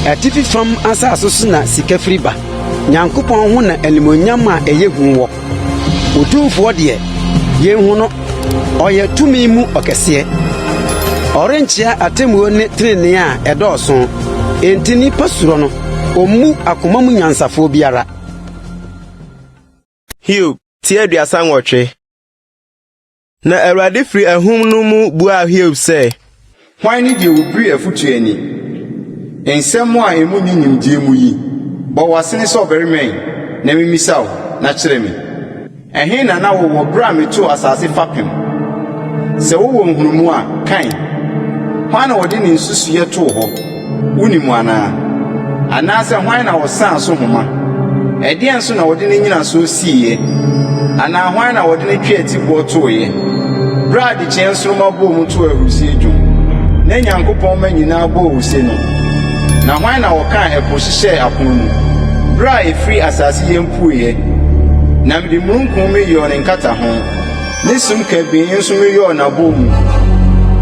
Atifi fam asase so na sika firi ba. Nyankopɔn ho na animuonyam a ɛyɛ hu wɔ. Otumfoɔ deɛ, yenhu no, ɔyɛ tumi mu ɔkɛseɛ. Ɔrenkyea atemmuo ne tenenee a ɛdɔɔso, enti nnipa suro no, ommu akoma mu nyansafoɔ biara. Hiob ti 38. Na Awurade firi ahum no mu buaa Hiob sɛ. Hwan ne deɛ ɔbiri afotuo ani? Nsɛm a emu nni nimdeɛ mu yi, bɔ w'asene sɛ ɔbarima ɛ, na memmisa wo, na kyerɛ me. Ɛhe na na wowɔ berɛ a metoo asase fapem? Sɛ wowɔ nhunumu a, ka ɛ. Hwan na ɔde ne nsusuiɛ too hɔ? Wunim anaa? Anaasɛ hwan na ɔsaa so homa? Ɛdeɛn so na wɔde ne nnyinasoɔ siiɛ? Anaa hwan na wɔde ne tweatiboɔ tooeɛ? Berɛ a adekyeɛ nsoromma bɔɔ mu too ahurisie dwom, na Nyankopɔn mma nyinaa bɔɔ ose no, na hwan na ɔkaa ɛpo hyehyɛɛ apono mu, berɛ a ɛfirii asase yam pueeɛ? Na mede mununkum meyɔɔ ne nkataho. Ne sum kabii nso meyɔɔ n'abɔw mu,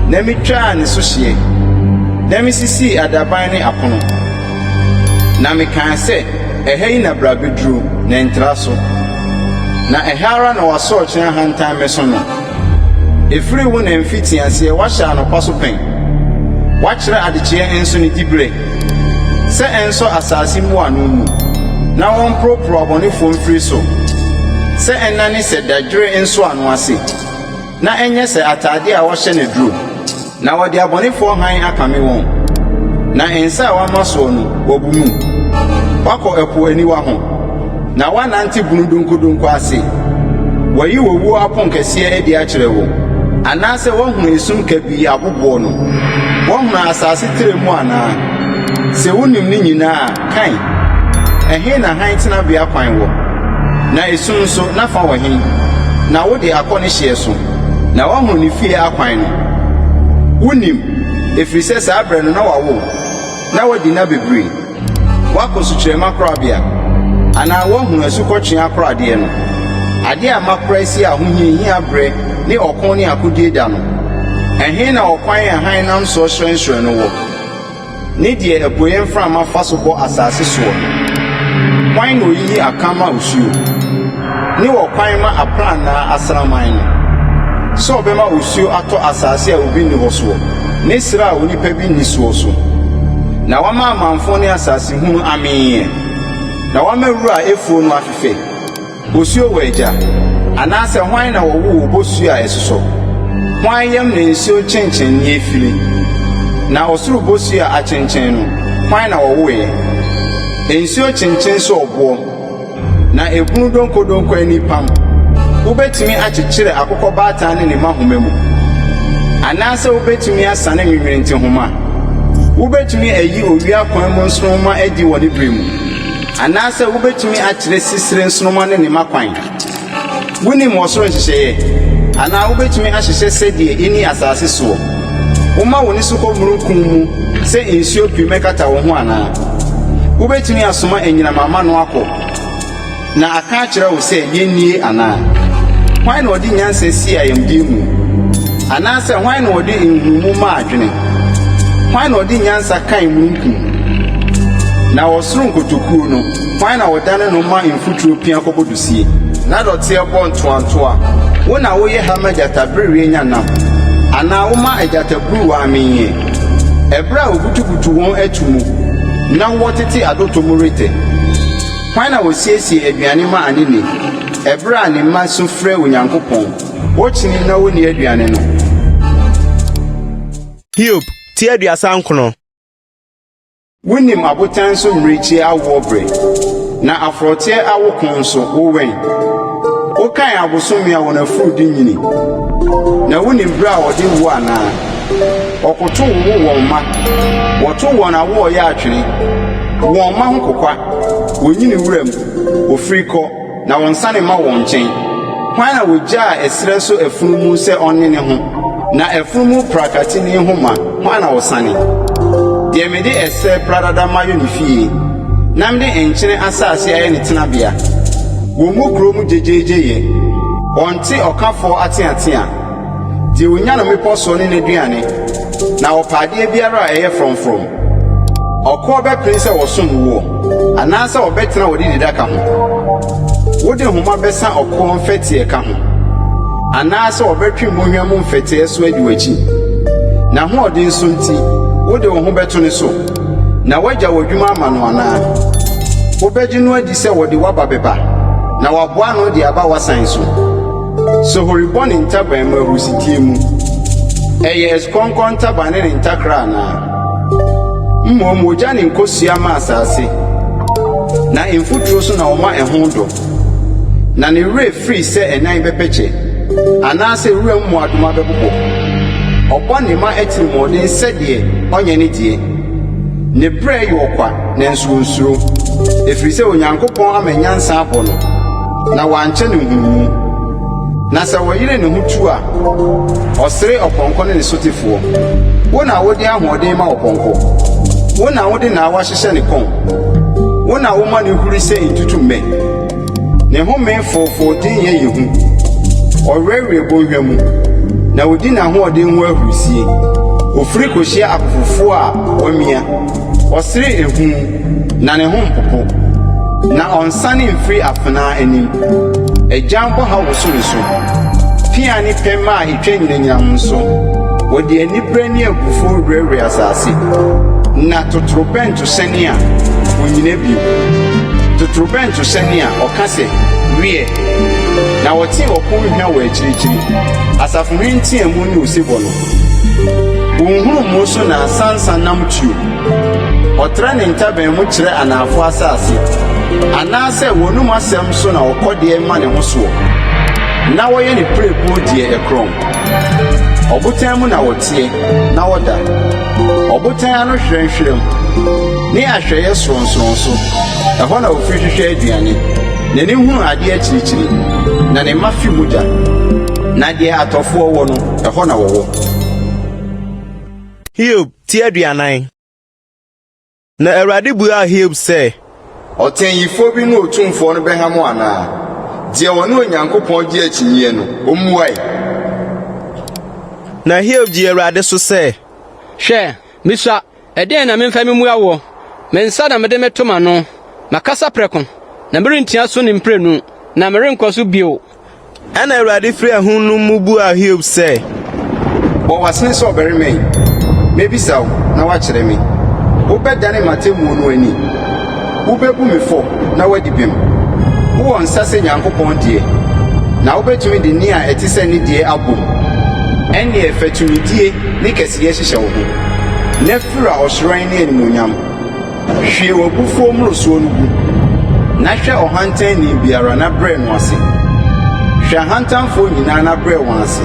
na mitwaa ne so hyeɛ, na misisii adaban ne apono. Na mekaa sɛ, Ɛha yi na bra beduru, na ntra so, na ɛha ara na w'asorɔkye ahantan mmɛso no. Ɛfiri wo na mfitiaseɛ woahyɛ anɔpa so pɛn, woakyerɛ adekyeɛ nso ne diberɛ, sɛ ɛnsɔ asase mmuano mu, na wɔmporoporow abɔnefoɔ mfiri so, sɛ ɛnnane sɛ dadwere nsɔano ase, na ɛnyɛ sɛ atade a wɔahyɛ no aduro, na wɔde abɔnefoɔ hann akame wɔn, na nsa a wɔama soɔ no, wɔabu mu. Woakɔ ɛpo aniwa ho, Na woanante bunu donkodonko ase. Wɔayi owuo aponkɛseɛ adi akyerɛ wo, anaasɛ woahunu esum kabii aboboɔ no? Woahunu asase trɛ mu anaa? Sɛ wonim ne nyinaa a, ka ɛ. Ɛhe na hann tenabea kwan wɔ? Na esum nso, n'afa wɔ he? Na wode akɔ ne hyeɛ so, na woahunu ne fie akwan no. Wonim, ɛfiri sɛ saa berɛ no na wɔawo wo, na woadi nna bebree. Woakɔ sukyerɛmma korabea, anaa woahunu asukɔtweaa akoradeɛ no, adeɛ a makora asie ahohiahia berɛ ne ɔko ne akodie da no? Ɛhe na ɔkwan a hann nam soɔ hyerɛnhyerɛn no wɔ, ne deɛ apueeɛ mframa fa so bɔ asase soɔ no? Hwan na ɔyiyi akã ma osuo, ne ɔkwan ma aprannaa asraman no, sɛ ɔbɛma osuo atɔ asase a obi nni hɔ soɔ, ne serɛ a onipa bi nni soɔ so, na wama amamfõ ne asase hunu ameeɛ, na wama wura a ɛfuo no afefɛ? Osuo wɔ agya? Anaasɛ hwan na ɔwoo obosuo a ɛsosɔ? Hwan yam na nsuo nkyenkyenneɛ fire? Na ɔsoro bosuo a akyenkyen no, hwan na ɔwoeɛ? Nsuo kyenkyen sɛ ɔboɔ, na ebunu donkodonko ani pam. Wobɛtumi akyekyere akokɔ baatan ne ne mma homa mu? Anaasɛ wobɛtumi asane nwenwenente homa? Wobɛtumi ayi owia kwan mu nsoromma adi wɔ ne berɛ mu? Anaasɛ wobɛtumi akyerɛ sisire nsoromma ne ne mma kwan? Wunim ɔsoro nhyehyɛeɛ? Anaa wobɛtumi ahyehyɛ sɛdeɛ ɛnni asase soɔ? Woma wo nne so kɔ mununkum mu sɛ nsuo pii mmɛkata wo ho anaa? Wobɛtumi asoma anyinam ama no akɔ na aka akyerɛ wo sɛ, 'Yɛn nie' anaa? Hwan na ɔde nyansa sii ayamdeɛ mu? Anaasɛ hwan na ɔde nhunumu maa adwene? Hwan na ɔde nyansa kan mununkum? Na ɔsoro nkotokuo no, Hwan na ɔdane no ma mfuturo pia kɔbɔ dosie? Na dɔteɛ bɔ ntoantoa. Wo na woyɛ ha ma gyatabereɛ nya nam, anaa woma agyataburuwa ameeɛ, ɛberɛ a wɔbutubutu wɔn atu mu na wɔtete adɔtɔ mu retɛ? Hwan na ɔsiesie aduane ma anene, ɛberɛ a ne mma su frɛ Onyankopɔn, wɔkyini na wɔnni aduane no? Hiob ti 39. Wunim abotan so mmirekyie awoɔ bere, na aforoteɛ awoko nso, wowɛn. Wokan abosome a wɔn afuru de nyini, na wunim bere a wɔde wo anaa? Wɔkoto wowo wɔn mma, wɔto wɔn awoɔyɛ atwene. Wɔn mma ho kokwa, wonyini wuram, wɔfiri kɔ. Na wɔnsiane mma wɔn nkyɛn. Hwan na ogyaa ɛserɛ so afunumu sɛ ɔnne ne ho, na afunumu prakaateni ho ma, hwan na ɔsane? Deɛ mede ɛserɛ pradada mayɔ ne fie, na mede nkyene asase ayɛ ne tenabea. Wommu kuro mu gyegyeegyeyɛ, wɔnte ɔkafoɔ ateatea. Deɛ ɔnya no mmepɔ soɔ ne n'aduane, na ɔpɛ adeɛ biara a ɛyɛ frɔmfrɔm. Ɔkoa bɛpene sɛ wɔsom woɔ, anaasɛ ɔbɛtena wo adididaka ho? Wode nhoma bɛsa ɔkoɔ mfɛteɛ ka ho, anaasɛ ɔbɛtwe mmɔnhwa mu mfɛteɛ so adi w'akyi? N'ahoɔden so nti, wode wo ho bɛto ne so, na woagya w'adwuma ama no anaa? Wobɛgye no adi sɛ wɔde w'aba bɛba, na waboa ano de aba w'asan so? Sohori bɔ ne ntaban mu ahurusidie mu. Ɛyɛ asukɔnkɔn ntaban ne ne ntakra anaa? Mmom wogya ne nkosua ma asase, na mfuturo so na wɔma ɛho dɔ. Na ne werɛ firi sɛ ɛnan bɛpɛkyɛ, anaasɛ wuram mmoadoma bɛbobɔ. Ɔbɔ ne mma atirimuɔden sɛdeɛ ɔnyɛ ne deɛ. Ne brɛ yɛ ɔkwa, nanso onsuro, ɛfiri sɛ Onyankopɔn ama nyansa abɔ no, na wankyɛ no nhunumu. Na sɛ ɔyere ne ho tu a, ɔsere ɔpɔnkɔ ne ne sotefoɔ. Wo na wode ahoɔden ma ɔpɔnkɔ, wo na wode n'awa hyehyɛ ne kɔn, wo na woma no huri sɛ ntutummɛ. Ne home foofoo denyɛ yɛ hu. Ɔwerɛwerɛ bɔnhwa mu, na odi n'ahoɔden ho ahurusie. Ofiri kohyia akofofoɔ a wɔamia. Ɔsere ehu, na ne ho mpopo, na ɔnsane mfiri afenaa anim. Agyan bɔha woso ne so, pea ne pɛmma a etwa nyinamnyinam nso. Wɔde anibere ne abufuo werɛwerɛ asase, na totorobɛnto hyɛne a, onnyina bio. Totorobɛnto hyɛne a, ɔka sɛ, Wiɛ! Na wɔte ɔko hwa wɔ akyirikyiri, asafohene nteɛmu ne osebɔ no. Wo nhunumu so na asansa nam tuo. Ɔtrɛ ne ntaban mu kyerɛ anaafo asase, anaasɛ w'anom asɛm so na ɔkɔdeɛ ma ne ho soɔ, na wɔyɛ ne pirebuo deɛ ɛkorɔn. Ɔbotan mu na wɔteɛ, na wɔda, ɔbotan ano hwerɛmhwerɛm, ne ahwɛeɛ sorɔnsorɔn so, ɛhɔ na ofiri hwehwɛ aduane. N'ani hunu adeɛ akyirikyiri, na ne mma fe mogya. Na deɛ atɔfoɔ wɔ no, ɛhɔ na wɔwɔ. Hiob ti 40. Na Awurade buaa Hiob sɛ. Ɔtɛnyifoɔ bi ne Otumfoɔ no bɛham anaa? Deɛ ɔne Onyankopɔn gye akyinnyeɛ no, ɔmmua ɛ! Na Hiob gyee Awurade so sɛ. Hwɛ, misua, Ɛdeɛn na memfa memmua woɔ? Me nsa na mede meto m'ano. Makasa prɛko, na merentia so ne mprenu, na merenkɔ so bio. Ɛnna Awurade firi ahum no mu buaa Hiob sɛ. Bɔ w'asene sɛ ɔbarima yi, mɛbisa wo na woakyerɛ me. Wobɛdane m'atemmuo no ani? Wobɛbu me fɔ na woadi bem? Wowɔ nsa sɛ Nyankopɔn deɛ, na wobɛtumi de nne a ɛte sɛ ne deɛ abom? Ɛnneɛ fa tumidie ne kɛseyɛ hyehyɛ wo ho, na fira ɔhyerɛn ne animuonyam. Hwie w'abufuo mmorosoɔ no gu, na hwɛ ɔhantanni biara na brɛ no ase. Hwɛ ahantanfoɔ nyinaa na brɛ wɔn ase,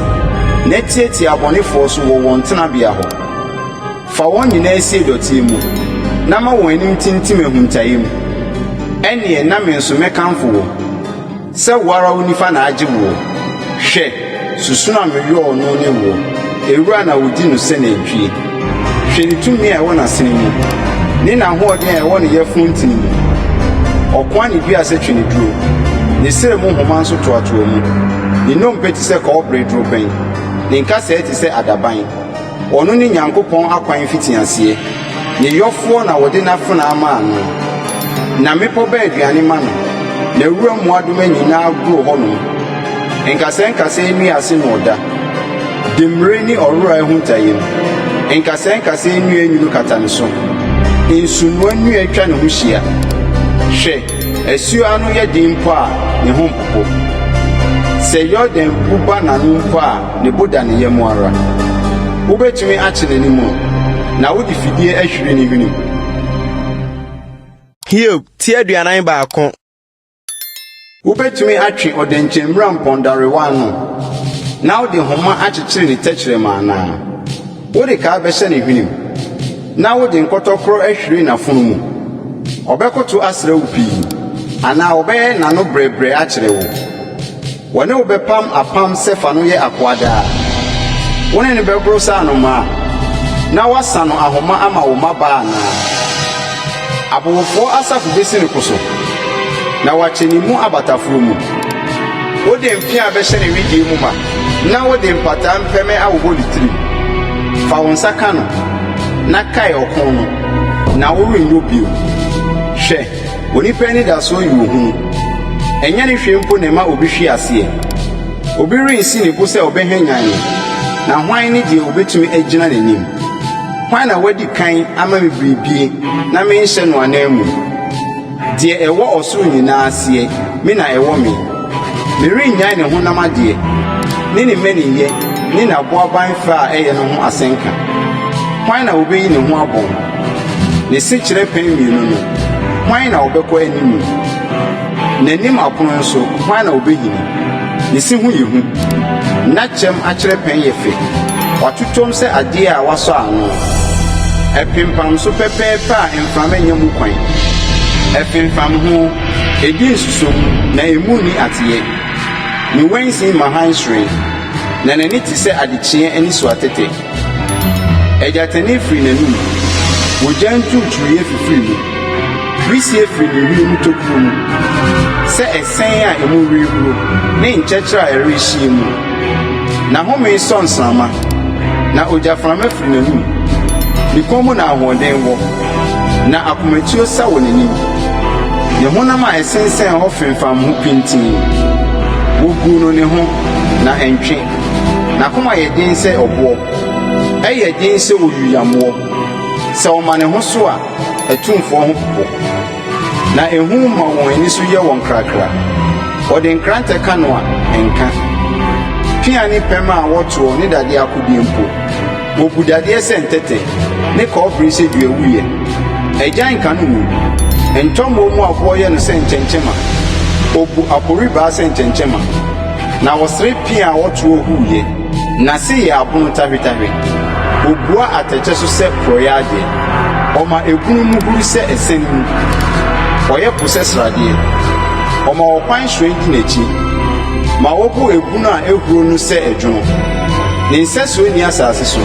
na tiatia abɔnefoɔ so wɔ wɔn tenabea hɔ. Fa wɔn nyinaa sie dɔteɛ mu, na ma wɔn anim ntintim ahuntaeɛ mu. Ɛnneɛ na me nso mɛkamfo wo. Sɛ wo ara wo nifa na agye woɔ. Hwɛ, susono a meyɔɔ no ne woɔ, ewura na wɔdi no sɛ nantwie. Hwɛ ne tumi a ɛwɔ n'asene mu, ne n'ahoɔden a ɛwɔ ne yafunu ntini mu. Ɔkoa ne dua sɛ tweneduro, ne srɛ mu nhoma nso toatoa mu. Ne nnompe te sɛ kɔbere dorobɛn, ne nkasɛɛ te sɛ adaban. Ɔno ne Nyankopɔn akwan mfitiaseɛ, ne yɔfoɔ na wɔde n'afenaa maa no. Na mmepɔ ba aduane ma no, na wuram mmoadoma nyinaa goro hɔ nom. Nkasɛɛ nkasɛɛ nnua ase na ɔda, demmire ne ɔwora ahuntaeɛ mu. Nkasɛɛ nkasɛɛ nnua nwunu kata ne so, nsunoa nnua twa ne ho hyia. Hwɛ, asuo ano yɛ den mpo a, ne ho mpopo. Sɛ Yordan bu ba n'ano mpo a, Ne bo da ne yam ara. Wobɛtumi akye n'animono, na wode fidie ahwire ne hwenem. Hiob ti 41. Wobɛtumi atwe ɔdɛnkyɛmmira mpɔndarewa ano, na wode homa akyekyere ne tɛkyerɛma anaa? Wode kaa bɛhyɛ ne hwenem, na wode nkɔtɔkorɔ ahwire n'afono mu? Ɔbɛkoto asrɛ wo pii, anaa ɔbɛyɛ n'ano brɛbrɛ akyerɛ wo? Wɔne wo bɛpam apam sɛ fa no yɛ akoa daa. Wo ne no bɛgoro sɛ anomaa, na woasa no ahoma ama wo mmabaa anaa? Abowofoɔ asafo bɛsi no koso, na wɔakyɛ ne mu abatafoɔ mu. Wode mpea bɛhyɛ ne wedeɛ mu ma, na wode mpataa mpɛmɛ awowɔ ne tirim. Fa wo nsa ka no, na kae ɔko no, na worenyɔ bio. Hwɛ! Onipa anidasoɔ yɛ ohunu. Ɛnyɛ ne hwɛ mpo na ɛma obi hwe aseɛ. Obi rensi ne bo sɛ ɔbɛhwanyan no, na hwan ne deɛ ɔbɛtumi agyina n'anim? Hwan na wadi kan ama me biribie na menhyɛ no ananmu? Deɛ ɛwɔ ɔsoro nyinaa aseɛ, me na ɛwɔ me. Merennyae ne honam adeɛ, ne ne mmaninyɛ ne n'aboaban fɛ a ɛyɛ no ho asɛnka. Hwan na obeyi ne ho abɔn? Ne sekyerɛ pɛn mmienu no, hwan na ɔbɛkɔ anim? N'anim apono nso, hwan na obehini? Ne se ho yɛ hu. N'akyɛm akyerɛpɛn yɛ fɛ. Watotɔm sɛ adeɛ a wɔasɔ ano. Ɛpempam so pɛpɛɛpɛ a mframa nnya mu kwan. Ɛfemfam ho, edi nsusomu, na emu nni ateyɛ. Ne wansin ma hann hyerɛn, na n'ani te sɛ adekyeeɛ anisoatɛtɛ. Agyatɛnee firi n'anom, ogya nturuturuiɛ fifiri mu, wisie firi ne hwene mu tokuro mu, sɛ ɛsɛn a emu rehuro ne nkyɛkyerɛ a ɛrehyeɛ mu. N'ahome sɔ nsramma, na ogyaframa firi n'anom. Ne kɔn mu na ahoɔden wɔ, na akomatuo sa wɔ n'anim. Ne honam a ɛsensɛn hɔ femfam ho pintinn. Wɔguu no ne ho, na ɛntwe. N'akoma yɛ den sɛ ɔboɔ, ɛyɛ den sɛ oyuyammoɔ. Sɛ ɔma ne ho so a, atumfoɔ ho popo, na ehu ma wɔn ani so yɛ wɔn krakra. Wɔde nkrantɛ ka no a, ɛnka. Pea ne pɛmɛ a wɔtoɔ ne dadeɛ akodeɛ mpo, wɔbu dadeɛ sɛ ntɛtɛ, ne kɔbere sɛ duawuiɛ. Agyan nka no ngu. Ntɔmmoɔ mu aboɔ yɛ no sɛ nkyɛnkyɛmma. Ɔbu aporibaa sɛ nkyɛnkyɛmma. Na ɔsere pea a ɔtoɔ huuyɛ. N'ase yɛ abon tahwetahwe. Ɔbua atɛkyɛ so sɛ porɔeɛ adeɛ. Ɔma ebunu mu huru sɛ ɛsɛn mu. Ɔyɛ po sɛ sradeɛ. Ɔma ɔkwan hyerɛn di n'akyi. Ma wɔbu ebunu a ehuro no sɛ ɛdwono. Ne nsɛsoɔ nni asase so.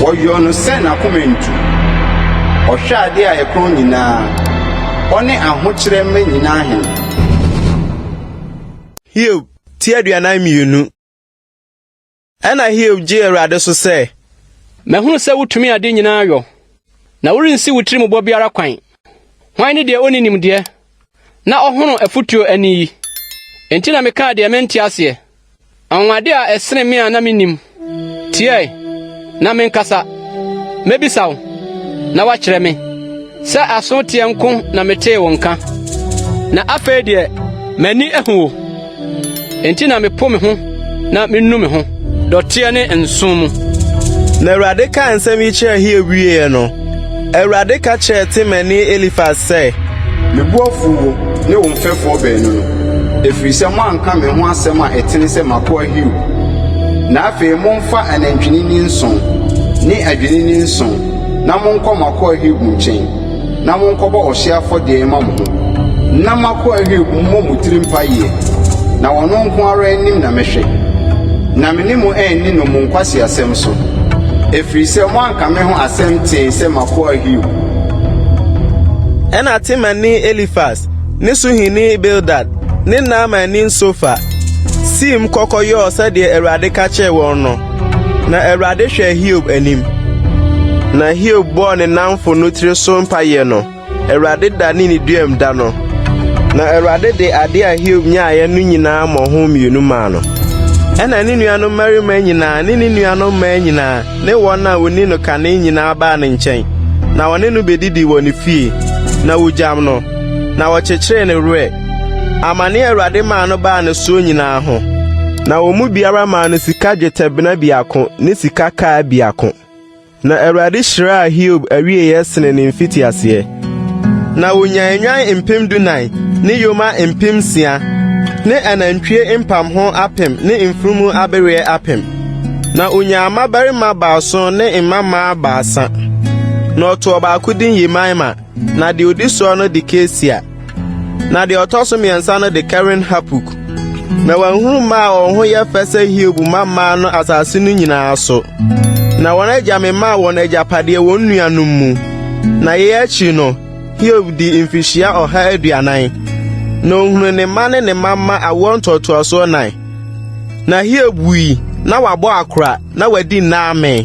Wɔyɔ no sɛ n'akoma ntu. Ɔhwɛ adeɛ a ɛkorɔn nyinaa. Ɔne ahokyerɛ mma nyinaa hene. Hiob ti 42. Ɛnna Hiob gyee Awurade so sɛ. Mahunu sɛ wotumi ade nyinaa yɔ, na worensi wo tirimubɔ biara kwan. Hwan ne deɛ onni nimdeɛ, na ɔhono afotuo ani yi? Enti na mekaa deɛ mente aseɛ, Anwanwade a ɛsene me a na minnim. Tie ɛ, na menkasa. Mebisa wo, na woakyerɛ me. Sɛ aso teɛ nko na metee wo nka, na afei deɛ m'ani ahu wo. Enti na mepo me ho na minu me ho dɔteɛ ne nsõ mu. Na Awurade kaa nsɛm yi kyerɛɛ Hiob wieeɛ no, Awurade ka kyerɛɛ Temanni Elifas sɛ. Me bo afuw wo ne wo mfɛfoɔ baanu no, ɛfiri sɛ moanka me ho asɛm a ɛtene sɛ m'akoa Hiob. Na afei momfa anantwinini nson ne adwennini nson na monkɔ m'akoa Hiob nkyɛn, na monkɔbɔ ɔhyeɛ afɔdeɛ mma mo ho, na m'akoa Hiob mmɔ mo tiri mpaeɛ, na ɔno nko ara anim na mɛhwɛ, na me ne mo anni no mo nkwaseasɛm so, ɛfiri sɛ moanka me ho asɛm tee sɛ m'akoa Hiob. Ɛnna Temanni Elifas ne Suhini Bildad ne Naamani Sofar siim kɔ kɔyɔɔ sɛdeɛ Awurade ka kyerɛɛ wɔn no. Na Awurade hwɛɛ Hiob anim. Na Hiob bɔɔ ne nnamfo no tiri so mpaeɛ no, Awurade danee ne duam da no. Na Awurade de ade a Hiob nyaeɛ no nyinaa mmɔho mmienu maa no. Ɛnna ne nuanom mmarima nyinaa ne ne nuanom mmaa nyinaa ne wɔn a wɔni no kane nyinaa baa ne nkyɛn, na wɔne no bɛdidii wɔ ne fie, na wɔgyam no, na wɔkyekyeree ne werɛ. Amane a Awurade maa no baa ne soɔ nyinaa ho. Na wɔn mu biara maa no sika dwetɛbena biako ne sika kaa biako. Na Awurade hyiraa Hiob awieeɛ sene ne mfitiaseɛ. Na ɔnyaa nnwan 14,000 ne yoma 6,000 ne anantwie mpamho apem ne mfunumu abereɛ apem. Na ɔnyaa mmabarima baason ne mmammaa baasa. Na ɔtoo ɔbaako din Yemima, na deɛ ɔdi soɔ no de Kesia. Na deɛ ɔtɔ so mmiɛnsa no de Keren Hapuk. Na wɔanhunu mmaa a wɔn ho yɛ fɛ sɛ Hiob mma mmaa no asase no nyinaa so. Na wɔn agya memaa wɔn agyapadeɛ wɔn nuanom mu. Na yei akyiri no, Hiob dii mfirihyia 140, na ɔhunuu ne mma ne ne mma mma awoɔ ntoatoasoɔ nnan. Na Hiob wui na wabɔ akora na wadi nna amee.